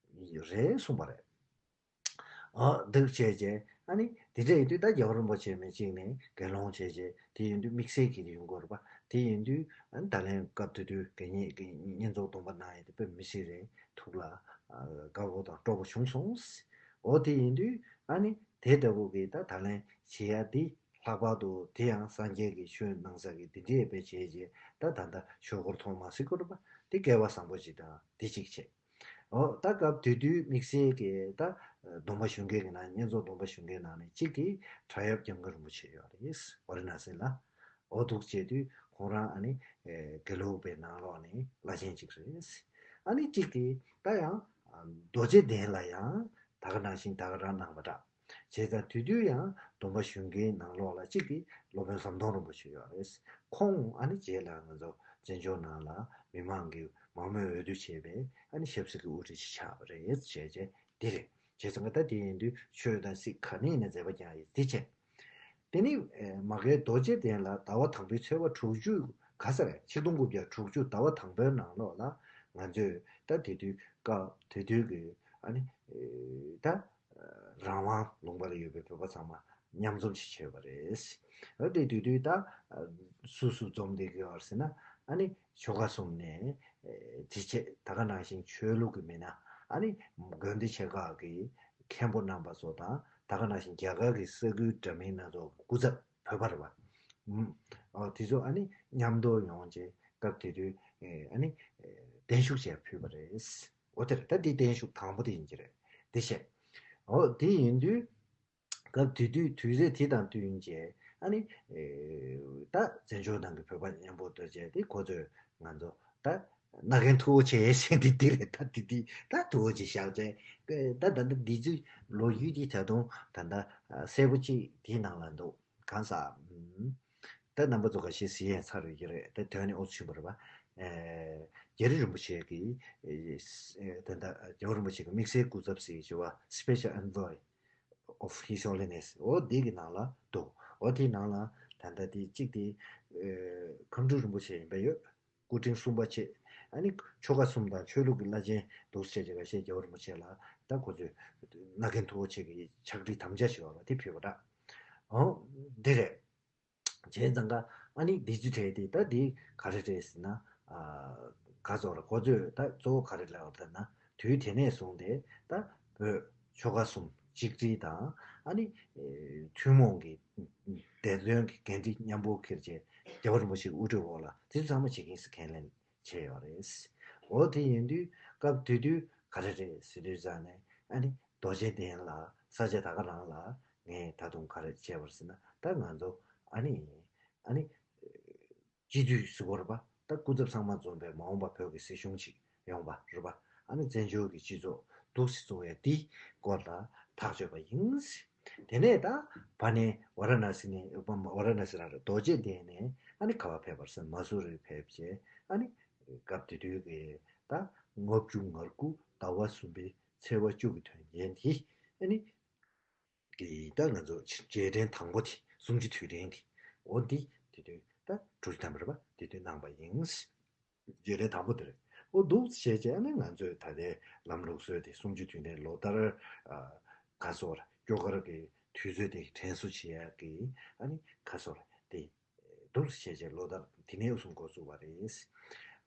རེད་གསུངས་པ་རེད། ཨ་འདུག་བྱས་རྗེས་ཨ་ནི་དེ་འདྲ་ཡིན་དུས་ད་རྒྱལ་བ་རིན་པོ་ཆེ་མི་གཅིག་ནས་དགེ་སློང་བྱས་རྗེས། དེ་ཡིན་དུས་དམིགས་བསལ་གྱི་ཡོང་དགོས་རེད་པ། དེ་ཡིན་དུས་ཨ་ནི་ད་ལན་སྐབས་དེ་དུས་དགེ་བསྙེན་གྱི་བསྙེན་རྫོགས་སྡོམ་པ་གནང་ཡས་དེ་དཔེ་མི་སྲིད་རེད། ཐུགས་ལ་ཨ་དགའ་པོ་དང་སྤྲོ་པོ་བྱུང་སོང་། འོ་དེ་ཡིན་དུས་ཨ་ནི་དེ་ལྟ་བུ་གི་ད་ད་ལན་བྱེད་ཡ་དེ་ལྷག་པར་དུ་དེ་ཡང་སངས་རྒྱས་ཀྱི་ཆོས་གནང་ས་གི་དེ་འདྲའི་དཔེ་བྱས་རྗེས། ད་ད་ལྟ་ཆོས་འཁོར་ཐོག་མ་ཟེར་དགོས་རེད་པ། དེ་སྐལ་བ་བཟང་པོ་ཞིག་དང་དེ་གཅིག་བྱས། འོ་ད་སྐབས་དེ་དུས་དམིགས་བསལ་གྱི་ད་ སྡོམ་པ་ཞུ་མཁན་གྱི་ནང་བསྙེན་རྫོགས་སྡོམ་པ་ཞུ་མཁན་ནང་ནས་གཅིག་གིས་བྲག་གཡབ་སྐྱབས་མགོན་རིན་པོ་ཆེ་ཡོད་རེད། ཝཱ་ར་ཎ་སི་ལ། འོ་འདུག་བྱས་དུས་ཁོང་རང་ཨ་ནི་དགེ་ལུགས་པའི་ནང་ལོགས་ནས་བླ་ཆེན་གཅིག་རེད། ཨ་ནི་གཅིག་གིས་ད་ཡང་རྡོ་རྗེ་གདན་ལ་ཡང་ད་ག་ནང་བཞིན་ད་ག་རང་གནང་བ་འདྲ། བྱས་ཙང་དེ་དུས་ཡང་སྡོམ་པ་ཞུ་མཁན་ནང་ལོགས་ལ་གཅིག་གིས་སློབ་དཔོན་ཟམ་གདོང་རིན་པོ་ཆེ་ཡོད་རེད། ཁོང་ཨ་ནི་རྗེས་ལ་ང་ཚོ་བཙན་བྱོལ་ནང་ལ་མི་མང་གི་མང་མོས་འོས་བསྡུ་བྱས་པའི་ཨ་ནི་ཞབས་སྲིད་ཀྱི་དབུ་ཁྲིད་ཅིག་ཆགས་པ་རེད་བྱས་རྗེས་འདི་རེད། བྱས་ཙང་ད་དེ་ཡིན་དུས་ཆོས་དང་སྲིད་ག་ནས་ནས་མཛད་པ་ཀྱང་ཡིན་འདི་བྱས། དེ་ནི་མ་གའི་རྡོ་རྗེ་གདན་ལ་ཟླ་བ་དང་པོའི་ཚེས་པ་དྲུག་ཅུ་ག་ས་རེད། ཆིག་སྟོང་དགུ་བརྒྱ་དྲུག་ཅུ་ཟླ་བ་དང་པོའི་ནང་ལོགས་ལ་ང་ཚོས་ད་དེ་དུས་སྐབས་དེ་དུས་ཀྱི་ཨ་ནི་ད་རང་དབང་ལུང་པ་ལ་ཡོད་པའི་བོད་པ་ཚང་མ་མཉམ་འཛོམས་ཤིག་བྱས་པ་རེད། འོ་དེ་དུས་དུས་ད་སུ་སུ་འཛོམས་བསྡད་ཀྱི་ཡོད་ཟེར་ན་ཨ་ནི་ཆོལ་ཁ་གསུམ་ནས་དེ་ཆེད་ད་ག་ནང་བཞིན་ཆོས་ལུགས་ཀྱི་མི་སྣ་ཨ་ནི་དགོན་སྡེ་ཆེ་ཁག་གི་མཁན་པོ་རྣམ་པ་ཚོ་དང་ད་ག་ནང་བཞིན་རྒྱ་གར་གྱི་ས་ཁུལ་འདྲ་མིན་སྣ་ཚོགས་སྐུ་ཚབ་བོད་པ་རེད་པ། ཨ་དེ་ཚོ་ཨ་ནི་མཉམ་དུ་ཡོང་རྗེས་སྐབས་དེ་དུས་ཨ་ནི་བརྟན་བཞུགས་བྱས་ཕུལ་བ་རེད། འོ་དེ་རེད། ད་འདི་བརྟན་བཞུགས་དང་པོ་དེ་ཡིན་གྱི་རེད། དེ་བཤད། འོ་དེ་ཡིན་དུས་སྐབས་དེ་དུས་དུས་ཚོད་དེ་དང་བསྟུན་རྗེས་ཨ་ནི་ད་བཙན་བྱོལ་ནང་གི་བོད་པ་མཉམ་པོ་ལྟ་བྱས་ཏེ་ཁོ་ཚོས་ང་ཚོ་ད་མནའ་གན་མཐུ་བོ་ཆེ་ཟེར་འདི་འདི་རེད། ད་འདི་འདི་ད་མཐུ་བོ་ཆེ་བཞག་བྱས་ད་ད་ལྟ་འདི་ཚོའི་ལོ་རྒྱུས་འདི་ད་དུང་ད་ལྟ་གསལ་པོ་ཅིག་དེའི་ནང་ལ་འདུག་གང་ཟག་ད་རྣམ་པ་ཚོ་ཁ་ཤས་གཟིགས་ཡས་ཚར་ཡོད་ཀྱི་རེད། ད་དོན་ནི་ཨོ་ཚོད་པ་རེད་པ། རྒྱ་རི་རིན་པོ་ཆེ་གི་ད་ལྟ་རྒྱལ་བ་རིན་པོ་ཆེ་གི་དམིགས་བསལ་སྐུ་ཚབ་ཟེར་གྱི་བ་Special Envoy of His Holiness འོ་འདི་གི་ནང་ལ་འདུག་འོ་དེའི་ནང་ལ་ད་ལྟ་དེ་གཅིག་དེ་ཁམས་སྤྲུལ་རིན་པོ་ཆེ་ཡིན་པ་ཡོད། སྐུ་ཕྲེང་གསུམ་པ་བྱས། ཨ་ནི་ཆོལ་ཁ་གསུམ་དང་ཆོས་ལུགས་ཀྱི་བླ་ཆེན་འདུག་སེ་བྱས་བྱས་ཁ་ཤས་རྒྱལ་བ་རིན་པོ་ཆེ་ལ་ད་ཁོ་ཚོས་མནའ་གན་མཐུ་བོ་ཆེ་གི་ཕྱག་བྲིས་དམ་བཅའ་ཞེས་པ་དེ་ཕུལ་བ་འདྲ། འོ་འདི་རེད། བྱས་ཙང་ཀ་ཨ་ནི་འདི་ཚོ་གྲས་དེ་ད་འདི་ག་རེ་རེད་ཟེར་ན། ག་ཚོད་རེད། ཁོ་ཚོས་ད་གཙོ་བོ་ག་རེ་ལབ་པ་ལབ་ན་དུས་དེ་ནས་བཟུང་སྟེ་ད་བོད་ཆོལ་ཁ་གསུམ་གཅིག་སྒྲིལ་དང་ཨ་ནི་ཐུན་མོང་གི་བདེན་དོན་གྱི་འགན་འཁྲི་མཉམ་པོ་འཁྱེར་བྱས་རྒྱལ་བ་རིན་པོ་ཆེའི་དབུ་ཁྲིད་འོག་ལ་དེ་ཚོ་ཚང་མ་བྱེད་ཀྱིན་སུ་ཁས་ལེན་བྱས་ཡོད་རེད། འོ་དེ་ཡིན་དུས་སྐབས་དེ་དུས་ག་རེ་རེད་ཟེར་དུས་ཙང་ནས་ཨ་ནི་རྡོ་རྗེ་གདན་ལ་ས་ཆ་ད་ག་རང་ལ་ངས་ད་དུང་ག་རེ་བྱས་པ་རེད་ཟེར་ན་ད་ང་ཚོ་ཨ་ནི་ཨ་ནི་སྤྱི་འཐུས་ཟེར་དགོས་རེད་པ། ད་སྐུ་ཚབ་ཚང་མ་འཛོམས་པའི་མ་འོངས་པ་བོད་ཀྱི་སྲིད་གཞུང་ཅིག་ཡོང་བ་རེད་པ། ཨ་ནི་བཙན་བྱོལ་གྱི་སྤྱི་ཚོགས་འདུག་སེ་བཙུགས་ཡ་འདི་སྐོར་ལ་ཐག་གཅོད་པ་ཡིན། དེ་ནས་ད་ཕ་ནས་ཝཱ་ར་ཎ་སི་ནས་ཝཱ་ར་ཎ་སི་ར་རེད། རྡོ་རྗེ་གདན་ནས་ཨ་ནི་ག་པར་ཕེབས་པ་རེད་ཟེར་ན་མ་སུ་རི་ཕེབས་བྱས་ཨ་ནི་སྐབས་དེ་དུས་ཀྱི་ད་ལྔ་བཅུ་ང་དགུ་ཟླ་བ་གསུམ་པའི་ཚེས་པ་བཅུ་གི་དོན་རྐྱེན་དེ་ཨ་ནི་གི་ད་ང་ཚོ་རྗེས་དྲན་དང་པོ་དེ་གསུམ་བཅུ་དུས་དྲན་དེ་འོ་འདི་དེ་དུས་ད་གྲུབ་ཐོབ་རེད་པ། དེ་དུས་གནང་པ་ཡིན། རྗེས་དྲན་དང་པོ་དེ་རེད། འོ་འདུག་བྱས་བྱས་ཨ་ནི་ང་ཚོས་ད་ལྟའི་ལམ་ལུགས་སྲོལ་དེ་གསུམ་བཅུ་དུས་དྲན་ལོ་ལྟར་ག་སོར་སྐྱོ་གར་གྱི་དུས་ཚོད་དེ་དྲན་གསོ་བྱེད་ཡག་གི་ཨ་ནི་ག་སོར་དེ་འདུག་བྱས་བྱས་ལོ་ལྟར་དེ་ནས་གསུང་འགོ་བཙུགས་པ་རེད།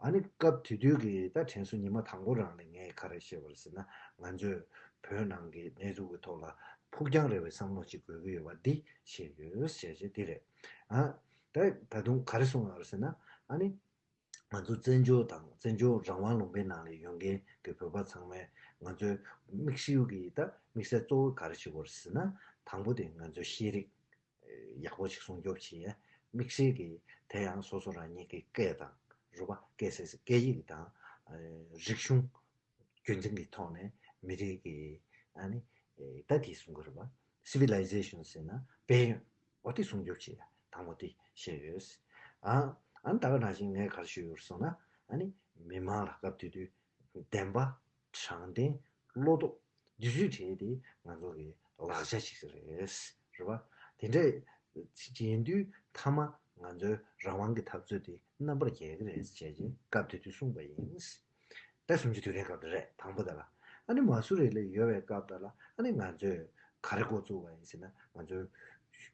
ཨ་ནི་སྐབས་དེ་དུས་ཀྱི་ད་དྲན་གསོ་ཉི་མ་དང་པོ་རང་ནས་ངས་ག་རེ་བཤད་པ་རེད་ཟེར་ན་ང་ཚོས་བོད་ནང་གི་གནས་ཚུལ་གྱི་ཐོག་ལ་ཕུགས་རྒྱང་རིང་བའི་བསམ་བློ་ཅིག་དགོས་ཀྱི་ཡོད་པ་འདི་བཤད་ཡོད་ཟེར་བྱས་འདི་རེད། ཨ་ད་ད་དུང་ག་རེ་གསུངས་ཡོད་རེད་ཟེར་ན་ཨ་ནི་ང་ཚོ་བཙན་བྱོལ་དང་བཙན་བྱོལ་རང་དབང་ལུང་པའི་ནང་ལ་ཡོད་མཁན་གྱི་བོད་པ་ཚང་མས་ང་ཚོའི་དམིགས་ཡུལ་གྱི་ད་དམིགས་བསལ་གཙོ་བོ་ག་རེ་བྱེད་དགོས་རེད་ཟེར་ན་དང་པོ་དེ་ང་ཚོའི་ཤེས་རིག་ཡག་པོ་ཞིག་སྲུང་སྐྱོབ་བྱེད་ཡ་དམིགས་བསལ་གྱི་དེ་ཡང་སོ་སོ་རང་ཉིད་ཀྱི་སྐད་དང་རུས་པ་སྐད་ཟེར་སྐད་ཡིག་དང་རིག་གཞུང་རྒྱུན་འཛིན་གྱི་ཐོག་ནས་མི་རིགས་ཀྱི་ཨ་ནི་ད་དེ་གསུང་གི་རེད་པ། Civilization ཟེར་ན་དཔལ་ཡོན་འོ་དེ་སྲུང་སྐྱོབ་བྱེད་ཡ་དང་པོ་དེ་བཤད་ཡོད། ཨ་ཨ་ནི་ད་ག་ནང་བཞིན་ངས་ག་རེ་ཞུས་ཡོད་སོང་ན་ཨ་ནི་མི་མང་ལ་སྐབས་དེ་དུས་བདེན་པ། དྲང་བདེན། བློ་སྟོབས། འདི་ཚོའི་གྲས་དེ་ང་ཚོ་གི་ལག་ཆ་ཞིག་རེད། རེད་པ། དེ་འདྲ་ཡིན་དུས་མཐའ་མ་ང་ཚོའི་རང་དབང་གི་འཐབ་རྩོད་དེ་རྣམ་པར་རྒྱལ་གྱི་རེད་ཅེས་ཀྱི་སྐབས་དེ་དུས་གསུངས་པ་ཡིན། ད་གསུམ་བཅུ་དུས་དྲན་སྐབས་དེ་རེད་དང་པོ་དེ་ལ། ཨ་ནི་མ་སུ་རི་ལ་ཡོད་པའི་སྐབས་དེ་ལ་ཨ་ནི་ང་ཚོས་ག་རེ་འགོ་བཙུགས་པ་ཡིན་ཟེར་ན་ང་ཚོའི་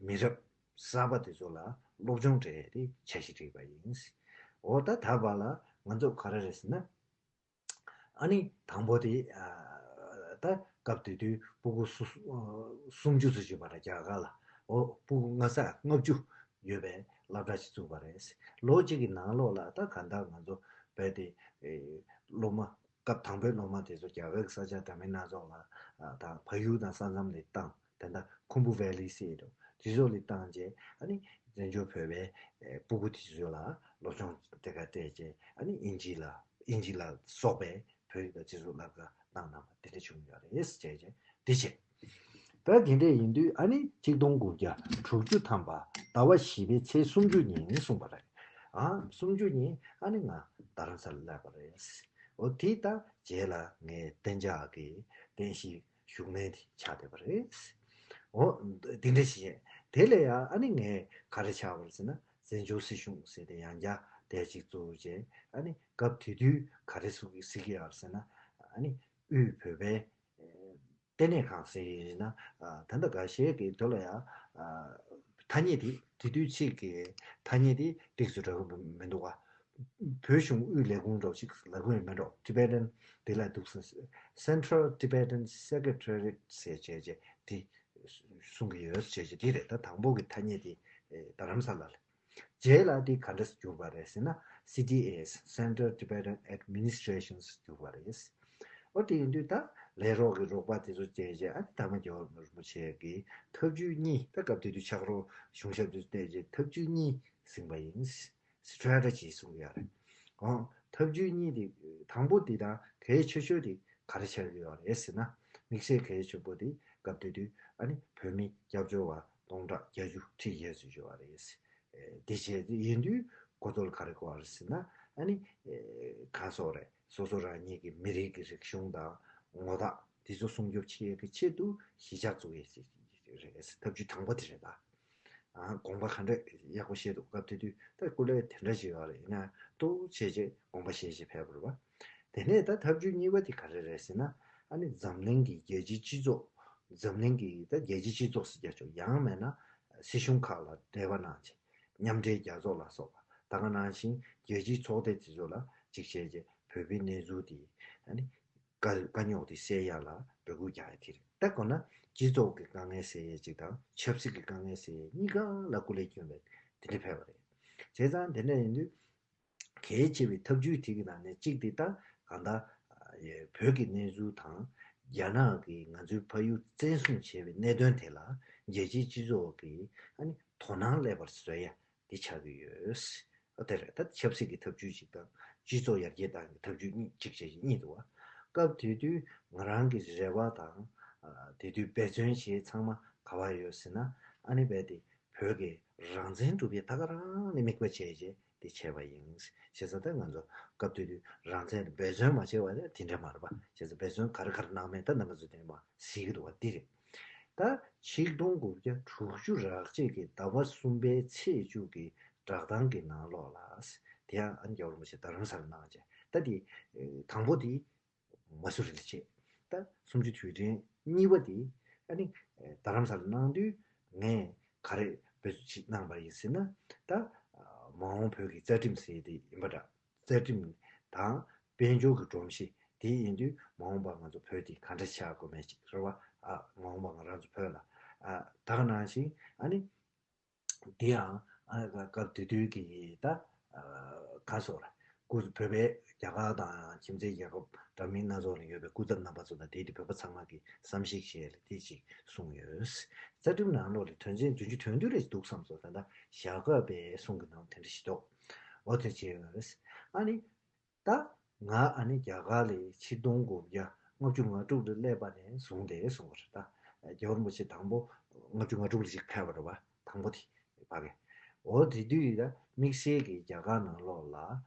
མི་རབས་གསར་པ་དེ་ཚོ་ལ་སློབ་སྦྱོང་སྤྲད་དེ་འཆར་གཞི་བསྒྲིགས་པ་ཡིན། འོ་ད་ད་བར་ལ་ང་ཚོ་ག་རེ་རེད་ཟེར་ན། ཨ་ནི་དང་པོ་དེ་ཨ་ད་སྐབས་དེ་དུས་སྤུ་གུ་སུ་སུམ་ཅུ་ཙམ་ཅིག་བར་རྒྱ་གར་ལ་འོ་སྤུ་གུ་ང་ས་ལྔ་བཅུ་ཡོད་པའི་སློབ་གྲྭ་ཞིག་བཙུགས་པ་རེད། ལོ་གཅིག་གི་ནང་ལོགས་ལ་ད་གང་ལྟར་ང་ཚོ་བོད་དེ་སློབ་མ་ སྐབས་དང་པོའི་སློབ་མ་དེ་ཚོ་རྒྱ་གར་གྱི་ས་ཆ་འདྲ་མིན་སྣ་ཚོགས་ལ་ཨ་དང་ཕ་ཡུལ་དང་ས་མཚམས་ལ་བཏང་། དེ་འདྲ་ཁུམ་བུ་ཝེ་ལི་ཟེར་འདུག་དེ་ཚོ་ལ་བཏང་རྗེས་ཨ་ནི་བཙན་བྱོལ་བོད་པའི་ཨེ་སྤུ་གུ་དེ་ཚོ་ལ་སློབ་སྦྱོང་དེ་ག་སྤྲད་རྗེས་ཨ་ནི་དབྱིན་ཇི་ལ་དབྱིན་ཇི་ལ་སོགས་པའི་བོད་ཡིག་དང་སྤྱི་ཚོགས་བསླབ་གར་བཏང་གནང་བ་དེ་འདྲ་བྱུང་ཡོད་རེད་ཟེར་བྱས་རྗེས་དེ་བྱས། ད་དེ་འདྲ་ཡིན་དུས་ཨ་ནི་ཆིག་སྟོང་དགུ་བརྒྱ་དྲུག་ཅུ་ཐམ་པ་ཟླ་བ་བཞི་པའི་ཚེས་སུམ་ཅུ་ཉིན་གསུངས་པ་རེད། ཨ་སུམ་ཅུ་ཉིན་ཨ་ནི་ང་རྡ་རམ་ས་ལ་སླེབས་པ་རེད། འོ་དེ་ད་རྗེས་ལ་ངའི་གཏན་འཇགས་ཀྱི་རྟེན་གཞི་བཞུགས་གནས་དེ་ཆགས་བསྡད་པ་རེད། འོ་དེ་འདྲ་ཞིག་དེ་ལས་ཡང་ཨ་ནི་ངས་ག་རེ་ཆགས་པ་རེད་ཟེར་ན། བཙན་བྱོལ་སྲིད་གཞུང་ཟེར་ཏེ་ཡང་བསྐྱར་དེ་གཅིག་བཙུགས་རྗེས་ཨ་ནི་སྐབས་དེ་དུས་ག་རེ་ཟེར་གྱི་ཟེར་གྱི་ཡོད་ཟེར་ན། ཨ་ནི་དབུས་བོད་པའི་ལྟེ་གནས་ཁང་ཟེར་ཡིན་ན། ད་ལྟ་འགའ་ཤས་ཀྱིས་དེ་ལ་ཡང་ཐ་སྙད་དེ་དེ་དུས་ཚིག་གི་ཐ་སྙད་དེ་ཏོག་ཙམ་འདྲ་གི་མི་འདུག་ག་བོད་གཞུང་དབུས་ལས་ཁུངས་འདྲ་ཞིག་ལབ་ཀྱི་མེད་འགྲོ། Tibetan དེ་ལ་འདུག་ཟེར། Central Tibetan Secretariat ཟེར་བྱས་རྗེས་དེ་གསུང་གི་ཡོད་ཟེར་བྱས་རྗེས་དེ་རེད། ད་དང་པོ་གི་ཐ་སྙད་དེ་རྡ་རམ་ས་ལ་ལ། རྗེས་ལ་འདི་ག་འདྲ་གྱུར་པ་རེད་ཟེར་ན། སི་ཊི་ཨེ་ཨེས། Central Tibetan Administration གྱུར་པ་རེད། ཨོ་དེ་ཡིན་དུས་ད་ལས་རོགས་ཀྱི་རོགས་པ་དེ་ཚོ་བྱས་རྗེས་ཨ་ནི་ད་མ་རྒྱལ་བ་རིན་པོ་ཆེ་གི་ཐབས་ཇུས་གཉིས། ད་སྐབས་དེ་དུས་ཕྱག་རོགས་གཞུང་ཞབས་དེ་ཚོ་བལྟས་རྗེས་ཐབས་ཇུས་གཉིས་ཟིན་པ་ཡིན། Strategy གསུང་གི་ཡོད་རེད། ཨོ་ཐབས་ཇུས་གཉིས་དེ་དང་པོ་དེ་དང་གལ་ཆེ་ཤོས་དེ་ག་རེ་ཆགས་ཀྱི་ཡོད་རེད་ཟེར་ན། དམིགས་བསལ་གལ་ཆེ་པོ་དེ་སྐབས་དེ་དུས་ཨ་ནི་བོད་མི་སྐྱབས་བཅོལ་བ་སྟོང་ཕྲག་བརྒྱད་ཅུ་ཁྲི་བརྒྱད་ཙམ་ཡོད་རེད། དེ་བྱས་ཡིན་དུས་ཁོ་ཚོར་ག་རེ་དགོས་རེད་ཟེར་ན། ཨ་ནི་ག་སོགས་རེད། སོ་སོ་རང་ཉིད་ཀྱི་མི་རིགས་ཀྱི་རིག་གཞུང་དང་ངོ་རྟགས་དེ་ཚོ་སྲུང་སྐྱོབ་བྱེད་ཡས་ཀྱི་ཆེད་དུ་གཞིས་ཆགས་བཙུགས་ཡས་རེད། ཐབས་ཇུས་དང་པོ་དེ་རེད་ད། ཨ་དགོངས་པ་ག་འདྲ་ཡག་པོ་བཞེས་འདུག་སྐབས་དེ་དུས་ད་སྐུ་ལས་དེ་འདྲ་ཞིག་ཡོད་རེད། ཡིན་ན་ཏོག་བྱས་རྗེས་དགོངས་པ་བཞེས་བཞེས་ཕེབས་པ་རེད་པ། དེ་ནས་ད་ཐབས་ཇུས་གཉིས་པ་དེ་ག་རེ་རེད་ཟེར་ན། ཨ་ནི་འཛམ་གླིང་གི་རྒྱལ་སྤྱིའི་སྤྱི་ཚོགས། འཛམ་གླིང་གི་ད་རྒྱལ་སྤྱིའི་སྤྱི་ཚོགས་ཟེར་རྒྱ་ཆོག་ཡང་མིན་ན་སྲིད་གཞུང་ཁག་ལ་འབྲེལ་བ་གནང་བྱས། མཉམ་འབྲེལ་རྒྱལ་ཚོགས་ལ་སོགས་པ། ད་ག་ནང་བཞིན་རྒྱལ་སྤྱིའི་ཚོགས་སྡེ་དེ་ཚོ་ལ་གཅིག་བྱས་རྗེས་བོད་པའི་གནས་ཚུལ་དེ་ཨ་ནི་དཀའ་དཀའ་རྙོག་དེ་སེལ་ཡ་ལ་འབོད་སྐུལ་རྒྱག་ཡ་དེ་རེད། ད་དགོངས་ན་སྤྱི་ཚོགས་ཀྱི་དཀའ་ངལ་སེལ་ཡས་གཅིག་དང་ཆབ་སྲིད་ཀྱི་དཀའ་ངལ་སེལ་ཡས་གཉིས་ཀ་ལ་སྐུ་ལས་བསྐྱོན་པའི་དེ་འདྲ་ཕེབས་པ་རེད། བྱས་ཙང་དེ་འདྲ་ཡིན་དུས་གལ་ཆེ་བའི་ཐབས་ཇུས་དེ་གི་ནང་ནས་གཅིག་དེ་ད་གང་ལྟར་བོད་ཀྱི་གནས་ཚུལ་དང་རྒྱ་ནག་གིས་ང་ཚོའི་ཕ་ཡུལ་བཙན་བཟུང་བྱས་པའི་གནད་དོན་དེ་ལ་རྒྱལ་སྤྱིའི་སྤྱི་ཚོགས་ཀྱིས་ཨ་ནི་དོ་སྣང་སླེབས་པར་བཟོ་ཡ་དེ་ཆགས་ཀྱི་ཡོད། ཨ་དེ་རེད། ད་ཆབ་སྲིད་ཀྱི་ཐབས་ཇུས་ཤིག་དང་སྤྱི་ཚོགས་ཡར་རྒྱས་གཏང་གི་ཐབས་ཇུས་གཉིས་གཅིག་བྱས་ཤིག་གཉིས་འདུག་བ། སྐབས་དེ་དུས་ང་རང་གི་རེ་བ་དང་ཨ་དེ་དུས་འབད་བརྩོན་བྱས་ཚང་མ་ག་བ་ཡོད་ཟེར་ན། ཨ་ནི་རྦད་དེ་བོད་ཀྱི་རང་བཙན་སྒྲུབ་ཡས་ད་ག་རང་ནས་དམིགས་པ་བྱས་རྗེས་དེ་བྱས་པ་ཡིན། བྱས་ཙང་ད་ང་ཚོ་སྐབས་དེ་དུས་རང་བཙན་འབད་བརྩོན་མ་བྱས་པ་དེ་དེ་འདྲ་མ་རེད་པ། བྱས་ཙང་འབད་བརྩོན་ག་རེ་ག་རེ་གནང་མིན་ད་རྣམ་པ་ཚོ་དེ་མ་གཟིགས་ཀྱི་འདུག་བ། འདི་རེད། ད་ཆིག་སྟོང་དགུ་བརྒྱ་དྲུག་ཅུ་རེ་གཅིག་གི་ཟླ་བ་གསུམ་པའི་ཚེས་བཅུ་གི་བསྒྲགས་གཏམ་གྱི་ནང་ལོགས་ལ། དེ་ཡང་ཨ་ནི་རྒྱལ་བ་རིན་པོ་ཆེ་རྡ་རམ་ས་ལ་གནང་བྱས། ད་དེ་དང་པོ་དེ་མ་སུ་རི་ལ་བྱས། ད་གསུམ་བཅུ་དུས་དྲན་གཉིས་པ་དེ་ཨ་ནི་རྡ་རམ་ས་ལ་གནང་དུས་ངས་ག་རེ་འབད་བརྩོན་ཅིག་གནང་པ་ཡིན་ཟེར་ན། ད་མ་འོངས་བོད་ཀྱི་རྩ་ཁྲིམས་ཟེར་དེ་ཡིན་པ་འདྲ། རྩ་ཁྲིམས་དང་དཔལ་འབྱོར་གྱི་སྒྲོམ་གཞི་དེ་ཡིན་དུས་མ་འོངས་པ་ང་ཚོ་བོད་དེ་ག་འདྲ་ཆགས་དགོས་མེད་ཅིག་རེད་བ། ཨ་མ་འོངས་པ་ང་རང་ཚོ་བོད་ལ་ཨ་ད་ག་ནང་བཞིན་ཨ་ནི། དེ་ཡང་ཨ་སྐབས་དེ་དུས་ཀྱི་ད་ག་སོགས་ར་སྐུ་བོད་པའི་རྒྱ་གར་དང་ཁྱིམ་མཚེས་རྒྱལ་ཁབ་འདྲ་མིན་སྣ་ཚོགས་ལ་ཡོད་པའི་སྐུ་ཚབ་རྣམ་པ་ཚོ་དང་དེའི་དུས་བོད་པ་ཚང་མ་གི་བསམ་གཞིག་བྱས་ལ་དེ་ཅིག་གསུངས་ཡོད། རྩ་ཁྲིམས་ནང་ལོགས་ལ་དོན་ཚན་བདུན་ཅུ་དོན་བདུན་རེ་འདུག་བསམ་སོང་། ད་ལྟ་ཞྭ་སྒབ་པའི་གསུང་གི་ནང་དེ་འདྲ་ཞིག་འདུག་འོ་དེ་བྱས་ཡོད། ཨ་ནི། ད་ང་ཨ་ནི་རྒྱ་གར་ལ་ཆིག་སྟོང་དགུ་བརྒྱ་ལྔ་བཅུ་ང་དྲུག་ལ་སླེབས་པ་ནས་བཟུང་སྟེ་གསུངས་པ་རེད། ད་རྒྱལ་བ་རིན་པོ་ཆེ་དང་པོ་ལྔ་བཅུ་ང་དྲུག་ལ་ཅིག་ཕེབས་པ་རེད་བ། དང་པོ་དེ་ཕ་གི། འོ་དེ་དུས་ཡིན་ད་དམིགས་བསལ་གྱི་རྒྱ་གར་ནང་ལོགས་ལ་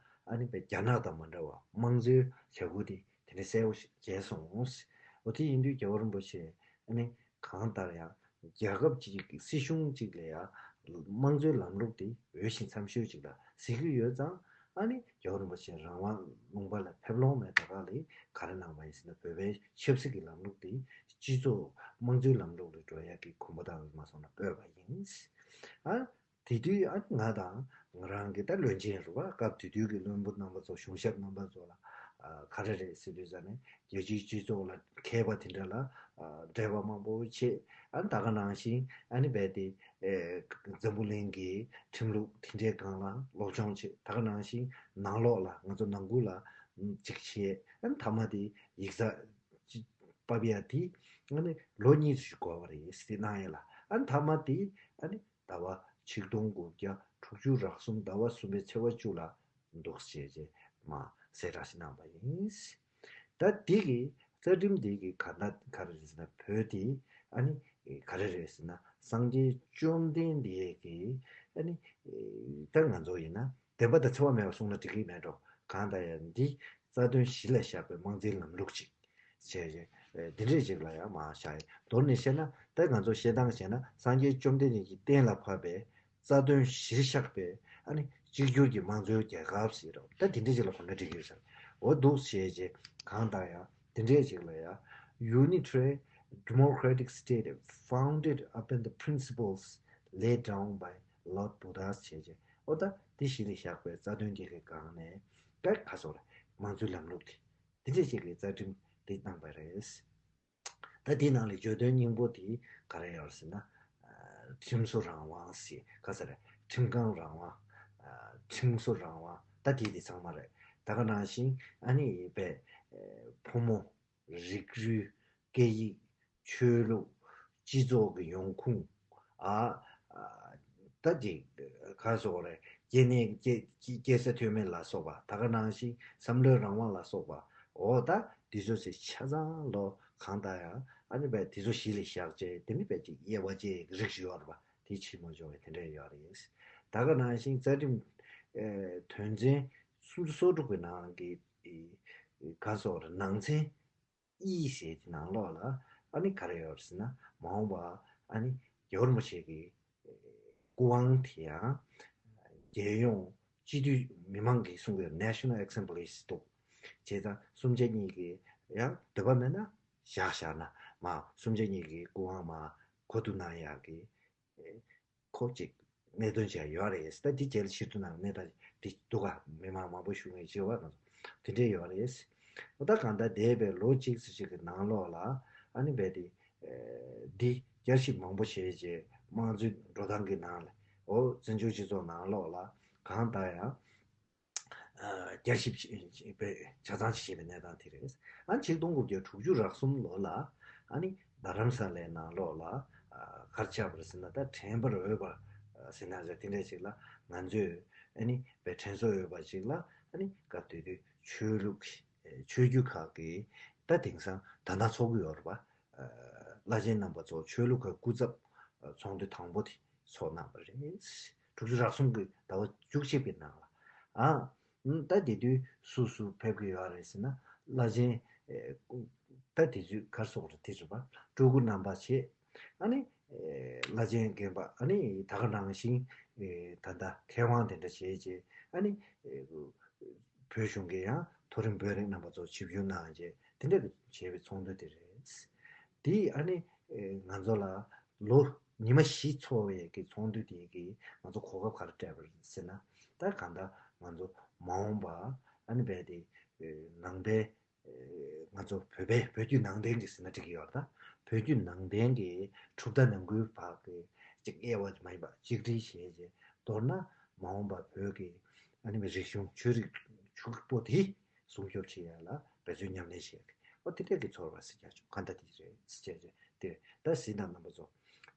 ཨ་ནི་བའི་རྒྱ་ནག་དང་མ་འདྲ་བ་དམངས་གཙོའི་བྱ་འགུལ་དེ་དེ་འདྲ་གསལ་བོ་ཞིག་བྱས་སོང་། འོ་དེ་ཡིན་དུས་རྒྱལ་བ་རིན་པོ་ཆེ་ཨ་ནི་གང་ལྟར་ཡང་རྒྱལ་ཁབ་ཅིག་གི་སྲིད་གཞུང་ཅིག་ལ་ཡང་དམངས་གཙོའི་ལམ་ལུགས་དེ་འོས་ཤིང་འཚམ་ཤོས་ཅིག་ལ་གཟིགས་ཀྱི་ཡོད་ཙང་། ཨ་ནི་རྒྱལ་བ་རིན་པོ་ཆེ་རང་དབང་ལུང་པ་ལ་ཕེབས་ལོང་མེད་ད་ག་ལ་ག་རེ་གནང་བ་ཡིན་ཟེར་ན། བོད་པའི་ཆབ་སྲིད་ཀྱི་ལམ་ལུགས་དེ་སྤྱི་ཚོགས་དམངས་གཙོའི་ལམ་ལུགས་ལ་འགྲོ་ཡག་གི་གོམ་པ་བཏང་མ་སོང་ན་འོས་པ་ཡིན། ཨ། དེ་དུས་ཨ་ང་དང་ང་རང་གི་ད་བློན་ཆེན་རེད་བ། སྐབས་དེ་དུས་ཀྱི་བློན་པོ་རྣམ་པ་ཚོ་གཞུང་ཞབས་རྣམ་པ་ཚོ་ལ་ཨ་ག་རེ་རེད་ཟེར་དུས་ཙ་ནས་རྒྱལ་སྤྱིའི་སྤྱི་ཚོགས་ལ་མཁས་པ་དེ་འདྲ་ལ་ཨ་འབྲེལ་བ་མང་པོ་བྱེད། ཨ་ད་ག་ནང་བཞིན་ཨ་ནི་རྦད་དེ་ཨེ་འཛམ་བུ་གླིང་གི་ཁྲིམས་ལུགས་དེ་འདྲའི་སྒང་ལ་སློབ་སྦྱོང་བྱེད། ད་ག་ནང་བཞིན་ནང་ལོགས་ལ་ང་ཚོ་ནང་ཁུལ་ལ་ གཅིག་བྱས། ཨ་ནི་མཐའ་མ་དེ་ཡིག་ཚགས་ཕབ་ཡ་དེ་ཨ་ནི་ལོ་གཉིས་ཙམ་ཞིག་འགོར་བ་རེད། དེ་གནང་ཡ་ལ། ཨ་ནི་མཐའ་མ་དེ་ཨ་ནི་ཟླ་བ་ཆིག་སྟོང་དགུ་བརྒྱ་དྲུག་ཅུ་རག་གསུམ་ཟླ་བ་གསུམ་པའི་ཚེས་པ་བཅུ་ལ་འདུག་ཅེས་བྱས་མ་གསལ་བསྒྲགས་ཤིག་གནང་བ་ཡིན། ད་འདི་གི་རྩ་ཁྲིམས་འདི་གི་ག་ན་ག་རེ་རེད་ཟེར་ན། བོད་དེ་ཨ་ནི་ག་རེ་རེད་ཟེར་ན། སངས་རྒྱས་བཅོམ་ལྡན་འདས་ཀྱི་ཨ་ནི་ད་ང་ཚོ་ཡིན་ན་བདེན་པ་དང་འཚེ་བ་མེད་པར་གསུངས་ན་འགྲིག་གི་མེད་འགྲོ། གང་ལྟར་ཡང་འདི་རྩ་དོན་གཞི་ལ་བཞག་པའི་དམངས་གཙོའི་ལམ་ལུགས་ཅིག་བྱས་རྗེས་འདི་འདྲས་ཅིག་ལ་ཡང་མ་བཞག་ཡིན། མདོར་ནས་བཤད་ན་ད་ང་ཚོ་བཤད་སྟངས་བྱས་ན། སངས་རྒྱས་བཅོམ་ལྡན་འདས་ཀྱིས་གཏན་ལ་ཕབ་པའི་རྩ་དོན་གཞིར་བཞག་པའི་ཨ་ནི་གཅིག་གྱུར་གྱི་དམངས་གཙོའི་རྒྱལ་ཁབ་ཟེར་རོ། ད་དེ་འདྲས་ཅིག་ལ་གོ་ན་འགྲིག་གི་ཡོད་ས་རེད། འོ་འདུག་བྱས་རྗེས་གང་ལྟར་ཡང་དེ་འདྲས་ཅིག་ལ་ཡང་unitary democratic state founded upon the principles laid down by Lord Buddha བྱས་རྗེས། འོ་ད་དེ་གཞི་ལ་བཞག་པའི་རྩ་དོན་དེ་གི་སྒང་ནས་ད་ག་སོགས་རེད། དམངས་གཙོའི་ལམ་ལུགས་དེ་དེ་འདྲས་ཅིག་གི་རྩ་ཁྲིམས་དེ་གནང་པ་རེད། ད་དེའི་ནང་ལ་བརྗོད་དོན་སྙིང་པོ་དེ་ག་རེ་ཡོད་ཟེར་ན། ཁྲིམས་བཟོ་རང་དབང་ཟེར་ག་ས་རེད། ཁྲིམས་ཁང་རང་དབང་། ཁྲིམས་བཟོ་རང་དབང་། ད་དེ་དེ་ཚང་མ་རེད། ད་ག་ནང་བཞིན་ཨ་ནི་པའི་ཕོ་མོ། རིགས་རུས། སྐད་ཡིག། ཆོས་ལུགས། སྤྱི་ཚོགས་ཀྱི་ཡོང་ཁུངས། ཨ། ད་ཅིག་ག་སོགས་རེད། སྐྱེ་གནས་སྐྱེ་སྐྱེ་ས་ཐོན་མིན་ལ་སོགས་པ། ད་ག་ནང་བཞིན་བསམ་བློའི་རང་དབང་ལ་སོགས་པ། འོ་ད་དེ་ཚོ་ཚེ་ཆ་ཚང་ལོ་གང་ལྟར་ཡང་ཨ་ནི་པའི་དེ་ཚོ་གཞི་ལ་བཞག་བྱས། དེ་ནི་པའི་ཅིག་དབྱེ་བ་བཅས་རིགས་ཡོད་རེད་པ། དེ་ཕྱིར་མ་འབྱུང་བའི་དེ་འདྲ་ཡོད་རེད། ད་ག་ནང་བཞིན་རྩ་ཁྲིམས་དོན་ཚན་སུམ་ཅུ་སོ་དྲུག་གི་ནང་གི་ག་སོགས་རེད། ནང་ཚན་གཉིས་ཟེར་གྱི་ནང་ལོགས་ལ་ཨ་ནི་ག་རེ་ཡོད་ཟེར་ན། མ་འོངས་པ་ཨ་ནི་རྒྱལ་བ་རིན་པོ་ཆེ་གི་སྐུ་དབང་དེ་ཡང་རྒྱལ་ཡོངས་སྤྱི་འཐུས་མི་མང་གིས་གསུང་གི་National Assembly ཟེར་འདུག་བྱས་ཙང་གསུམ་ཆ་གཉིས་ཀྱི་ཡང་འདོད་པ་མེད་ན་བཞག་བཞག་ན་མ། གསུམ་ཆ་གཉིས་ཀྱི་སྐུ་དབང་མ་གོ་བསྡུར་གནང་ཡག་གི་ཁོ་ཅིག་གནད་དོན་ཅིག་ཡོད་རེད། ད་འདི་རྗེས་ལ་ཕྱིར་བསྡུ་གནང་གནད་དོན་འདི་འདུག་ག་མི་མང་མང་པོ་ཞུ་མཁན་བྱེད་པ་དེ་འདྲས་ཡོད་རེད། འོ་ད་གང་ལྟར་འདས་པའི་ལོ་གཅིག་ཙམ་ཞིག་གི་ནང་ལོགས་ལ་ཨ་ནི་རྦད་དེ་འདི་བསྐྱར་ཞིབ་མང་པོ་བྱས་རྗེས་དམངས་གཙོའི་འགྲོ་སྟངས་ཀྱི་ནང་ལ། འོ་བཙན་བྱོལ་སྤྱི་ཚོགས་ནང་ལོགས་ལ་གང་ལྟར་ཡང་བསྐྱར་ཞིབ་ཆ་ཚང་ཞིག་བྱས་པའི་གནས་སྟངས་དེ་རེད། ཨ་ཆིག་སྟོང་དགུ་བརྒྱ་དྲུག་ཅུ་རག་གསུམ་ལོ་ལ་ཨ་ནི་རྡ་རམ་ས་ལའི་ནང་ལོགས་ལ་ག་རེ་ཆགས་པ་རེད་ཟེར་ན། ད་དྲན་པར་འོས་པ་ཟེར་ན་རེད། དེ་འདྲ་ཞིག་ལ་ང་ཚོས་ཨ་ནི་པའི་དྲན་གསོ་འོས་པ་ཞིག་ལ་ཨ་ནི་སྐབས་དེ་དུས་ཆོས་ལུགས་ཆོས་བརྒྱུད་ཁག་གི་ད་དེང་སང་ད་ལྟ་ཚོགས་ཀྱི་ཡོད་རེད་པ། བླ་ཆེན་རྣམ་པ་ཚོ་ཆོས་ལུགས་ཁག་སྐུ་ཚབ་ཚོགས་འདུ་དང་པོ་དེ་ཚོགས་གནང་བ་རེད། དྲུག་ཅུ་རག་གསུམ་གྱི་ཟླ་བ་བཅུ་གཅིག་པའི་ནང་ལ། ཨ། ད་དེ་དུས་སུ་སུ་ཕེབས་ཀྱི་ཡོད་རེད་ཟེར་ན། བླ་ཆེན་ད་དེ་དུས་ག་རེ་ཟེར་དགོས་རེད། དེ་ཚོ་པ་སྤྲུལ་སྐུ་རྣམ་པ་བྱས། ཨ་ནི་བླ་ཆེན་རྒན་པ། ཨ་ནི་ད་ག་ནང་བཞིན་ད་ལྟ་མཁས་དབང་དེ་འདྲ་བྱས་རྗེས། ཨ་ནི་བོད་གཞུང་གི་ཡང་མཐོ་རིམ་དཔོན་རིགས་རྣམ་པ་ཚོ་ཆིབས་བསྒྱུར་གནང་རྗེས་དེ་འདྲ་བྱས་པའི་ཚོགས་འདུ་དེ་རེད། དེས་ཨ་ནི་ང་ཚོ་ལ་ལོ་ཉི་མ་བཞི་འཚོགས་པའི་གི་ཚོགས་འདུ་དེ་གིས་ང་ཚོ་གོ་སྐབས་ག་རེ་སྤྲད་པ་རེད་ཟེར་ན། ད་གང་ལྟར་ང་ཚོ་མ་འོངས་པ་ཨ་ནི་རྦད་དེ་ནང་པའི་ང་ཚོ་བོད་པའི་བོད་བརྒྱུད་ནང་བསྟན་གྱི་ཟེར་ན་འགྲིག་གི་ཡོད་རེད། ད་བོད་བརྒྱུད་ནང་བསྟན་གྱི་གྲུབ་མཐའ་ནང་ཁུལ་བར་གྱི་གཅིག་དབྱེ་བ་མ་ཡིན་པ་གཅིག་སྒྲིལ་བྱས་རྗེས། མདོར་ན་མ་འོངས་པ་བོད་ཀྱི་ཨ་ནི་རིག་གཞུང་ཆོས་རིག་ཕྱུག་པོ་དེ་སྲུང་སྐྱོབ་བྱེད་ཡ་ལ་འབད་བརྩོན་མཉམ་ལས་བྱེད་དགོས། འོ་དེ་འདྲ་གི་ཚོར་བ་ཟེར་རྒྱག་ཆོག་ག་འདྲ་དེ་རེད་ཟེར་བྱས་དེ་རེད། ད་གཟིགས་དང་རྣམ་པ་ཚོ།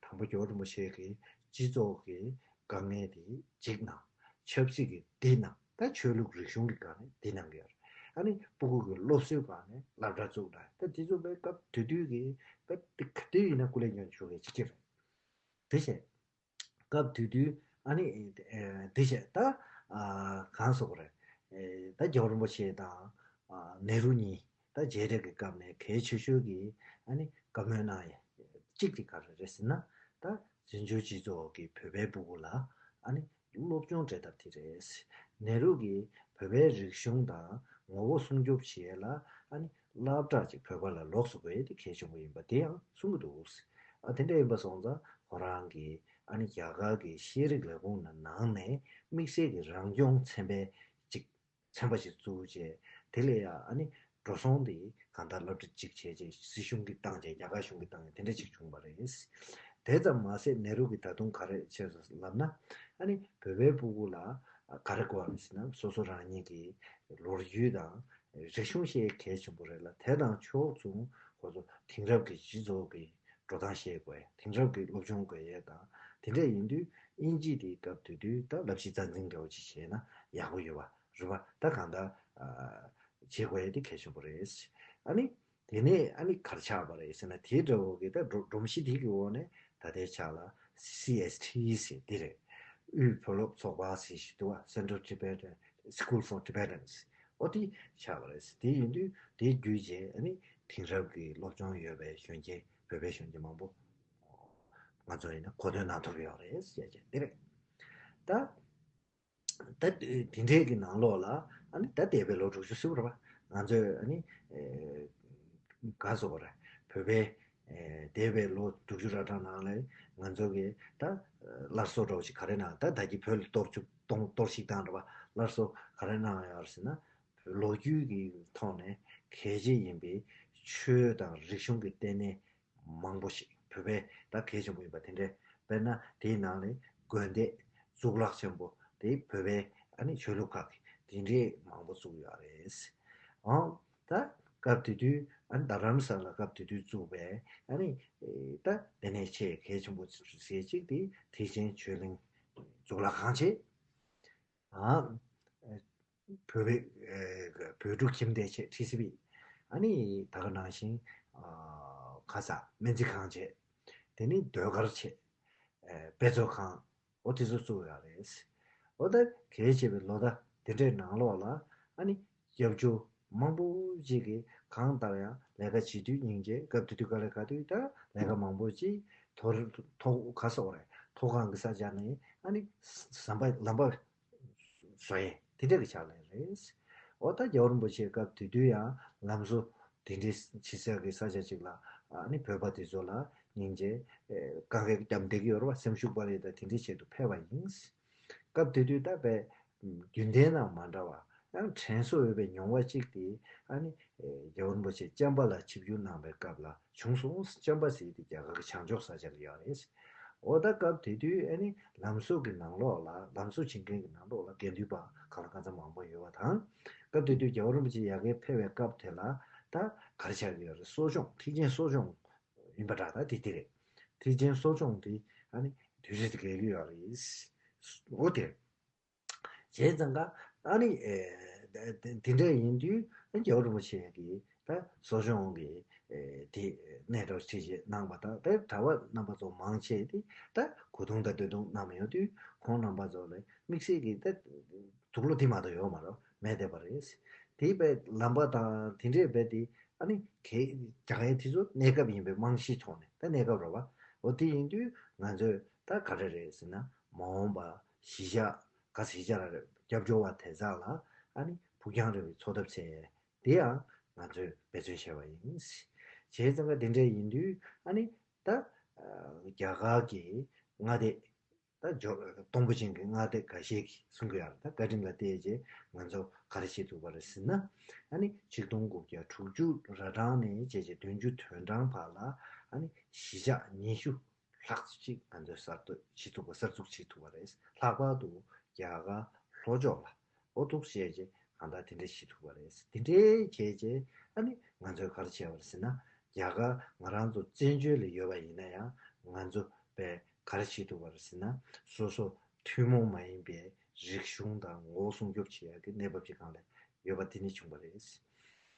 དང་པོ་རྒྱལ་བ་རིན་པོ་ཆེ་གིས་སྤྱི་ཚོགས་ཀྱི་དཀའ་ངལ་དེ་གཅིག་གནང་། ཆབ་སྲིད་ཀྱི་འདི་གནང་། ད་ཆོས་ལུགས་རིག་གཞུང་གི་དཀའ་ངལ་འདི་གནང་གི་ཡོད་རེད། ཨ་ནི་སྤུ་གུ་གི་སློབ་གསོའི་སྒང་ནས་སློབ་གྲྭ་བཙུགས་ན། ད་དེ་ཚོ་བའི་སྐབས་དེ་དུས་ཀྱི་བའི་ག་དུས་ཡིན་ན་སྐུ་ལས་ཉོན་ཆོག་གི་ཅིག་རེད། དེ་བྱས། སྐབས་དེ་དུས་ཨ་ནི་ཨེ་དེ་བྱས་ད་ཨ་གང་ཟེར་དགོས་རེད། ཨེ་ད་རྒྱལ་བ་རིན་པོ་ཆེ་དང་ཨ་ནེ་རུ་གཉིས་ད་མཇལ་འཕྲད་ཀྱི་སྐབས་ནས་གལ་ཆེ་ཤོས་ཀྱི་ཨ་ནི་བཀའ་མོལ་གནང་ཡ་གཅིག་དེ་ག་རེ་རེད་ཟེར་ན། ད་བཙན་བྱོལ་སྤྱི་ཚོགས་ཀྱི་བོད་པའི་སྤུ་གུ་ལ་ཨ་ནི་སློབ་སྦྱོང་སྤྲད་ཐབས་དེ་རེད། ནེ་རུ་གིས་བོད་པའི་རིག་གཞུང་དང་ངོ་བོ་སྲུང་སྐྱོབ་བྱེད་ཡ་ལ་ཨ་ནི་སློབ་གྲྭ་ཅིག་བོད་པ་ལ་ལོགས་སུ་དགོས་ཡ་དེ་གལ་ཆེན་པོ་ཡིན་པ་དེ་ཡང་གསུང་གི་འདུག་ཨ་དེ་འདྲ་ཡིན་པ་སོང་ཙང་ཁོ་རང་གིས་ཨ་ནི་རྒྱ་གར་གྱི་ཤེས་རིག་ལས་ཁུངས་ནང་ནང་ནས་དམིགས་བསལ་གྱི་རང་སྐྱོང་ཚན་པའི་ཅིག་ཚན་པ་ཞིག་བཙུགས་བྱས། དེ་ལས་ཡང་ཨ་ནི་འགྲོ་སོང་དེ་གང་ལྟར་སློབ་ཁྲིད་ཅིག་བྱས་རྗེས་སྲིད་གཞུང་གིས་བཏང་རྗེས་རྒྱ་གར་གཞུང་གིས་བཏང་རྗེས་དེ་འདྲ་ཅིག་བྱུང་བ་རེད། དེ་ཙམ་མ་ཟད་ནེ་རུ་གིས་ད་དུང་ག་རེ་བྱས་སོང་ལབ་ན། ཨ་ནི་བོད་པའི་སྤུ་གུ་ལ་ ག་རེ་དགོས་རེད་ཟེར་ན། སོ་སོ་རང་ཉིད་ཀྱི་ལོ་རྒྱུས་དང་རིག་གཞུང་ཤེས་གལ་ཆེན་པོ་རེད་ལ། དེ་དང་ཕྱོགས་མཚུངས་ཁོ་ཚོ་དེང་རབས་ཀྱི་སྤྱི་ཚོགས་ཀྱི་འགྲོ་སྟངས་ཤེས་དགོས། དེང་རབས་ཀྱི་སློབ་སྦྱོང་དགོས་ཡས་དང་། དེ་འདྲ་ཡིན་དུས་དབྱིན་ཇི་དེ་སྐབས་དེ་དུས་ད་བསླབ་གཞི་རྩ་འཛིན་འདྲ་བོ་ཅིག་བྱས་ན་ཡག་པོ་ཡོད་པ་རེད་པ། ད་གང་ལྟར་བྱེད་དགོས་ཡས་དེ་གལ་ཆེན་པོ་རེད། ཨ་ནི་དེ་ནས་ཨ་ནི་ག་རེ་ཆགས་པ་རེད་ཟེར་ན། དེ་འདྲ་བོ་གི་ད་སྒྲོམ་གཞི་དེ་གི་འོག་ནས་ད་ལྟའི་ཆ་ལ་སི་ཨེས་ཊི་ཟེར་དེ་རེད། དབུས་བོད་སློབ་ཚོགས་པ་ཟེར་ཞིག་འདུག་བ། Central Tibetan School for Tibetans། ཨོ་དེ་ཆགས་པ་རེད། དེ་ཡིན་དུས་དེ་བརྒྱུད་བྱས་ཨ་ནི་དེང་རབས་ཀྱི་སློབ་སྦྱོང་ཡོད་པའི་གཞོན་སྐྱེས། བོད་པའི་གཞོན་སྐྱེས་མང་པོ་ང་ཚོ་ཡིན་ན་གོ་ཐོས་གནང་ཐུབ་ཡོད་རེད་ཟེར་བྱས་དེ་རེད། ད་ད་དེ་འདྲའི་གི་ནང་ལོགས་ལ་ཨ་ནི་ད་འདས་པའི་ལོ་དྲུག་ཅུ་ཟེར་བ་རེད་པ། ང་ཚོས་ཨ་ནི་ཨེ་ག་ཟེར་དགོས་རེད། བོད་པའི་ཨེ་འདས་པའི་ལོ་དྲུག་ཅུ་ར་གྲངས་ནང་ལ་ང་ཚོ་གི་ད་སླར་གསོ་འདྲ་བོ་ཞིག་ག་རེ་གནང་། ད་ད་གི་བོད་ལ་གཏོར་བཅུག་གཏོང་གཏོར་བཤིག་བཏང་རེད་པ། སླར་གསོ་ག་རེ་གནང་ཡོད་རེད་ཟེར་ན། ལོ་རྒྱུས་ཀྱི་ཐོག་ནས་གལ་ཆེ་ཡིན་པའི་ཆོས་དང་རིག་གཞུང་གི་ལྟེ་གནས་མང་པོ་ཞིག་བོད་པའི་ད་གལ་ཆེན་པོ་ཡིན་པ་དེ་འདྲས། དཔེར་ན་དེའི་ནང་ནས་དགོན་སྡེ་གཙུག་ལག་ཆེན་པོ་དེ་བོད་པའི་ཨ་ནི་ཆོས་ལུགས་ཁག་གི་དེ་འདྲས་མང་པོ་བཙུགས་ཡོད་རེད། ཨང་། ད་སྐབས་དེ་དུས་ཨ་ནི་རྡ་རམ་ས་ལ་སྐབས་དེ་དུས་བཙུགས་པའི་ཨ་ནི་ད་ལྟེ་གནས་ཆེས་གལ་ཆེན་པོ་ཟེར་གཅིག་དེ་ཐེག་ཆེན་ཆོས་གླིང་གཙུག་ལག་ཁང་བྱས། ཨ། བོད་པའི་ཨེ་བོད་ཕྲུག་ཁྱིམ་སྡེ་བྱས། ཊི་སི་བི། ཨ་ནི་ད་ག་ནང་བཞིན་ཨ་ཁ་ས་སྨན་རྩིས་ཁང་བྱས། དེ་ནི་ཟློས་གར་བྱས། ཨེ་དཔེ་མཛོད་ཁང་། ཨོ་དེ་ཚོ་བཙུགས་ཡོད་རེད། ཨོ་ད་གལ་ཆེ་བའི་ལོ་ཟླ་དེ་འདྲའི་ནང་ལོགས་ལ་ཨ་ནི་སྐྱབས་བཅོལ་མང་པོ་ཅིག་གིས་གང་ལྟར་ཡང་ལས་ཀ་བྱེད་དུས་སྙིང་རྗེ། སྐབས་དེ་དུས་ག་ལས་ག་དུས་ད་ལས་ཀ་མང་པོ་ཅིག་ཐོ་ཐོ་ག་ཟེར་དགོས་རེད། ཐོག་ཁང་གི་ས་ཆ་ནས་ཨ་ནི་ཟམ་པ་ལམ་པ་བཟོ་ཡས་དེ་འདྲ་གི་ཕྱག་ལས་རེད། འོ་ད་རྒྱལ་བ་རིན་པོ་ཆེ་སྐབས་དེ་དུས་ཡང་ལམ་བཟོ་དེ་འདྲའི་བྱེད་ས་གི་ས་ཆ་ཅིག་ལ་ཨ་ནི་བོད་པ་དེ་ཚོ་ལ་སྙིང་རྗེ། ཨེ་གང་གས་རྒྱབ་འདེགས་ཡོད་རེད་པ། སེམས་ཤུགས་སྤར་ཡས་དང་དེ་འདྲའི་ཆེད་དུ་ཕེབས་པ་ཡིན། སྐབས་དེ་དུས་ད་དཔེ་རྒྱུན་ལྡན་དང་མ་འདྲ་བ། ཡང་དྲན་གསོ་འོས་པའི་མྱོང་བ་གཅིག་དེ་ཨ་ནི་རྒྱལ་བ་རིན་པོ་ཆེ་ཅམ་པ་ལ་ཆིབས་བསྒྱུར་གནང་བའི་སྐབས་ལ་བྱུང་སོང་། ཅམ་པ་ཟེར་དེ་རྒྱ་གར་གྱི་བྱང་ཕྱོགས་ས་ཆ་ལ་ཡོད་རེད། འོ་ད་སྐབས་དེ་དུས་ཨ་ནི་ལམ་བཟོ་གི་ནང་ལོགས་ལ། ལམ་བཟོ་བྱེད་མཁན་གྱི་ནང་ལོགས་ལ་དགེ་འདུན་པ་གང་ལ་གང་འཚམ་མང་པོ་ཡོད་པ་དང་། སྐབས་དེ་དུས་རྒྱལ་བ་རིན་པོ་ཆེ་ཡ་གིར་ཕེབས་པའི་སྐབས་དེ་ལ་ད་ག་རེ་ཆགས་ཀྱི་ཡོད་རེད། གསོ་སྦྱོང་། ཐེག་ཆེན་གསོ་སྦྱོང་ཡིན་པ་འདྲ། ད་དེ་དེ་རེད། ཐེག་ཆེན་གསོ་སྦྱོང་དེ་ཨ་ནི་དུས་རེ་དེ་གས་ཀྱི་ཡོད་རེད། འོ་དེ་རེད། བྱས་ཙང་ཀ་ཨ་ནི་ཨེ་དེ་དེ་འདྲ་ཡིན་དུས་རྒྱལ་བ་རིན་པོ་ཆེ་གིས་ད་གསོ་སྦྱོང་གི་ཨེ་དེ་གནད་གྲགས་ཆེ་ཆེ་གནང་བ་དང་། ད་གྲྭ་པ་རྣམ་པ་ཚོ་མང་ཆེ་དེ་ད་གོས་ཐུང་དང་སྟོད་ཐུང་བསྣམས་ཡོང་དུས་ཁོང་རྣམ་པ་ཚོ་ལ་དམིགས་བསལ་གྱི་ད་དུག་ལོག་དེ་མ་གཏོགས་ཡོད་མ་རེད། མེད་བསྡད་པ་རེད། དེ་བས་ལམ་པ་དང་དེ་འདྲས་བས་དེ་ཨ་ནི་གས་རྒྱག་ཡས་དེ་ཚོ་གནས་སྐབས་ཡིན་པའི་རྨང་གཞིའི་ཐོག་ནས། ད་གནས་སྐབས་རེད་པ། འོ་དེ་ཡིན་དུས་ང་ཚོས་ད་ག་རེ་རེད་ཟེར་ན། མ་འོངས་པ་གཞིས་ཆགས་ག་གཞིས་ཆགས་ར་རེད། སྐྱབས་བཅོལ་བ་དེ་ཚོ་ལ་ཨ་ནི་ཕུགས་རྒྱང་རིང་བའི་འཚོ་ཐབས་བྱས་དེ་ཡང་ང་ཚོས་འབད་བརྩོན་བྱས་པ་ཡིན། བྱས་ཙང་ཀ་དེ་འདྲ་ཡིན་དུས་ཨ་ནི་ད་རྒྱ་གར་གྱི་མངའ་སྡེ། ད་ཇོ་སྟོང་ཕུ་ཅན་གྱི་མངའ་སྡེ་འགའ་ཤས་ཀྱིས་གསུང་གི་ཡོད་རེད། ད་བཀའ་དྲིན་ལ་བལྟས་རྗེས་ང་ཚོ་ག་རེ་བྱེད་ཐུབ་པ་རེད་ཟེར་ན། ཨ་ནི་ཆིག་སྟོང་དགུ་བརྒྱ་དྲུག་ཅུ་ར་གྲངས་ནས་བྱས་རྗེས་བདུན་ཅུ་དོན་གྲངས་བར་ལ་ཨ་ནི་གཞིས་ཆགས་ཉི་ཤུ་ལྷག་ཅིག་ང་ཚོས་གསར་གཏོད་བྱེད་ཐུབ་པ། གསར་འཛུགས་བྱེད་ཐུབ་པ་རེད། ལྷག་པར་དུ་རྒྱ་གར་ལྷོ་ཕྱོགས་ལ། འོ་འདུག་བྱས་རྗེས་གང་ལྟར་དེ་འདྲས་བྱེད་ཐུབ་པ་རེད། དེ་འདྲས་བྱས་རྗེས་ཨ་ནི་ང་ཚོས་ག་རེ་བྱས་པ་རེད་ཟེར་ན། རྒྱ་གར་ང་རང་ཚོ་བཙན་བྱོལ་ལ་ཡོད་པ་ཡིན་ན་ཡང་ང་ཚོ་བས་ག་རེ་བྱེད་ཐུབ་པ་རེད་ཟེར་ན། སོ་སོ་ཐུན་མོང་མ་ཡིན་པའི་རིག་གཞུང་དང་ངོ་བོ་སྲུང་སྐྱོབ་བྱེད་ཡག་གི་གནས་བབ་ཅིག་སྒང་ལ་ཡོད་པ་དེ་ནས་བྱུང་བ་རེད།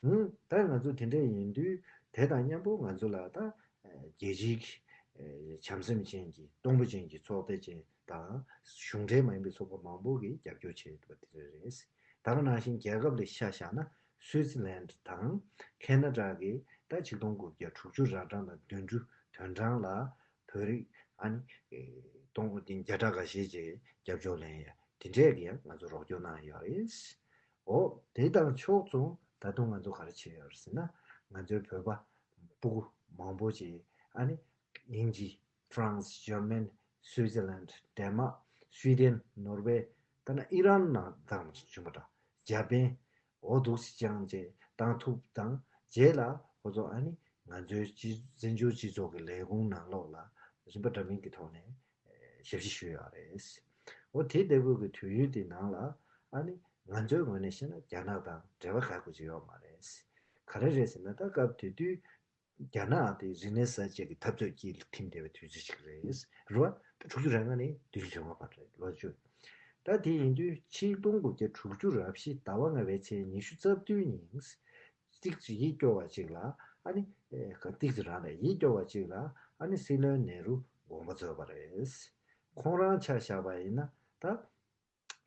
ཧུམ། ད་ང་ཚོ་དེ་འདྲ་ཡིན་དུས་དེ་དང་མཉམ་པོ་ང་ཚོ་ལ་ད་རྒྱལ་སྤྱིའི་བྱམས་སེམས་ཅན་གྱི་སྟོང་ཕུ་ཅན་གྱི་ཚོགས་སྡེ་ཅན་དང་གཞུང་འབྲེལ་མ་ཡིན་པའི་ཚོགས་པ་མང་པོ་གིས་རྒྱབ་སྐྱོར་བྱས་ཡོད་པ་དེ་འདྲ་རེད། ད་ག་ནང་བཞིན་རྒྱལ་ཁབ་ལ་ཆ་བཞག་ན་སུའི་ཙི་ལན་དང་ཁེ་ན་ཌ་གིས་ད་ཆིག་སྟོང་དགུ་བརྒྱ་དྲུག་ཅུ་ར་གྲངས་དང་བདུན་ཅུ་དོན་གྲངས་ལ་བོད་རིགས་ཨ་ནི་སྟོང་བརྒྱ་ཕྲག་འགའ་ཤས་ཀྱིས་རྒྱབ་སྐྱོར་ལེན་ཡ་དེ་འདྲས་ཀྱིས་ཡང་ང་ཚོ་རོགས་སྐྱོར་གནང་ཡོད་རེད། འོ་དེ་དང་ཕྱོགས་མཚུངས་ད་དུང་ང་ཚོ་ག་རེ་བྱས་ཡོད་རེད་ཟེར་ན། ང་ཚོའི་བོད་པ་སྤུ་གུ་མང་པོ་ཅིག་ཨ་ནི་དབྱིན་ཇི། ཧྥ་རན་སི། ཇར་མན། སུའི་ཙི་ལན། ཌེན་མག། སུའི་ཌེན། ནོར་ཝེ། ད་ནི་ཨི་རན་ནང་དང་བྱུང་བ་དང་། འཇར་པན། འོ་འདུག་སེ་བཅངས་བྱས་བཏང་ཐུབ་དང་། རྗེས་ལ་ཁོ་ཚོ་ཨ་ནི་ང་ཚོའི་སྤྱི་བཙན་བྱོལ་སྤྱི་ཚོགས་ཀྱི་ལས་ཁུངས་ནང་ལོགས་ལ་རིམ་པ་འདྲ་མིན་གྱི་ཐོག་ནས་ཞབས་ཕྱི་ཞུས་ཡོད་རེད། འོ་དེ་ལྟ་བུ་གི་དུས་ཡུན་དེ་ནང་ལ་ཨ་ནི་ང་ཚོའི་ངོས་ནས་བཤད་ན་རྒྱ་ནག་དང་འབྲེལ་བ་ག་གེ་ཅིག་ཡོད་མ་རེད། ག་རེ་རེད་ཟེར་ན། ད་སྐབས་དེ་དུས་རྒྱ་ནག་དེ་རིག་གནས་གསར་བརྗེ་གི་འཐབ་རྩོད་དཀྱིལ་ལ་ཐིམ་བསྡད་པའི་དུས་ཚོད་ཅིག་རེད། རེད་བ། ད་དྲུག་ཅུ་རེ་ལྔ་ནས་བདུན་ཅུ་དོན་ལྔ་བར་རེད། ལོ་བཅུ། ད་དེ་ཡིན་དུས་ཆིག་སྟོང་དགུ་བརྒྱ་དྲུག་ཅུ་རེ་བཞི་ཟླ་བ་ལྔ་པའི་ཚེས་ཉི་ཤུ་རྩ་བདུན་ཉིན་ཏིག་ཙི་ཡིད་སྐྱོ་བ་ཅིག་ལ་ཨ་ནི་ཨེ་ཏིག་ཙི་རང་ལས་ཡིད་སྐྱོ་བ་ཅིག་ལ་ཨ་ནི་སྲིད་བློན་ནེ་རུ་དགོངས་པ་རྫོགས་པ་རེད། ཁོང་རང་ཆ་བཞག་པ་ཡིན་ན་ད།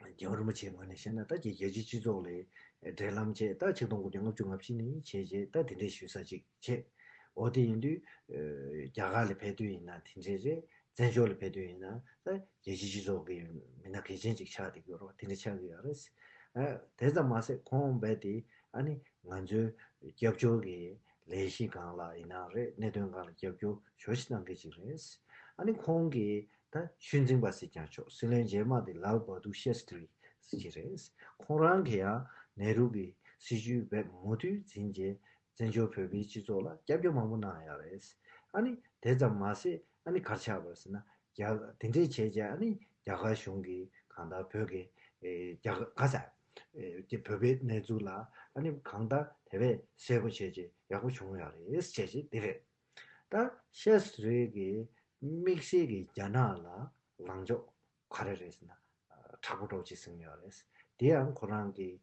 རྒྱལ་བ་རིན་པོ་ཆེའི་ངོས་ནས་བཤད་ན་ད་རྒྱལ་རྒྱལ་སྤྱིའི་སྤྱི་ཚོགས་ལ་འབྲེལ་ལམ་བྱས། ད་ཆིག་སྟོང་དགུ་བརྒྱ་ལྔ་བཅུ་ང་བཞི་ནས་བྱས་རྗེས་ད་དེ་འདྲའི་ཞུ་ས་ཅིག་བྱས། འོ་དེ་ཡིན་དུས་རྒྱ་གར་ལ་ཕེབས་དུས་ཡིན་ན་དེ་འདྲའི་རེད། བཙན་བྱོལ་ལ་ཕེབས་དུས་ཡིན་ན་ད་རྒྱལ་སྤྱིའི་སྤྱི་ཚོགས་ཀྱི་མི་སྣ་གལ་ཆེན་ཅིག་ཆགས་བསྡད་ཀྱི་ཡོད་རེད། དེ་འདྲ་ཆགས་ཀྱི་ཡོད་རེད། དེ་ཙམ་མ་ཟད་ཁོང་རྦད་དེ་ཨ་ནི་ང་ཚོའི་སྐྱབས་བཅོལ་གྱི་ལས་གཞི་སྒང་ལ་ཡིན་ན་རེད། གནད་དོན་སྒང་ལ་སྐྱབས་བཅོལ་ཞེ་པོ་ཅིག་གནང་མཁན་ཅིག་རེད། ཨ་ནི་ཁོང་གིས་ད་ཤུལ་འཛིན་པ་ཟེར་ཀྱང་ཆོག་སྲིད་བློན་རྗེས་མ་དེ་ལལ་བྷ་དུར་ཤཱ་སྟྲི་ཟེར་གྱི་རེད། ཁོང་རང་གིས་ཡང་ནེ་རུ་གི་སྲིད་བྱུས་རྦད་མུ་མཐུད་འཛིན་བྱས་བཙན་བྱོལ་བོད་པའི་སྤྱི་ཚོགས་ལ་སྐྱབས་བཅོལ་མང་པོ་གནང་ཡོད་རེད། ཨ་ནི་དེ་ཙམ་མ་ཟད་ཨ་ནི་ག་རེ་ཆགས་པ་རེད་ཟེར་ན། རྒྱ་དེ་འདྲས་བྱས་རྗེས་ཨ་ནི་རྒྱ་གར་གཞུང་གིས་གང་ལྟར་བོད་ཀྱི་ཨེ་རྒྱ་གར་ག་ས་ཨེ་བོད་པའི་གནས་ཚུལ་ལ་ཨ་ནི་གང་ལྟར་དེ་བས་གསལ་པོ་བྱས་རྗེས་ཡག་པོ་བྱུང་ཡོད་རེད་ཟེར་བྱས་རྗེས་འདི་རེད། ད་ཤཱ་སྟྲི་གི་དམིགས་བསལ་གྱི་རྒྱ་ནག་ལ་ལངས་ཕྱོགས་ག་རེ་རེད་ཟེར་ན། མཁྲེགས་པོ་འདྲ་བོ་ཅིག་ཟིན་ཡོད་རེད། དེ་ཡང་ཁོ་རང་གིས་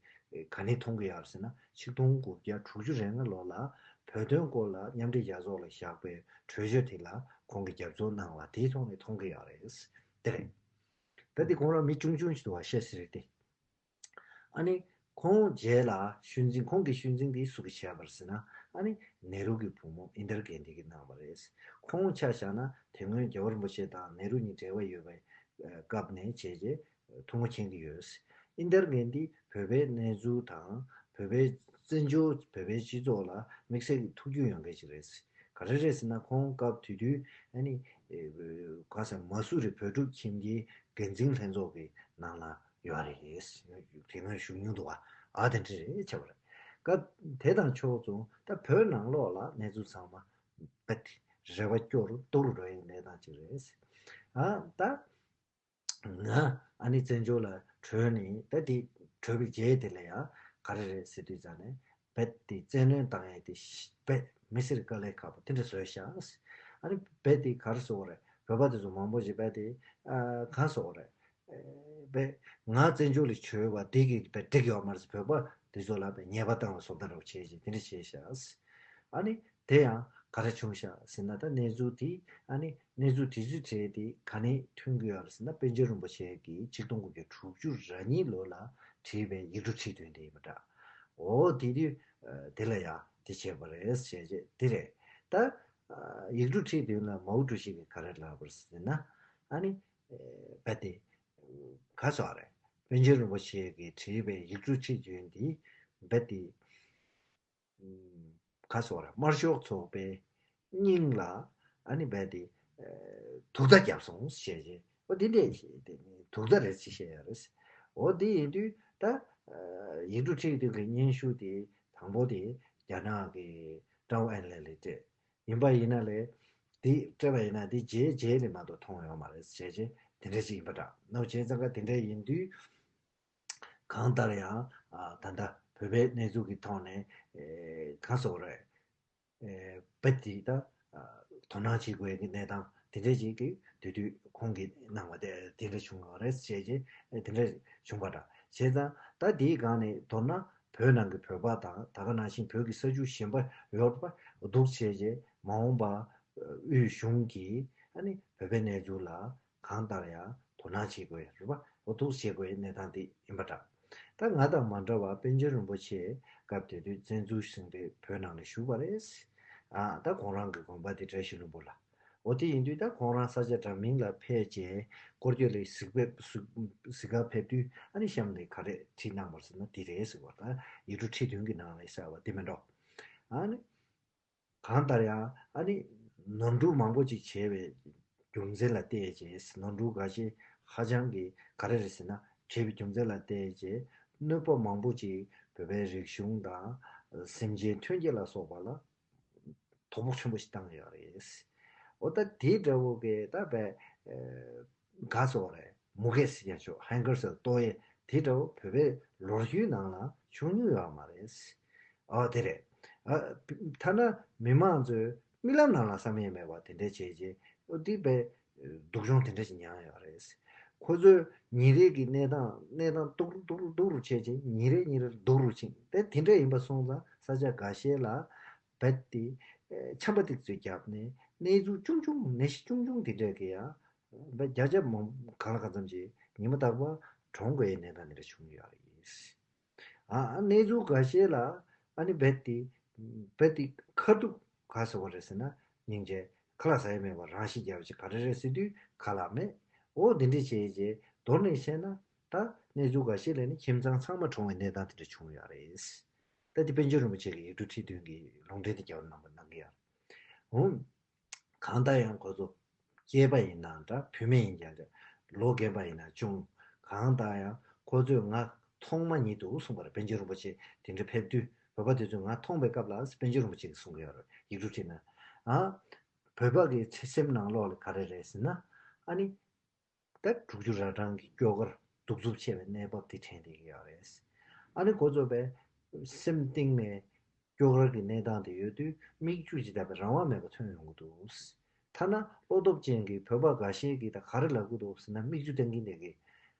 ག་ནས་མཐོང་གི་ཡོད་རེད་ཟེར་ན། ཆིག་སྟོང་དགུ་བརྒྱ་དྲུག་ཅུ་རེ་ལྔ་ལོ་ལ་བོད་དོན་སྐོར་ལ་མཉམ་འབྲེལ་རྒྱལ་ཚོགས་ལ་བཞག་པའི་གྲོས་ཆོད་དེ་ལ་ཁོང་གིས་རྒྱབ་སྐྱོར་གནང་བ་དེའི་ཐོག་ནས་མཐོང་གི་ཡོད་རེད། དེ་རེད། ད་དེ་ཁོང་རང་མི་ཆུང་ཆུང་ཞིག་འདུག་བ། ཤཱ་སྟྲི་དེ། ཨ་ནི་ཁོང་རྗེས་ལ་ཤུལ་འཛིན། ཁོང་གི་ཤུལ་འཛིན་དེ་སུ་གིས་བྱས་པ་རེད་ཟེར་ན། ཨ་ནི་ནེ་རུ་གི་བུ་མོ་ཨིན་དར་གན་དྷི་གིས་གནང་བ་རེད། ཁོང་ཆ་བཞག་ན་དེ་སྔོན་རྒྱལ་བ་རིན་པོ་ཆེ་དང་ནེ་རུ་གཉིས་འབྲེལ་བ་ཡོད་པའི་སྐབས་ནས་བྱས་རྗེས་ཐུགས་མཁྱེན་གྱི་ཡོད། ཨིན་དར་གན་དྷི་བོད་པའི་གནས་ཚུལ་དང་བོད་པའི་བཙན་བྱོལ་བོད་པའི་སྤྱི་ཚོགས་ལ་དམིགས་བསལ་གྱི་ཐུགས་རྒྱུས་ཡོད་མཁན་ཞིག་རེད། ག་རེ་རེད་ཟེར་ན། ཁོང་སྐབས་དེ་དུས་ཨ་ནི་ག་ས་མ་སུ་རི་བོད་ཕྲུག་ཁྱིམ་སྡེའི་འགན་འཛིན་ལྷན་ཚོགས་ཀྱི་ནང་ལ་ཡོད་རེད། དེ་སྔོན་བཞུགས་མྱོང་འདུག་བ། ཨ་དེ་འདྲ་རེད་བྱས་པ་རེད། སྐབས་དེ་དང་ཕྱོགས་མཚུངས་ད་བོད་ནང་ལོགས་ལ་གནས་ཚུལ་ཚང་མ་རྦད་དེ་རེ་བ་སྐྱོ་རུ་སྡུག་རུ་འགྲོ་ཡའི་གནས་སྟངས་ཅིག་རེད། ཨ་ད་ང་ཨ་ནི་བཙན་བྱོལ་ལ་བྲོས་ནས། ད་དེ་བྲོས་པའི་རྗེས་དེ་ལ་ཡང་ག་རེ་རེད་ཟེར་དུས་ཙང་ནས། རྦད་དེ་བཙན་གནོན་བཏང་ཡས་དེ་རྦད་མི་སེར་དཀའ་ལས་ཁག་པོ་དེ་འདྲ་བཟོས་ཤག་ཨ་ནི་རྦད་དེ་ག་རེ་ཟེར་དགོས་རེད། བོད་པ་དེ་ཚོ་མང་པོ་ཞིག་རྦད་དེ་ཨ་ག་རེ་ཟེར་དགོས་རེད། རྦད་ང་བཙན་བྱོལ་ལ་བྲོས་པ་དེ་གིས་རྦད་འགྲིག་ཡོད་མ་རེད་ཟེར། བོད་པ་དེ་ཚོ་ལ་རྦད་ཉེས་པ་བཏང་བའི་བཟོ་ལྟ་འདྲ་བོ་བྱས་བྱས་དེ་འདྲ་བྱས་ཤག་ཨ་ནི་དེ་ཡང་ག་རེ་བྱུང་ཤག་ཟེར་ན། ད་གནས་ཚུལ་དེ། ཨ་ནི་གནས་ཚུལ་དེ་ཚོའི་གྲས་དེ་ག་ནས་ཐོན་གྱི་ཡོད་རེད་ཟེར་ན། པཎ་ཆེན་རིན་པོ་ཆེ་གིས་ཆིག་སྟོང་དགུ་བརྒྱ་དྲུག་ཅུ་རེ་གཉིས་ལོ་ལ་བྲིས་པའི་ཡིག་འབྲུ་ཁྲི་བདུན་དེ་ཡིན་པ་འདྲ། འོ་དེ་དུས་དེ་ལ་ཡང་དེ་བྱས་པ་རེད་ཟེར་བྱས་དེ་རེད། ད་ཡིག་འབྲུ་ཁྲི་བདུན་ལ་མའོ་ཀྲུའུ་ཞི་གིས་ག་རེ་ལབ་པ་རེད་ཟེར་ན། ཨ་ནི་རྦད་དེ་ག་རེ་ཟེར་དགོས་རེད། པཎ་ཆེན་རིན་པོ་ཆེ་གིས་བྲིས་པའི་ཡིག་འབྲུ་ཁྲི་བདུན་དེ་རྦད་དེ་ག་རེ་ཟེར་དགོས་རེད། དམར་ཤོག་ཚོགས་པའི་སྙིང་ལ་ཨ་ནི་རྦད་དེ་ཨ་དུག་རྟགས་བརྒྱབ་སོང་ཞེས་བྱས། འོ་དེ་འདྲས་ཞིག་དེ་ནི་དུག་རྟགས་རེད་ཅེས་བཤད་ཡོད་རེད། འོ་དེ་ཡིན་དུས་ད་ཨ་ཡིག་འབྲུ་ཁྲི་བདུན་གྱི་སྙན་ཞུ་དེ་དང་པོ་དེ་རྒྱ་ནག་གི་ཀྲའོ་ཨན་ལེ་ལ་སྤྲད། ཡིན་པ་ཡིན་ན་ལས་དེ་སྤྲད་པ་ཡིན་ན་དེ་རྗེས་རྗེས་ལ་མ་གཏོགས་མཐོང་ཡོད་མ་རེད་ཟེར་བྱས། དེ་འདྲ་ཞིག་ཡིན་པ་འདྲ། ནོ་བྱས་ཙང་ཀ་དེ་འདྲ་ཡིན་དུས། གང་ལྟར་ཡང་ཨ་ད་ལྟ་བོད་པའི་གནས་ཚུལ་གྱི་ཐོག་ནས་ཨེ་ག་རེ་ཟེར་དགོས་རེད། ཨེ་རྦད་དེ་ད་ཨ་དོ་སྣང་བྱེད་དགོས་ཀྱི་གནས་སྟངས་དེ་འདྲ་ཞིག་གི་དེ་དུས་ཁོང་གིས་གནང་བ་དེ་དེ་འདྲ་བྱུང་བ་རེད་ཟེར་བྱས། ཨེ་དེ་འདྲ་བྱུང་བ་འདྲ། བྱས་ཙང་ད་དེའི་སྒང་ནས་མདོར་ན་བོད་ནང་གི་བོད་པ་དང་ད་ག་ནང་བཞིན་བོད་ཀྱི་ས་ཆ་གཞན་པ་ཡོད་པ་འདུག་བྱས་བྱས། མ་འོངས་པ་དབུས་གཞུང་གིས་ཨ་ནི་བོད་པའི་གནས་ཚུལ་ལ་གང་ལྟར་ཡང་དོ་སྣང་བྱེད་དགོས། རེད་པ། འོ་འདུག་བྱེད་དགོས་གནས་སྟངས་དེ་ཡིན་པ་འདྲ། ད་ང་དང་མ་འདྲ་བར་པཎ་ཆེན་རིན་པོ་ཆེ་སྐབས་དེ་དུས་བཙན་འཛུལ་ཟིན་པའི་བོད་ནང་ལ་བཞུགས་པ་རེད། ཨ་ད་ཁོང་རང་གི་དགོན་པ་དེ་བཀྲ་ཤིས་ལྷུན་པོ་ལ། འོ་དེ་ཡིན་དུས་ད་ཁོང་རང་ས་ཆ་འདྲ་མིན་ལ་ཕེབས་རྗེས་སྐོར་སྐྱོད་ལ་གཟིགས་ཕེབས་གཟིགས་ག་ཕེབས་དུས་ཨ་ནི་གཤམ་ལ་ག་རེ་བྲིས་གནང་བ་རེད་ཟེར་ན། དེ་རེད་ཟེར་བ། ད་ཡིག་འབྲུ་ཁྲི་བདུན་གྱི་ནང་ལ་གསལ་བ་དེ་མིན་འགྲོ། ཨ་ནི། གང་ལྟར་ཡང་ཨ་ནི་ནོར་འཁྲུལ་མང་པོ་ཅིག་བྱས་པའི་རྒྱུ་མཚན་ལ་བལྟས་རྗེས། ནོར་འཁྲུལ་འགའ་ཤས་ཧ་ཅང་གི་ག་རེ་རེད་ཟེར་ན། བྱས་པའི་རྒྱུ་མཚན་ལ་བལྟས་རྗེས་གནོད་པ་མང་པོ་ཅིག་བོད་པའི་རིག་གཞུང་དང་སེམས་ཅན་ཐོན་སྐྱེད་ལ་སོགས་པ་ལ་དོ་ཕོག་ཆེན་པོ་ཞིག་བཏང་ཡོད་རེད། འོ་ད་དེ་འདྲ་བོ་གི་ད་བས་ག་རེ་ཟེར་དགོས་རེད། མུ་གེ་ཟེར་ཀྱང་ཆོག་ཧང་གར་ཟེར་ལྟོགས་ཡས་དེ་འདྲ་བོ་བོད་པའི་ལོ་རྒྱུས་ནང་ལ་བྱུང་མྱོང་ཡོད་མ་རེད། ཨོ་དེ་རེད། ཨ་ཐ་ན་མི་མང་ཚོའི་རྨི་ལམ་ནང་ལ་བསམ་ཡས་མེད་པ་དེ་འདྲ་བྱས་རྗེས་ཨོ་དེ་བས་སྡུག་སྦྱོང་དེ་འདྲ་ཞིག་མྱངས་ཡོད་རེད། ཁོ་ཚོས་ཉིན་རེ་གི་གནས་སྟངས་གནས་སྟངས་སྡུག་རུ་སྡུག་རུ་སྡུག་རུ་བྱས་རྗེས་ཉིན་རེ་ཉིན་རེར་སྡུག་རུ་ཕྱིན་ཏེ་དེ་འདྲ་ཡིན་པ་སོང་ཙང་ས་ཆ་འགའ་ཤས་ལ་རྦད་དེ་ཆམ་པ་ཏིག་ཙམ་བརྒྱབ་ནས་གནས་ཚུལ་ཆུང་ཆུང་ནད་གཞི་ཆུང་ཆུང་དེ་འདྲ་གི་ཡང་རྦད་བརྒྱ་ཆ་མང་གང་ལ་གང་འཚམ་ཅིག་ཉི་མ་རྟག་པར་གྲོངས་དགོས་ཡའི་གནས་སྟངས་དེ་འདྲ་བྱུང་ཡོད་རེད། ཨ་གནས་ཚུལ་འགའ་ཤས་ལ་ཨ་ནི་རྦད་དེ་རྦད་དེ་ཁ་ཐུག་ག་ཟེར་བ་རེད་ཟེར་ན་སྙིང་རྗེ་ཁ་ལག་ཟ་ཡ་མེད་པར་རང་ཤི་རྒྱག་པ་ཅིག་ག་རེ་རེད་ཟེར་དུས་ཁ་ལག་མེད། འོ་འདི་འདྲས་བྱས་རྗེས་མདོར་ནས་བཤད་ན་ད་གནས་ཚུལ་འགའ་ཤས་ལ་ནི་ཁྱིམ་ཚང་ཚང་མ་གྲོངས་པའི་གནས་སྟངས་དེ་འདྲ་བྱུང་ཡོད་རེད། ད་དེ་པཎ་ཆེན་རིན་པོ་ཆེ་གི་ཡིག་འབྲུ་ཁྲི་བདུན་གྱི་ལུང་འདྲེན་དེ་རྒྱལ་བ་རིན་པོ་ཆེས་གནང་གི་ཡོད་རེད། འོ། གང་ལྟར་ཡང་ཁོ་ཚོ་སྐྱེས་པ་ཡིན་ནའང་འདྲ་བུད་མེད་ཡིན་ཀྱང་འདྲ་ལོ་རྒན་པ་ཡིན་ན་ཆུང་། གང་ལྟར་ཡང་ཁོ་ཚོས་ང་མཐོང་མ་མྱོང་འདུག་གསུངས་པ་རེད། པཎ་ཆེན་རིན་པོ་ཆེ་དེ་འདྲ་ཕེབས་དུས་བོད་པ་དེ་ཚོས་ང་མཐོང་པའི་སྐབས་ལ་པཎ་ཆེན་རིན་པོ་ཆེ་གིས་གསུང་གི་ཡོད་རེད་ཡིག་འབྲུ་ཁྲིད་ན། ཨ་བོད་པ་གི་ཚེ་སེམས་ནང་ལོགས་ལ་ག་རེ་རེད་ཟེར་ན་ཨ་ནི། ད་དྲུག་ཅུ་ར་གྲངས་ཀྱི་སྐྱོ་གར་གདུག་རྩུབ་ཆེ་བའི་གནས་བབ་དེ་དྲན་བསྡད་ཀྱི་ཡོད་རེད། ཨ་ནི་ཁོ་ཚོ་བས་སེམས་གཏིང་ནས་སྐྱོ་གར་གྱི་གནས་སྟངས་དེ་ཡོད་དུས་མིག་ཆུ་ཅིག་བཏབ་པའི་རང་དབང་མེད་པ་ཐོན་ཡོང་གི་འདུག་ཐ་ན་བློ་སྟོབས་ཅན་གྱི་བོད་པ་འགའ་ཤས་ཀྱིས་ད་ག་རེ་ལབ་ཀྱི་འདུག་ཟེར་ན་མིག་ཆུ་བཏང་གིན་བསྡད་ཀྱི།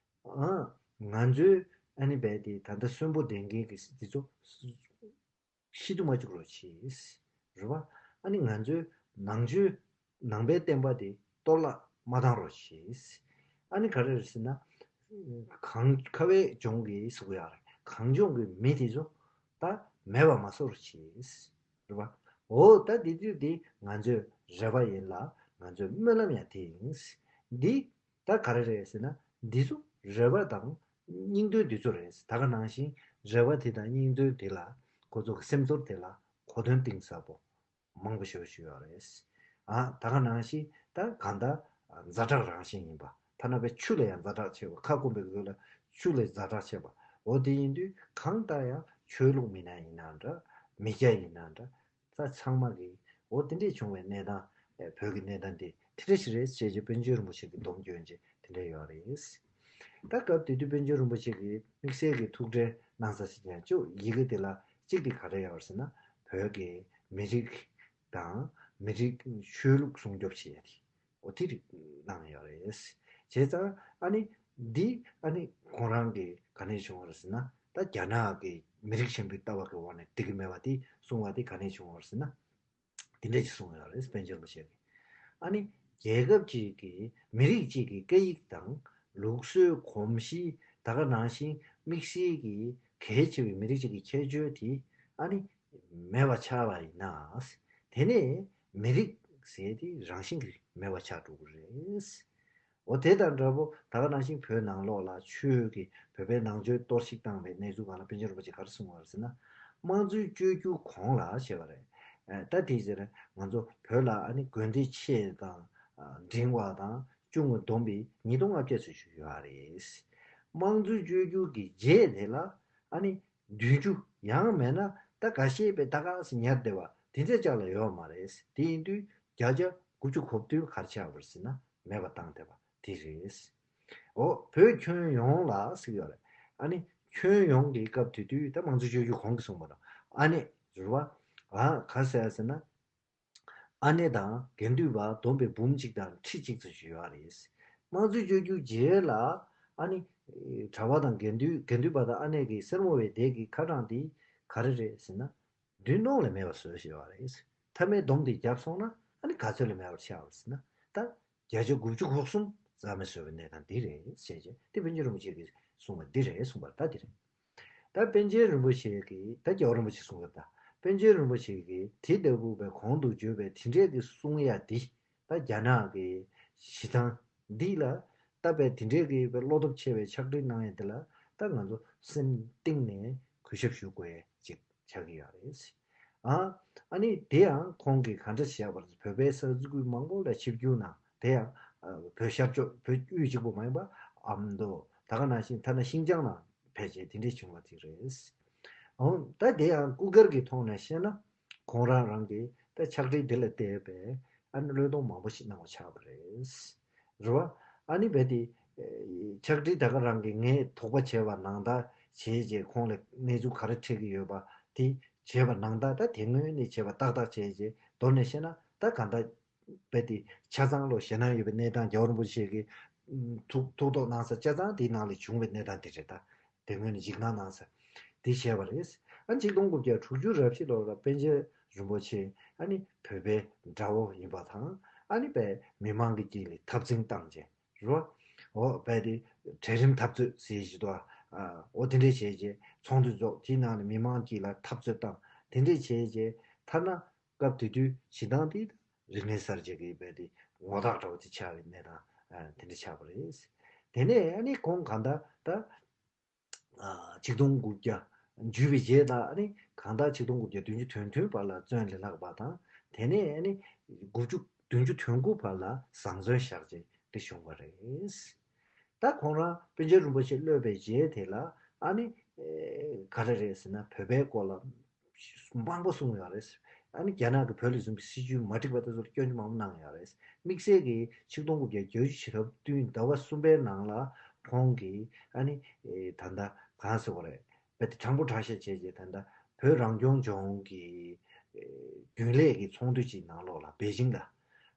ཨ་ང་ཚོའི་ཨ་ནི་རྦད་དེ་ད་ལྟ་གསོན་པོ་ལྡན་མཁན་གྱི་འདི་ཚོ། ཤི་དུ་མ་བཅུག་རོགས་གྱིས། རེད་བ། ཨ་ནི་ང་ཚོའི་ནང་ཆོས་ནང་པའི་བསྟན་པ་དེ་གཏོར་བརླག་མ་བཏང་རོགས་གྱིས། ཨ་ནི་ག་རེ་རེད་ཟེར་ན། གངས་ཁ་བའི་ལྗོངས་ཀྱི་ཟེར་དགོས་ཡག་རེད། གངས་ལྗོངས་ཀྱི་མི་དེ་ཚོ་ད་མེད་པ་མ་བཟོ་རོགས་གྱིས། རེད་བ། འོ་ད་དེ་དུས་དེ་ང་ཚོའི་རེ་བ་ཡིན་ལ་ང་ཚོའི་སྨོན་ལམ་ཡང་དེ་ཡིན། འདི། ད་ག་རེ་རེད་ཟེར་ན་འདི་ཚོ་རེ་བ་དང་སྙིང་དོན་འདི་ཚོ་རེད། ད་ག་ནང་བཞིན་རེ་བ་དེ་དང་སྙིང་དོན་དེ་ལ་ཁོ་ཚོ་གི་སེམས་ཚོར་དེ་ལ་གོ་དོན་གཏིང་ཟབ་པོ་མང་པོ་ཞེ་པོ་ཞིག་ཡོད་རེད། ཨ་ད་ག་ནང་བཞིན་ད་གང་ལྟར་ཛ་དྲག་རང་བཞིན་ཡིན་པ་ཐ་ན་པའི་ཆུ་ལ་ཡང་ཛ་དྲག་ཆེ་བ་ཁ་སྐོམ་པའི་དུས་ལ་ཆུ་ལས་ཛ་དྲག་ཆེ་བ་འོ་དེ་ཡིན་དུས་གང་ལྟར་ཡང་ཆོས་ལུགས་མི་སྣ་ཡིན་ན་འདྲ་མི་སྐྱ་ཡིན་ན་འདྲ། ས་ཚང་མ་གི་འོ་དེ་འདྲས་བྱུང་བའི་གནས་སྟངས་བོད་ཀྱི་གནས་སྟངས་དེ་དེ་འདྲ་ཞིག་རེད་ཅེས་ཀྱི་པཎ་ཆེན་རིན་པོ་ཆེ་གི་སྡོམ་སྐྱོན་ཅིག་དེ་འདྲ་ཡོད་རེད། ད་སྐབས་དེ་དུས་པཎ་ཆེན་རིན་པོ་ཆེ་གིས་དམིགས་བསལ་གྱི་ཐུགས་ཁྲལ་གནང་ས་ཞིག་ཀྱང་བཅུག་ཡི་གེ་དེ་ལ་གཅིག་དེ་ག་རེ་ཡོད་ཟེར་ན་བོད་ཀྱི་མི་རིགས་དང་མི་རིགས་ཆོས་ལུགས་སྲུང་སྐྱོབ་བྱེད་ཡ་དེ། འོ་དེ་རིགས་གནང་ཡོད་རེད། བྱས་ཙང་ཨ་ནི་འདི་ཨ་ནི་ཁོང་རང་གི་ག་ནས་བྱུང་བ་རེད་ཟེར་ན་ད་རྒྱ་ནག་གི་མི་རིགས་ཆེན་པོའི་ལྟ་བ་གི་འོག་ནས་འགྲིག་གི་མེད་པ་དེ་གསུང་བ་དེ་ག་ནས་བྱུང་བ་རེད་ཟེར་ན་དེ་འདྲ་ཅིག་གསུངས་ཡོད་རེད་པཎ་ཆེན་རིན་པོ་ཆེ་གིས། ཨ་ནི་རྒྱལ་ཁབ་ཅིག་གི་མི་རིགས་ཅིག་གི་སྐད་ཡིག་དང་ལུགས་སྲོལ་གོམས་གཤིས་ད་ག་ནང་བཞིན་དམིགས་བསལ་གྱི་གལ་ཆེ་བའི་མི་རིགས་ཅིག་གི་ཁྱད་ཆོས་དེ་ཨ་ནི་མེད་པ་ཆགས་པ་ཡིན་ན་དེ་ནས་མི་རིགས་ཟེར་དེ་རང་བཞིན་གྱིས་མེད་པ་ཆགས་འགྲོ་གི་རེད། འོ་དེ་དང་འདྲ་པོ་ད་ག་ནང་བཞིན་བོད་ནང་ལོགས་ལ་ཆོས་ཀྱི་བོད་པའི་ནང་ཆོས་གཏོར་བཤིག་བཏང་བའི་གནས་ཚུལ་སྒང་ལ་པཎ་ཆེན་རིན་པོ་ཆེས་ག་རེ་གསུངས་པ་རེད་ཟེར་ན། དམངས་གཙོའི་བཅོས་བསྒྱུར་གོང་ལ་ཞེས་པ་རེད། ཨ་ད་དེ་ཟེར་ང་ཚོ་བོད་ལ་ཨ་ནི་དགོན་སྡེ་ཆེ་དང་འབྲིང་བ་དང་ཆུང་ངུ་བསྡོམས་པས་ཉིས་སྟོང་ལྔ་བརྒྱ་ཙམ་ཞིག་ཡོད་རེད། དམངས་གཙོའི་བཅོས་བསྒྱུར་གྱི་རྗེས་དེ་ལ་ཨ་ནི་བདུན་ཅུ་ཡང་མེད་ན་ད་ག་ཤེད་པའི་ད་ག་སེ་ཉར་བསྡད་པ་དེ་ཚོ་ཅག་ལ་ཡོད་མ་རེད། དེ་ཡིན་དུས་བརྒྱ་ཆ་དགུ་བཅུ་གོ་བདུན་ག་རེ་ཆགས་པ་རེད་ཟེར་ན་མེད་པ་བཏང་བསྡད་པ་དེ་རེད། འོ་བོད་ཁྱོན་ཡོངས་ལ་ཟེར་ཡོད་རེད། ཨ་ནི་ཁྱོན་ཡོངས་ཀྱི་སྐབས་དེ་དུས་ད་དམངས་གཙོའི་བཅོས་བསྒྱུར་གོང་གི་གསུངས་པ་དང་ཨ་ནི་རེད་བ། ཨ་ག་ཟེར་ཟེར་ན། ཨ་ནེ་དང་དགེ་འདུན་པ་བསྡོམས་པས་འབུམ་གཅིག་དང་ཁྲི་གཅིག་ཙམ་ཞིག་ཡོད་རེད། དམངས་གཙོའི་བཅོས་བསྒྱུར་རྗེས་ལ་ཨ་ནི་གྲྭ་པ་དང་དགེ་འདུན་དགེ་འདུན་པ་དང་ཨ་ནེ་གི་སེར་མོ་བའི་སྡེ་གི་ཁ་གྲངས་འདི་ག་རེ་རེད་ཟེར་ན། བདུན་སྟོང་ལས་མེད་པ་བཟོས་ཞེས་པ་རེད། མཐའ་མའི་སྡོམ་དེ་བརྒྱབ་སོང་ན་ཨ་ནི་ག་ཚོད་ལས་མེད་པར་ཆགས་པ་ཟེར་ན་ད་བརྒྱ་ཆ་དགུ་བཅུ་གོ་གསུམ་རྩ་མེད་བཟོས་པའི་གནས་སྟངས་འདི་རེད་ཞེས་བྱས་ཏེ་པཎ་ཆེན་རིན་པོ་ཆེ་གིས་གསུངས་པ་འདི་རེད་གསུངས་པ་ད་འདི་རེད། ད་པཎ་ཆེན་རིན་པོ་ཆེ་གིས་ད་རྒྱལ་བ་རིན་པོ་ཆེ་གསུངས་པ་ད་པཎ་ཆེན་རིན་པོ་ཆེ་གིས་དེ་ལྟ་བུ་བའི་གོང་དུ་བརྗོད་པའི་དེ་འདྲས་ཀྱི་གསུང་ཡ་འདི་ད་རྒྱ་ནག་གི་གཞི་ཐང་འདི་ལ་ད་པའི་དེ་འདྲས་ཀྱི་བའི་བློ་སྟོབས་ཆེ་བའི་ཕྱག་བྲིས་གནང་ཡ་འདི་ལ་ད་ང་ཚོ་སེམས་གཏིང་ནས་གུས་ཞབས་ཞུ་དགོས་ཡ་ཅིག་ཆགས་ཀྱི་ཡོད་རེད། ཨ་ཨ་ནི་དེ་ཡང་ཁོང་གིས་ག་འདྲ་བྱས་པར་བོད་པའི་ས་ཁུལ་མང་པོ་ལ་ཆིབས་བསྒྱུར་གནང་དེ་ཡང་བོད་ཤར་ཕྱོགས་བོད་དབུས་གཅིག་པུ་མ་ཡིན་པ་ཨ་མདོ་ད་ག་ནང་བཞིན་ཐ་ན་ཤིན་ཅང་ནང་ཕལ་ཆེར་དེ་འདྲས་བྱུང་བ་དེ་རེད། འོང་ད་དེ་ཡང་སྐུ་སྒེར་གྱི་ཐོག་ནས་བཤད་ན་ཁོང་རང་རང་གིས་ད་ཕྱག་བྲིས་འདི་ལ་བལྟས་པས་ཨ་ནི་བློས་གཏོང་མང་པོ་ཞིག་གནང་བ་ཆགས་པ་རེད། རེད་བ། ཨ་ནི་རྦད་དེ་ ཕྱག་བྲིས་ད་ག་རང་གིས་ངས་དོགས་པ་བྱས་པ་ནང་ལྟར་བྱས་རྗེས་ཁོང་ལ་གནས་ཚུལ་ག་རེ་འཕྲད་ཀྱི་ཡོད་པ་དེ་བྱས་པ་ནང་ལྟར། ད་དེ་སྔོན་ནས་བྱས་པ་ཏག་ཏག་བྱས་རྗེས་མདོར་ནས་བཤད་ན་ད་གང་ལྟར་རྦད་དེ་ཆ་ཚང་ལོ་ཞེད་སྣང་ཡོད་པའི་གནས་སྟངས། རྒྱལ་བ་རིན་པོ་ཆེ་གིས་ཐུགས་ཐུགས་དོགས་གནང་ས་ཆ་ཚང་དེའི་ནང་ལ་བྱུང་བའི་གནས་སྟངས་དེ་རེད། ད་དེ་སྔོན་ནས་འཇིགས་སྣང་གནང་ས་དེ་བྱས་པ་རེད། ཨ་ཆིག་སྟོང་དགུ་བརྒྱ་དྲུག་ཅུ་རེ་བཞི་ལོ་ལ་པཎ་ཆེན་རིན་པོ་ཆེ་ཨ་ནི་བོད་པའི་དགྲ་བོ་ཡིན་པ་དང་། ཨ་ནི་པའི་མི་མང་གི་དཀྱིལ་ལ་འཐབ་འཛིང་བཏང་རྗེས་རེད་བ། འོ་བས་དེ་གྲལ་རིམ་འཐབ་རྩོད་ཟེར་བཞིན་དུ་ཨ་འོ་དེ་འདྲས་བྱས་རྗེས་ཚོགས་འདུ་རྫོགས། དེའི་ནང་ནས་མི་མང་དཀྱིལ་ལ་འཐབ་རྩོད་བཏང་། དེ་འདྲས་བྱས་རྗེས་ཐ་ན་སྐབས་དེ་དུས་བྱེད་སྟངས་དེ་རིག་གནས་གསར་བརྗེ་གི་བས་དེ་ངོ་རྟགས་འདྲ་བོ་དེ་ཆགས་པའི་གནས་སྟངས་ཨ་དེ་འདྲས་ཆགས་པ་རེད། དེ་ནས་ཨ་ནི་ཁོང་གང་ལྟར་ད་ཨ་ཆིག་སྟོང་དགུ་བརྒྱ་བརྒྱད་པའི་རྗེས་ལ་ཨ་ནི་གང་ལྟར་ཆིག་སྟོང་དགུ་བརྒྱ་བདུན་ཅུ་དོན་བདུན་བར་ལ་བཙོན་ལས་ལྷག་པ་དང་། དེ་ནས་ཨ་ནི་དགུ་བཅུ་བདུན་ཅུ་དོན་དགུ་བར་ལ་བཟང་བཙོན་བཞག་རྗེས་དེ་བྱུང་བ་རེད། ད་ཁོང་རང་པཎ་ཆེན་རིན་པོ་ཆེ་གློད་པའི་རྗེས་དེ་ལ་ཨ་ནི་ཨེ་ག་རེ་རེད་ཟེར་ན་བོད་པའི་སྐོར་ལ་མང་པོ་གསུངས་ཡོད་རེད། ཨ་ནི་རྒྱ་ནག་གིས་བོད་ལ་བཟུང་བའི་སྲིད་བྱུས་མ་འགྲིག་པ་དེ་ཚོར་སྐྱོན་བརྗོད་མང་པོ་གནང་ཡོད་རེད། དམིགས་བསལ་གྱིས་ཆིག་སྟོང་དགུ་བརྒྱ་བརྒྱད་ཅུ་ཞེ་ཐབས་བདུན་ཟླ་བ་གསུམ་པའི་ནང་ལ་ཁོང་གིས་ཨ་ནི་ཨེ་ད་ལྟ་གང་ཟེར་བ་རེད། བོད་དེ་དྲང་པོ་དྲང་བཤད་བྱས་རྗེས་ད་ལྟ་བོད་རང་སྐྱོང་ལྗོངས་ཀྱི་ཨེ་རྒྱུན་ལས་ཀྱི་ཚོགས་འདུ་ཅིག་ནང་ལོགས་ལ་པེ་ཅིང་ལ།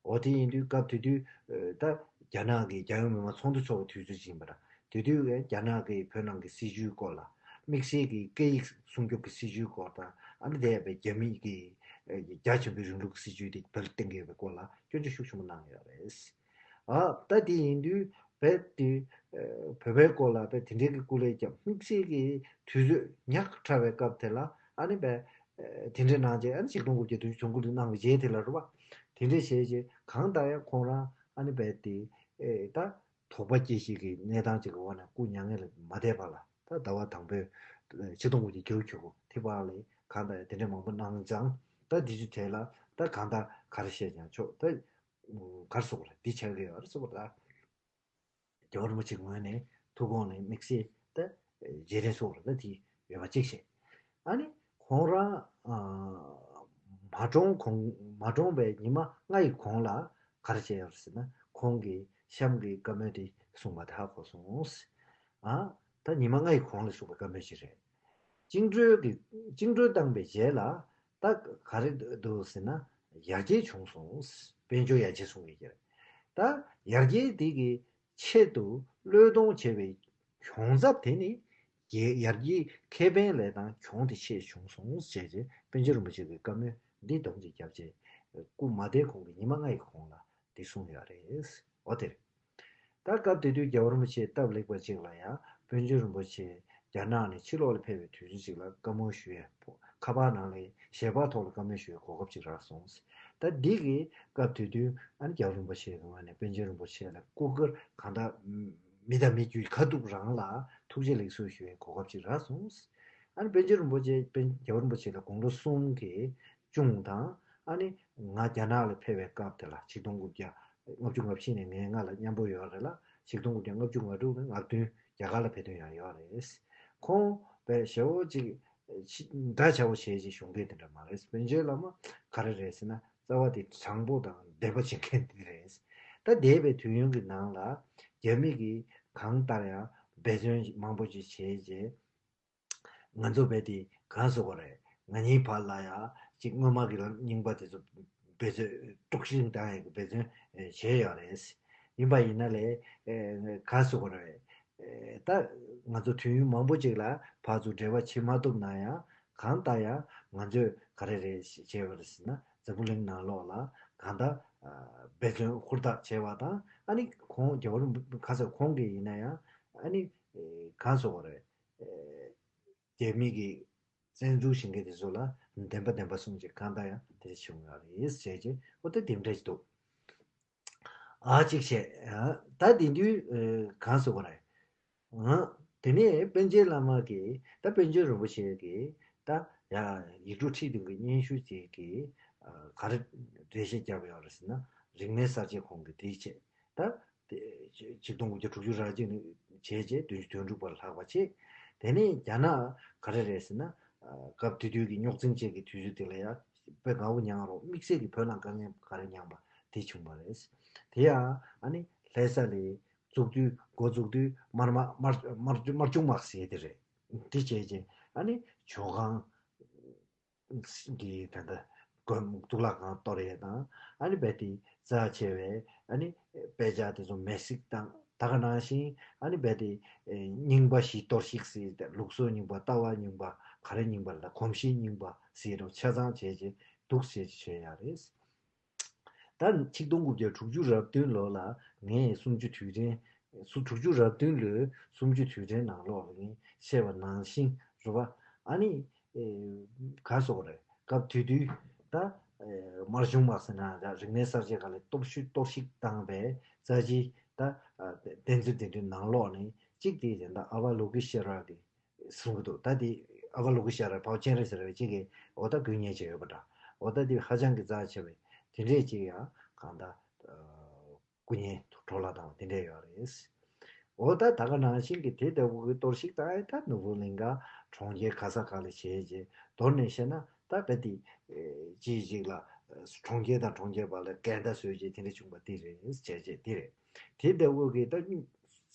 འོ་དེ་ཡིན་དུས་སྐབས་དེ་དུས་ཨེ་ད་རྒྱ་ནག་གི་རྒྱལ་ཡོངས་མི་དམངས་ཚོགས་འདུ་ཚོགས་པའི་དུས་ཚོད་ཅིག་ཡིན་པ་འདྲ། དེ་དུས་ཀྱི་རྒྱ་ནག་གི་བོད་ནང་གི་སྲིད་བྱུས་སྐོར་ལ། དམིགས་བསལ་གྱི་སྐད་ཡིག་སྲུང་སྐྱོབ་ཀྱི་སྲིད་བྱུས་སྐོར་དང་། ཨ་ནི་དེ་ཡང་རྒྱ་མི་གི་ཨེ་རྒྱ་ཆེན་པོའི་རིང་ལུགས་ཀྱི་སྲིད་བྱུས་དེ་བོད་ལ་གཏན་འཁེལ་བའི་སྐོར་ལ་སྐྱོན་བརྗོད་ཤུགས་ཆེན་པོ་གནང་ཡོད་རེད། ཨ་ད་དེ་ཡིན་དུས་བོད་དེ་ཨེ་བོད་པའི་སྐོར་ལ་བོད་དེ་འདྲའི་གི་སྐུ་ལས་ཀྱང་དམིགས་བསལ་གྱི་དུས་ཚོད་ཉག་ཕྲ་བའི་སྐབས་དེ་ལ་ཨ་ནི་བོད་ཨེ་དེ་འདྲའི་གནང་རྗེས། ཨ་ནི་ཆིག་སྟོང་དགུ་བརྒྱ་བདུན་ཅུ་དོན་དགུ་ལ་གནང་བའི་རྗེས་དེ་ལ་རེད་བ། དེ་འདྲའི་བྱས་རྗེས་གང་ལྟར་ཡང་ཁོང་རང་ཨ་ནི་བོད་དེ་ཨེ་ད་དོགས་པ་སྐྱེ་གཞི་གི་གནས་སྟངས་ཅིག་གི་འོག་ནས་སྐུ་མྱ་ངན་ལས་མ་འདས་པ་ལ། ད་ཟླ་བ་དང་པོའི་ཆིག་སྟོང་དགུ་བརྒྱ་བརྒྱད་ཅུ་གྱ་དགུ་དེ་བར་ལ་གང་ལྟར་དེ་འདྲ་མང་པོ་གནང་ཙང་། ད་འདི་ཚོའི་གྲས་ལ་ད་གང་ལྟར་ག་རེ་བཤད་ཀྱང་ཆོག་ད་ག་རེ་ཟེར་དགོས་རེད། འདི་ཆགས་ཀྱི་ཡོད་རེད་ཟེར་བ་ད། རྒྱལ་བ་རིན་པོ་ཆེའི་ངོས་ནས་ཐུགས་དགོངས་ནས་དམིགས་བསལ་ད་རྗེས་དྲན་ཟེར་དགོས་རེད། ད་དེ་ཡོད་པ་གཅིག་བཤད། ཨ་ནི་ཁོང་རང་ཨ་མ་གྲོངས་གོང་མ་གྲོངས་པའི་ཉི་མ་ལྔ་ཡི་གོང་ལ་ག་རེ་བྱས་ཡོད་རེད་ཟེར་ན། ཁོང་གིས་གཤམ་གྱི་བཀའ་མོལ་དེ་གསུངས་པ་དེ་ཧ་གོ་སོང་། ཨ་ད་ཉི་མ་ལྔ་ཡི་གོང་ལ་གསུངས་པའི་བཀའ་མོལ་ཅིག་རེད། བཅིངས་འགྲོལ་གྱི་བཅིངས་འགྲོལ་བཏང་པའི་རྗེས་ལ་ད་ག་རེ་འདུག་ཟེར་ན། ཡར་རྒྱས་བྱུང་སོང་། དཔལ་འབྱོར་ཡར་རྒྱས་སོང་གི་རེད། ད་ཡར་རྒྱས་དེ་གི་ཆེད་དུ་བློས་གཏོང་བྱས་པའི་གྱོང་གསབ་དེ་ནི་ཡར་རྒྱས་ཁེ་ཕན་ལས་དང་གྱོང་དེ་ཆེ་བྱུང་སོང་ཟེར་བྱས་པཎ་ཆེན་རིན་པོ་ཆེ་གི་བཀའ་མོལ་འདི་སྡོམ་ཅིག་བརྒྱབ་བྱས། སྐུ་མ་འདས་གོང་གི་ཉི་མ་ལྔ་ཡི་གོང་ལ་འདི་གསུངས་ཡོད་རེད། འོ་དེ་རེད། ད་སྐབས་དེ་དུས་རྒྱལ་བ་རིན་པོ་ཆེའི་སྟབས་ལེགས་པ་ཅིག་ལ་ཡང་དཔལ་འབྱོར་རིན་པོ་ཆེ་རྒྱ་ནག་ནས་ཕྱི་ལོགས་ལ་ཕེབས་པའི་དུས་ཚོད་ཅིག་ལ་བཀའ་མོལ་ཞུ་ཡས། ཁ་པར་ནང་ལ་ཞལ་པར་ཐོག་ལ་བཀའ་མོལ་ཞུ་ཡས་གོ་སྐབས་ཅིག་རག་སོང་། ད་འདི་གི་སྐབས་དེ་དུས་ཨ་ནི་རྒྱལ་བ་རིན་པོ་ཆེ་གི་ངོས་ནས་དཔལ་འབྱོར་རིན་པོ་ཆེ་ལ་སྐུ་སྒེར་གང་ལྟར་མི་དང་མི་བརྒྱུད་ཁ་ཐུག་རང་ལ་ཐུགས་རྗེ་ལེགས་གསོལ་ཞུ་ཡས་གོ་སྐབས་ཅིག་རག་སོང་། ཨ་ནི་དཔལ་འབྱོར་རིན་པོ་ཆེ་དཔལ་རྒྱལ་བ་རིན་པོ་ཆེ་ལ་དགུང་ལོ་གསུམ་གྱི་གཅུང་དང་། ཨ་ནི་ང་རྒྱ་ནག་ལ་ཕེབས་པའི་སྐབས་དེ་ལ་ཆིག་སྟོང་དགུ་བརྒྱ་ལྔ་བཅུ་ང་བཞི་ནས་ང་ལྔ་ལ་མཉམ་པོ་ཡོད་རེད་ལ། ཆིག་སྟོང་དགུ་བརྒྱ་ལྔ་བཅུ་ང་དྲུག་ནས་ང་བདུན་རྒྱ་གར་ལ་ཕེབས་དོན་ཡང་ཡོད་རེད། ཁོང་བས་ཞེ་བོ་ཅིག་འདྲ་ཆགས་པོ་བྱས་ཅིག་གཞུང་འབྲེལ་དེ་འདྲ་མ་རེད། དཔལ་འབྱོར་བླ་མ་ག་རེ་རེད་ཟེར་ན་རྩ་བ་དེ་དྲང་པོ་དང་བདེན་པ་བྱེད་མཁན་དེ་རེད། ད་འདས་པའི་དུས་ཡུན་གྱི་ནང་ལ་རྒྱ་མི་གིས་གང་ལྟར་ཡང་འབད་བརྩོན་མང་པོ་ཅིག་བྱས་རྗེས། ང་ཚོ་རྦད་དེ་གང་ཟེར་དགོས་རེད། ང་གཉིས་བར་ལ་ཡང་ཅིག་སྔོན་མ་གི་རྙིང་པ་དེ་ཚོ་འབད་རྩོལ་དཀྲུག་ཤིང་བཏང་ཡག་གི་འབད་བརྩོན་བྱས་ཡོད་རེད། ཡིན་པ་ཡིན་ན་ལས་གང་ཟེར་དགོས་རེད། ད་ང་ཚོ་དུས་ཡུན་མང་པོ་ཅིག་ལ་ཕར་ཚུར་འབྲེལ་བ་བྱེད་མ་ཐུབ་ན་ཡང་། གང་ལྟར་ཡང་ང་ཚོས་ག་རེ་རེད་བྱས་པ་རེད་ཟེར་ན། འཛམ་བུ་གླིང་ནང་ལོགས་ལ་གང་ལྟར་འབད་བརྩོན་ཧུར་ཐག་བྱས་པ་དང་། ཨ་ནི་ཁོང་རྒྱལ་བ་རིན་པོ་ག་ཟེར་ཁོང་གིས་ཡིན་ན་ཡང་ཨ་ནི་གང་ཟེར་དགོས་རེད། རྒྱ་མི་གི་བཙན་འཛུལ་བྱེད་མཁན་དེ་ཚོ་ལ་བདེན་པ་བདེན་པ་གསུངས་བྱས་གང་ལྟར་ཡང་དེ་བྱུང་ཡོད་རེད་ཟེར་བྱས། འོ་ད་དེ་འདྲ་ཞིག་འདུག་ཨ་གཅིག་བྱས། ད་དེ་དུས་གང་ཟེར་དགོས་རེད། དེ་ནས་པཎ་ཆེན་བླ་མ་གིས་ད་དཔལ་འབྱོར་རིན་པོ་ཆེ་གིས་ད་ཡ་ཡིག་འབྲུ་ཁྲིད་སྟེང་གི་སྙན་ཞུ་ཅིག་གིས་ག་རེ་འགྲེལ་བཤད་བརྒྱབ་ཡོད་རེད་ཟེར་ན། རིག་གནས་གསར་བརྗེ་ཁོང་གིས་དེའི་ཆེད་ད། དེ་ཆིག་སྟོང་དགུ་བརྒྱ་དྲུག་ཅུ་རེ་གཅིག་ནས་བྱས་རྗེས་བདུན་ཅུ་དོན་དྲུག་བར་ལྷག་པ་བྱས། དེ་ནས་རྒྱ་ནག་ག་རེ་རེད་ཟེར་ན། སྐབས་དེ་དུས་ཀྱི་རྙོག་འཛིང་བཅས་ཀྱི་དུས་ཚོད་དེ་ལ་ཡང་དཔེ་དགའ་བོ་མྱངས་རོགས། དམིགས་བསལ་གྱི་བོད་ནང་དཀའ་ངལ་ག་རེ་མྱངས་པ་དེ་བྱུང་བ་རེད། དེ་ཡང་ཨ་ནི་ལྷ་ས་ལ་ བཙུགས་དུས་འགོ་བཙུགས་དུས་དམར་དམར་དམར་དམར་དམར་ཆུང་དམག་ཟེར་དེ་རེད། དེ་བྱས་རྗེས་ཨ་ནི་ཇོ་ཁང་གི་ད་ལྟ་དགོན་གཙུག་ལག་ཁང་གཏོར་ཡས་དང་ཨ་ནི་རྦད་དེ་རྩ་ཆེ་བའི་ཨ་ནི་དཔེ་ཆ་དེ་ཚོ་མེ་བསྲེགས་དང་ད་ག་ནང་བཞིན་ཨ་ནི་རྦད་དེ་རྙིང་པ་བཞི་གཏོར་བཤིག་ཟེར་ཏེ་ལུགས་སྲོལ་རྙིང་པ་ལྟ་བ་རྙིང་པ་ག་རེ་རྙིང་པ་ལ་གོམས་གཤིས་རྙིང་པ་ཟེར་རོ་ཆ་ཚང་བྱས་རྗེས་འདུག་ཟེར་བྱས་ཡ་རེད། ད་ཆིག་སྟོང་དགུ་བརྒྱ་དྲུག་ཅུ་རབ་བདུན་ལོ་ལ་ངས་སུམ་ཅུ་དུས་དྲན་སུ་དྲུག་ཅུ་རབ་བདུན་ལོའི་སུམ་ཅུ་དུས་དྲན་ནང་ལོགས་ལ་ངས་བཤད་པ་ནང་བཞིན་རེད་པ། ཨ་ནི་ཨེ་ག་སོགས་རེད། སྐབས་དེ་དུས་ད་ཨེ་དམར་གཞུང་དམག་ཟེར་ན་ར་རིག་གནས་གསར་བརྗེ་སྒང་ལ་གཏོར་བཤིག་གཏོར་བཤིག་བཏང་བའི་རྩ་ཆེའི་ད་ཨ་བདེན་རྫུན་དེ་འདྲའི་ནང་ལོགས་ནས་གཅིག་དེ་ཡིན་ད་ཨ་བ་ལོ་ཀི་ཤེ་ར་གི་གསུང་གི་འདུག་ད་དེ་ཨ་བ་ལོ་ཀི་ཤ་ར་ཕའོ་ཅན་རེ་ཟེར་བའི་གཅིག་གིས་འོ་ད་དགོས་ངེས་ཅིག་ཡོད་པ་འདྲ། འོ་ད་དེ་ཧ་ཅང་གི་རྩ་ཆེ་བའི་དེ་འདྲས་ཅིག་ཡང་གང་ལྟར་སྐུ་ངལ་འཕྲོ་བརླག་བཏང་བ་དེ་འདྲས་ཡོད་རེད། འོ་ད་ད་ག་ནང་བཞིན་གྱི་དེ་ལྟ་བུ་གི་གཏོར་བཤིག་བཏང་ཡས་ད་ནོར་བུ་གླིང་ག་གྲོང་ཁྱེར་ག་ས་ག་ལ་བྱས་རྗེས་མདོར་ནས་བཤད་ན་ད་དཔེ་དེ་ཅིག་ཅིག་ལ་གྲོང་ཁྱེར་དང་གྲོང་ཁྱེར་བར་ལ་འགལ་ཟླ་བཟོས་རྗེས་དེ་འདྲས་བྱུང་བ་དེ་རེད་བྱས་རྗེས་དེ་རེད། དེ་ལྟ་བུ་གི་ད་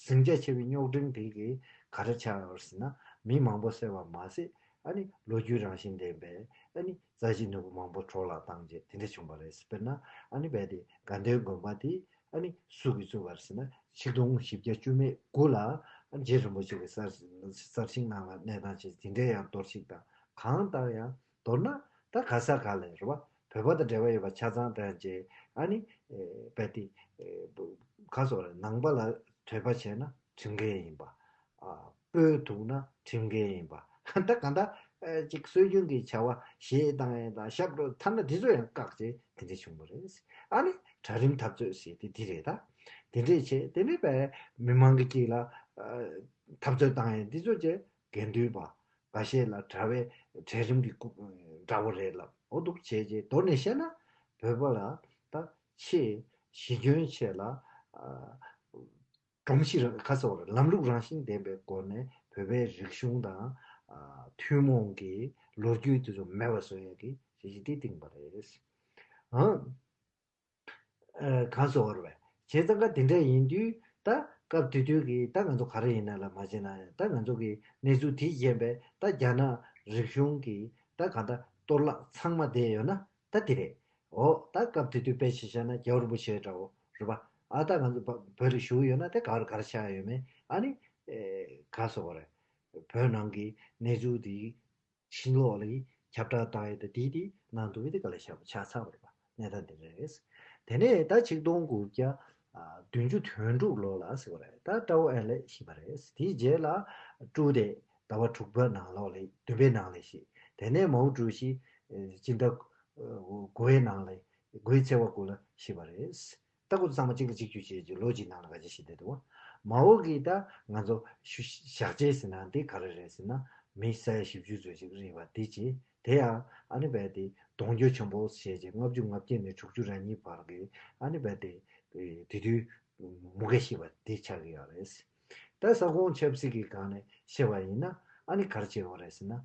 ཟིང་ཆ་ཆེ་བའི་རྙོག་འཛིང་དེ་གིས་ག་རེ་ཆགས་ཡོད་ཟེར་ན་མི་མང་པོ་བསད་པ་མ་ཟད་ཨ་ནི་ལོ་རྒྱུས་རང་བཞིན་ལྡན་པའི་ཨ་ནི་རྩ་ཆེའི་ནོར་བུ་མང་པོ་འཕྲོ་བརླག་བཏང་རྗེས་དེ་འདྲ་བྱུང་བ་རེད། དཔེར་ན་ཨ་ནི་རྦད་དེ་དགའ་ལྡན་དགོན་པ་དེ་ཨ་ནི་སུ་གིས་བཙུགས་པ་རེད་ཟེར་ན་ཆིག་སྟོང་བཞི་བརྒྱ་བཅུ་མེད་དགུ་ལ་ཨ་ནི་རྗེ་རིན་པོ་ཆེ་གི་གསར་གསར་བཞེངས་གནང་བ་གནས་སྟངས་བྱས་དེ་འདྲའི་ཡང་གཏོར་བཤིག་དང་གང་ལྟར་ཡང་མདོར་ན་ད་ག་ས་ག་ལ་རེད་བ། བོད་པ་དང་འབྲེལ་བ་ཡོད་པ་ཆ་ཚང་བསྟན་རྗེས་ཨ་ནི་རྦད་དེ་ག་སོགས་རེད། ནང་པ་ལ་ཐོས་པ་བྱས་ན་ཁྲིམས་འགལ་ཡིན་པ། སྤོས་འཐུང་ན་ཁྲིམས་འགལ་ཡིན་པ། ད་གང་ལྟར་ཅིག་སྲོལ་རྒྱུན་གྱི་བྱ་བ་གཞས་བཏང་ཡས་དང་ཤབ་རོ་ཐ་ན་དེ་ཚོ་ཡང་བཀག་རྗེས་དེ་འདྲས་བྱུང་བ་རེད། ཨ་ནི་གྲལ་རིམ་འཐབ་རྩོད་ཟེར་དེ་འདི་རེད་ད། དེ་འདྲས་བྱས་དེ་ནས་བས་མི་མང་གི་དཀྱིལ་ལ་འཐབ་རྩོད་བཏང་ཡས་འདི་ཚོ་བྱས་དགེ་འདུན་པ། འགའ་ཤས་ལ་གྲྭ་བའི་གྲལ་རིམ་གྱི་སྐུ་འདྲ་བོ་རེད་ལབ། འོ་འདུག་བྱས་རྗེས་མདོར་ནས་བཤད་ན་བོད་པ་ལ་ད་ཆེས་གཞི་ཁྱོན་ཆེ་ལ་སྒྲོམ་གཞི་རང་ཁ་སོགས་ལམ་ལུགས་རང་བཞིན་ལྡན་པའི་སྒོ་ནས་བོད་པའི་རིག་གཞུང་དང་ཐུན་མོང་གི་ལོ་རྒྱུས་དེ་ཚོ་མེད་པ་བཟོ་ཡས་ཀྱི་གཞི་གཞི་དེ་བཏིང་པ་རེད། ཨང་། གང་སོགས་རེད། བྱས་ཙང་ཀ་དེ་འདྲ་ཡིན་དུས་ད་སྐབས་དེ་དུས་ཀྱི་ད་ང་ཚོ་ག་རེ་ཡིན་ན་ལ་མ་བྱས་ན་ཡང་ད་ང་ཚོ་གི་གནས་ཚུལ་དེའི་རྐྱེན་པས་ད་རྒྱ་ནག་རིག་གཞུང་གི་ད་ག་ད་གཏོར་བརླག་ཚང་མ་བསྡད་ཡོད་ན་ད་དེ་རེད། འོ་ད་སྐབས་དེ་དུས་དཔེ་བྱས་བཞག་ན་རྒྱལ་བ་རིན་པོ་ཆེ་འདྲ་བོ་རེད་པ། ཨ་ད་ང་ཚོ་བོད་ལ་བཞུགས་ཡོད་ན་དེ་ག་རེ་ག་རེ་ཆགས་ཡོད་མེད་ཨ་ནི་ག་སོགས་རེད། བོད་ནང་གི་གནས་ཚུལ་དེ་ཕྱི་ལོགས་ལ་ཁྱབ་བསྒྲགས་བཏང་ཡས་དེ་དེ་དེ་ནང་དུ་དེ་ག་ལ་བཞག་པ་ཆགས་ཚར་བ་རེད་པ། གནས་སྟངས་དེ་རེད། དེ་ནས་ད་ཆིག་སྟོང་དགུ་བརྒྱ་བདུན་ཅུ་དོན་དྲུག་ལོ་ལ་ཟེར་བ་རེད། ད་ཀྲའོ་ཨན་ལེ་ཤི་བ་རེད། དེའི་རྗེས་ལ་ཀྲུའུ་ཏེ་ཟླ་བ་དྲུག་པའི་ནང་ལོགས་ལ་བདུན་པའི་ནང་ལ་ཤི། དེ་ནས་མའོ་ཀྲུའུ་ཞི་སྤྱི་ཟླ་དགུ་པའི་ནང་ལ་དགུ་པའི་ཚེས་པ་དགུ་ལ་ཤི་བ་རེད། ད་ཁོ་ཚོ་ཚང་མ་གཅིག་ལ་གཅིག་གྱུར་བྱས་ཀྱི་ལོ་གཅིག་ནང་ལ་ག་ཅི་ཞིག་བསྡད་འདུག་མའོ་གིས་ད་ང་ཚོ་ཞུ་ཞག་བཅད་ཟེར་ན་འདི་ག་རེ་རེད་ཟེར་ན་མི་ས་ཡ་བཞི་བཅུ་ཙམ་ཞིག་རེད་པ་འདི་ཅི། དེ་ཡང་ཨ་ནི་རྦད་དེ་གདོང་རྒྱུ་ཆེན་པོ་བྱས་རྗེས་ལྔ་བཅུ་ང་བརྒྱད་ནས་དྲུག་ཅུ་རེ་གཉིས་བར་གྱི་ཨ་ནི་རྦད་དེ་དེ་དུས་མུ་གེ་ཤི་བ་འདི་ཆགས་ཀྱི་ཡོད་རེད། ད་ས་ཁོངས་ཆབ་སྲིད་ཀྱི་སྒང་ནས་བཤད་པ་ཡིན་ན་ཨ་ནི་ག་རེ་བྱེད་དགོས་རེད་ཟེར་ན།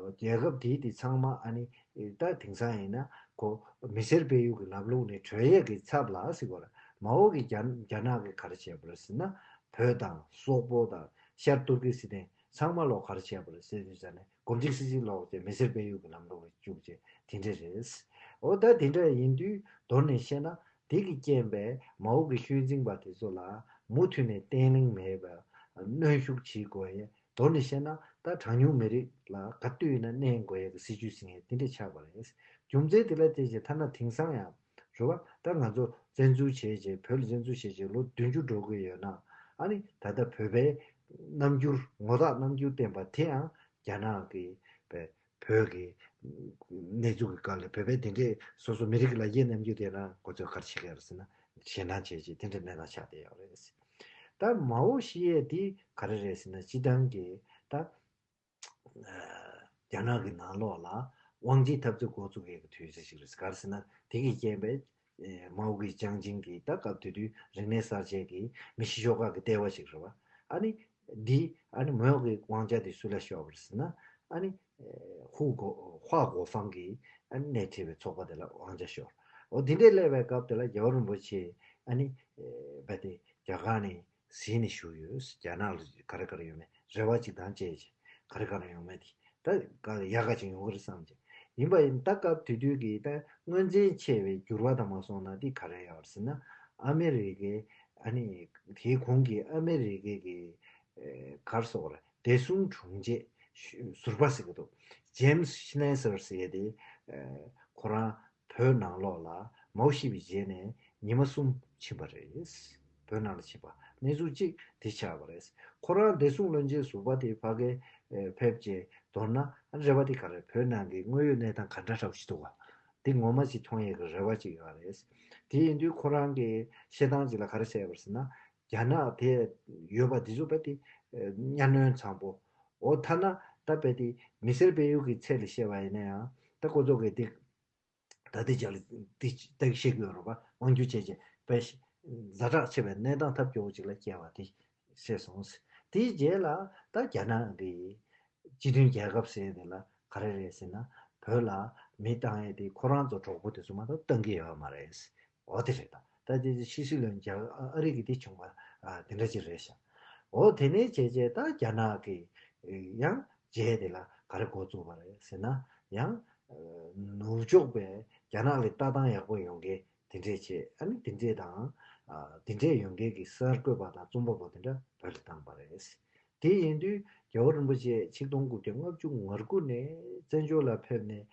རྒྱལ་ཁབ་དེའི་དེ་ཚང་མ་ཨ་ནི་ད་དེང་སང་ཡིན་ན་ཁོ་མི་སེར་སྤེལ་ཡུལ་གྱི་ལམ་ལུགས་ནས་གྲོལ་ཡས་ཀྱི་ཚབ་ལ་ཟེར་དགོས་རེད། མའོ་གིས་རྒྱ་རྒྱ་ནག་གིས་ག་རེ་བྱས་པ་རེད་ཟེར་ན་བོད་དང་སོག་པོ་དང་ཤར་ཏུར་ཀི་སི་ཐན་ཚང་མ་ལོག་ག་རེ་བྱས་པ་རེད་ཟེར་དུས་ཙང་ནས་གོམས་གཅིག་སྲིད་གཅིག་ལོག་བྱས་མི་སེར་སྤེལ་ཡུལ་གྱི་ལམ་ལུགས་ལ་བཅུག་བྱས་དེ་འདྲ་རེད། འོ་ད་དེ་འདྲ་ཡིན་དུས་མདོར་ནས་བཤད་ན། དེ་གི་རྐྱེན་པས་མའོ་གི་ཤུལ་འཛིན་པ་དེ་ཚོ་ལ་མུ་མཐུད་ནས་བརྟན་ལྷིང་མེད་པར་གནོན་ཤུགས་བྱེད་དགོས་ཡས། མདོར་ནས་བཤད་ན་ད་གྲངས་ཉུང་མི་རིགས་ལ་ག་དུས་ཡིན་ན་གནོན་དགོས་ཡས་ཀྱི་སྲིད་ཇུས་ཟིན་ཡས་དེ་འདྲ་ཆགས་པ་རེད། རྒྱུ་མཚན་དེ་ལ་བལྟས་ཚེ་ཐ་ན་དེང་སང་ཡང་རེད་བ། ད་ང་ཚོ་བཙན་འཛུལ་བྱས་རྗེས་བོད་ལ་བཙན་འཛུལ་བྱས་རྗེས་ལོ་བདུན་ཅུ་འགྲོ་གི་ཡོད་ན་ཨ་ནི་ད་ལྟ་བོད་པའི་རྣམ་འགྱུར་ངོ་རྟགས་རྣམ་འགྱུར་བསྟན་པ་དེ་ཡང་རྒྱ་ནག་གི་བོད་ཀྱི་གནས་ཚུལ་གྱི་སྐོར་ལ་བོད་པའི་དེ་འདྲའི་སོ་སོ་མི་རིགས་ལ་དབྱེ་རྣམ་འགྱུར་དེ་ན་ཁོ་ཚོས་ག་རེ་བྱེད་ཀྱི་ཡོད་རེད་ཟེར་ན་ཞེད་སྣང་བྱེད་ཅིག་དེ་འདྲའི་གནས་སྟངས་ཆགས་བསྡད་ཡོད་རེད། ད་མའོ་ཤི་ཡས་དེ་ག་རེ་རེད་ཟེར་ན་སྤྱི་བཏང་གི་ད་རྒྱ་ནག་གི་ནང་ལོགས་ལ་དབང་ཆའི་འཐབ་རྩོད་འགོ་བཙུགས་ཡས་ཀྱི་དུས་ཚོད་ཅིག་རེད། ག་རེ་ཟེར་ན་དེ་གི་རྐྱེན་པས་མའོ་གི་ཅང་ཅིང་གི་ད་སྐབས་དེ་དུས་རིག་གནས་གསར་བརྗེ་གི་མི་ཤི་ཤོག་ཁག་གི་ལྟེ་བ་ཞིག་རེད་བ། ཨ་ནི་འདི་ཨ་ནི་མའོ་གི་དབང་ཆ་དེ་སུ་ལ་ཤོར་བ་རེད་ཟེར་ན་ཨ་ནི་ཧུ་གོ་ཧྭ་གོ་ཧྥང་གི་ཨ་ནི་སྣེ་ཁྲིད་པའི་ཚོགས་པ་དེ་ལ་དབང་ཆ་ཤོར། འོ་དེ་འདྲས་སླེབས་པའི་སྐབས་དེ་ལ་རྒྱལ་བ་རིན་པོ་ཆེ་ཨ་ནི་རྦད་དེ་རྒྱ་གར་ནས་ གཟིགས་ནས་བཞུགས་ཡོད། རྒྱ་ནག་ལ་ག་རེ་ག་རེ་ཡོད་མེད་རེ་བ་ཅིག་དང་བཅས་ཀྱི་ག་རེ་ག་རེ་ཡོད་མེད་དེ་ད་ག་ཡག་ག་ཅིག་ཡོང་གི་རེད་བསམ་གྱི་ཡིན་པ་ཡིན། ད་སྐབས་དེ་དུས་ཀྱི་ད་དངོས་འཛིན་ཆེ་བའི་འགྱུར་བ་དང་མ་སོང་ན་འདི་ག་རེ་ཡོད་ཟེར་ན། ཨ་མི་རི་ཀའི་ཨ་ནི་དེའི་གོང་གི་ཨ་མི་རི་ཀའི་གི་གར་སོགས་ར་བདེ་སྲུང་དྲུང་ཆེ་ཟུར་པ་ཟེར་གི་འདུག James Schleicher ཟེར་ཡས་དེ་ཁོ་རང་བོད་ནང་ལོགས་ལ་མའོ་ཤི་པའི་རྗེས་ནས་ཉི་མ་གསུམ་ཕྱིན་པ་རེད། བོད་ནང་ལ་ཕྱིན་པ་གནས་ཚུལ་གཅིག་དེ་ཆགས་པ་རེད། ཁོ་རང་བདེ་སྲུང་བློན་ཆེན་ཟུར་པ་དེ་ཕ་གིར་ཕེབས་རྗེས་མདོར་ན་རེ་བ་དེ་ག་རེ་བོད་ནང་གི་དངོས་ཡོད་གནས་སྟངས་ག་འདྲ་འདྲ་པོ་ཞིག་འདུག་ག་དེ་ངོ་མ་ཅིག་མཐོང་ཡས་ཀྱི་རེ་བ་ཅིག་ཡོད་རེད། དེ་ཡིན་དུས་ཁོ་རང་གི་བཤད་སྟངས་ཅིག་ལ་ག་རེ་བཤད་པ་རེད་ཟེར་ན། རྒྱ་ནག་དེ་ཡོད་པ་འདི་ཚོ་དཔེ་དེ་གཉའ་གནོན་བཟང་པོ། འོ་ཐ་ན་ད་དཔེ་དེ་མི་སེར་སྤེལ་ཡུལ་གྱི་ཚད་ལ་བཤད་པ་ཡིན་ན་ཡང་ད་ཁོ་ཚོ་གི་དེ་ད་དེ་ཅག་ལ་དེ་ལྟ་བཤད་ཀྱི་ཡོད་རེད་པ། དབང་སྒྱུར་བྱས་རྗེས་དཔེ་ཛ་དྲག་ཆེ་བའི་གནས་སྟངས་ཐབས་སྐྱོ་བོ་ཅིག་ལ་བསྐྱལ་བ་དེ་བཤད་སོང་། དེའི་རྗེས་ལ་ད་རྒྱ་ནག་གི་སྤྱི་མཐུན་རྒྱལ་ཁབ་ཟེར་དེ་ལ་ག་རེ་རེད་ཟེར་ན། བོད་ལ་མི་བཏང་ཡས་དེ་ཁོ་རང་ཚོ་གྲོགས་པོ་དེ་ཚོ་མ་གཏོགས་བཏང་གི་ཡོད་མ་རེད། འོ་དེ་རེད། ད་ད་དེ་ཕྱི་སྲིད་བློན་རྒྱ་ཨ་རི་གི་དེ་བྱུང་བ་ཨ་དེ་འདྲ་ཅིག་རེད་ཤག་འོ་དེ་ནས་བྱས་རྗེས་ད་རྒྱ་ནག་གི་ཡང་རྗེས་དེ་ལ་ག་རེ་འགོ་བཙུགས་པ་རེད་ཟེར་ན། ཡང་ནུབ་ཕྱོགས་པའི་རྒྱ་ནག་ལ་ལྟ་སྟངས་ཡག་པོ་ཡོང་མཁན་དེ་འདྲས་བྱས། ཨ་ནི་དེ་འདྲས་དང་དེ་འདྲས་ཡོང་མཁན་གྱི་གསར་འགོད་པ་དང་རྩོམ་པ་པོ་དེ་འདྲ་བོད་ལ་བཏང་པ་རེད། དེ་ཡིན་དུས་རྒྱལ་བ་རིན་པོ་ཆེ་ཆིག་སྟོང་དགུ་བརྒྱ་ལྔ་བཅུ་ང་དགུ་ནས་བཙན་བྱོལ་ལ་ཕེབས་ནས་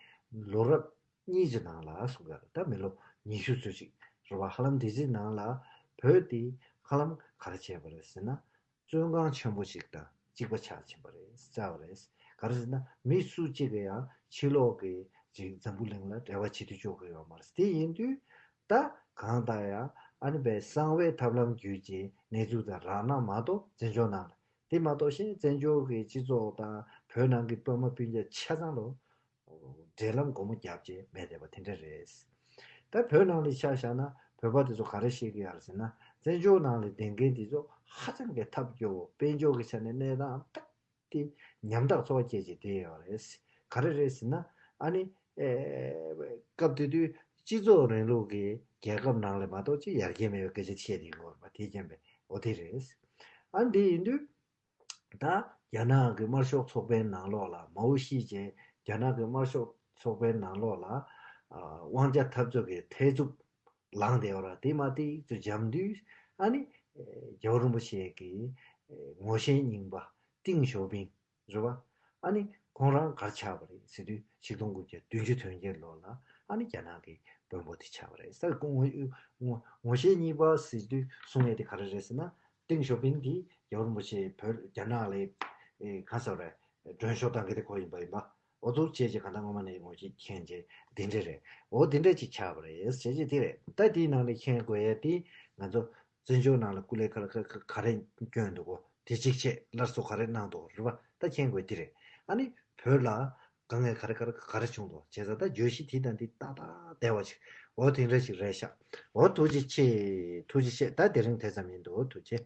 ལོ་རབས་གཉིས་ཀྱི་ནང་ལ་གསུང་གི་རེད། ད་མི་ལོ་ཉི་ཤུ་ཙམ་ཞིག་རེད་པ། ཧ་ལམ་དེ་ཚོའི་ནང་ལ་བོད་དེ་ཧ་ལམ་ག་རེ་བྱས་པ་རེད་ཟེར་ན། བཙོན་ཁང་ཆེན་པོ་ཞིག་དང་གཅིག་པ་ཆགས་ཕྱིན་པ་རེད། བཅར་བ་རེད། ག་རེ་ཟེར་ན་མི་སུ་གཅིག་གིས་ཡང་ཕྱི་ལོགས་ཀྱི་ཅིག་འཛམ་བུ་གླིང་ལ་འབྲེལ་བ་བྱེད་དུ་འཇུག་གི་ཡོད་མ་རེད། དེ་ཡིན་དུས་ད་གང་ལྟར་ཡང་ཨ་ནི་པའི་གསང་བའི་ཐབས་ལམ་བརྒྱུད་ཀྱི་གནས་ཚུལ་དང་རང་སྣང་མ་གཏོགས་བཙན་བྱོལ་ནང་ལ། དེ་མ་གཏོགས་གཞན་བཙན་བྱོལ་གྱི་སྤྱི་ཚོགས་དང་བོད་ནང་གི་སྤུན་མ་སྤུན་ཀྱག་ཆ་ཚང་ལོ་འབྲེལ་ལམ་སྒོ་མོ་བརྒྱབ་བྱས་མེད་བསྡད་པ་དེ་འདྲ་རེད། ད་བོད་ནང་ལ་ཆ་བཞག་ན་བོད་པ་དེ་ཚོ་ག་རེ་བཤད་ཀྱི་ཡོད་རེད་ཟེར་ན། བཙན་བྱོལ་ནང་ལ་བསྡད་མཁན་དེ་ཚོ་ཧ་ཅང་གི་ཐབས་སྐྱོ་བོ། དཔལ་འབྱོར་གྱི་ཆ་ནས་གནས་སྟངས་ཏག་ཏག་ཉམ་ཐག་འཚོ་བ་སྐྱེལ་བྱས་བསྡད་ཡོད་རེད། ག་རེ་རེད་ཟེར་ན། ཨ་ནི་ཨེ་སྐབས་དེ་དུས་སྤྱི་ཚོགས་རིང་ལུགས་ཀྱི་རྒྱལ་ཁབ་ནང་ལ་མ་གཏོགས་ཅིག་ཡར་རྒྱས་མེད་པའི་སྐད་ཆ་བཤད་བསྡད་ཡོད་རེད་པ། དེ་རྐྱེན་པས་འོ་དེ་རེད། ཨ་འདི་ཡིན་དུས། ད་རྒྱ་ནག་གི་དམར་ཤོག་ཚོགས་པའི་ནང་ལོགས་ལ་མའོ་ཤི་ཅེ་རྒྱ་ནག་གི་དམར་ཤོག་ཚོགས་པའི་ནང་ལོགས་ལ་ཨ་དབང་ཆ་འཐབ་རྩོད་ཀྱི་ཐེ་ཚོམ་ལངས་བསྡད་ཡོད་ར། དེ་མ་ཏིག་ཏུ་འཇམ་དུས་ཨ་ནི་རྒྱལ་བ་རིན་པོ་ཆེ་གི་ངོ་ཤེས་རྙིང་པ་ཏིང་ཞའོ་ཕིང་རེད་བ། ཨ་ནི་ཁོང་རང་གར་ཆགས་པ་རེད་ཟེར་དུས་ཆིག་སྟོང་དགུ་བརྒྱ་བདུན་ཅུ་དོན་བརྒྱད་ལོ་ལ་ཨ་ནི་རྒྱ་ནག་གི་དཔོན་པོ་དེ་ཆགས་པ་རེད། ས་ངོ་ངོ་ངོ་ཤེས་རྙིང་པ་ཟེར་དུས་གསུང་ཡས་དེ་ག་རེ་རེད་ཟེར་ན། ཏེང་ཞའོ་ཕིང་གིས་རྒྱལ་བ་རིན་པོ་ཆེ་བོད་རྒྱ་ནག་ལ་ཨེ་གང་ཟེར་རེད། མགྲོན་ཤོག་བཏང་གི་དེ་ཁོ་ཡིན་པ་ཡིན་པ། འོ་ཚོ་བྱས་རྗེས་གང་ལྟར་སྔོན་མ་ནས་ངོ་ཤེས་མཁན་བྱས་འདི་འདྲ་རེད། འོ་འདི་འདྲ་ཅིག་ཆགས་པ་རེད། བྱས་རྗེས་དེ་རེད། ད་དེའི་ནང་ནས་མཁྱེན་དགོས་ཡ་དེ་ང་ཚོ་བཙན་བྱོལ་ནང་ལ་སྐུ་ལས་ག་རེ་ག་རེ་བསྐྱོན་འདུག་གོ། དེ་གཅིག་བྱས་སླར་གསོ་ག་རེ་གནང་འདུག་རེད་པ། ད་མཁྱེན་དགོས་དེ་རེད། ཨ་ནི་བོད་ལ་དཀའ་ངལ་ག་རེ་ག་རེ་ག་རེ་བྱུང་འདུག་བྱས་ཙང་ད་བརྗོད་གཞི་དེ་དང་དེ་ཏག་ཏག་བསྡད་པ་ཅིག་འོ་དེ་འདྲ་ཅིག་རེད་ཤག་འོ་ཐུགས་རྗེ་ཆེ། ཐུགས་རྗེ་ཆེ། ད་དེ་རིང་དེ་ཙམ་ཡིན་འདུག་ཐུགས་རྗེ་ཆེ།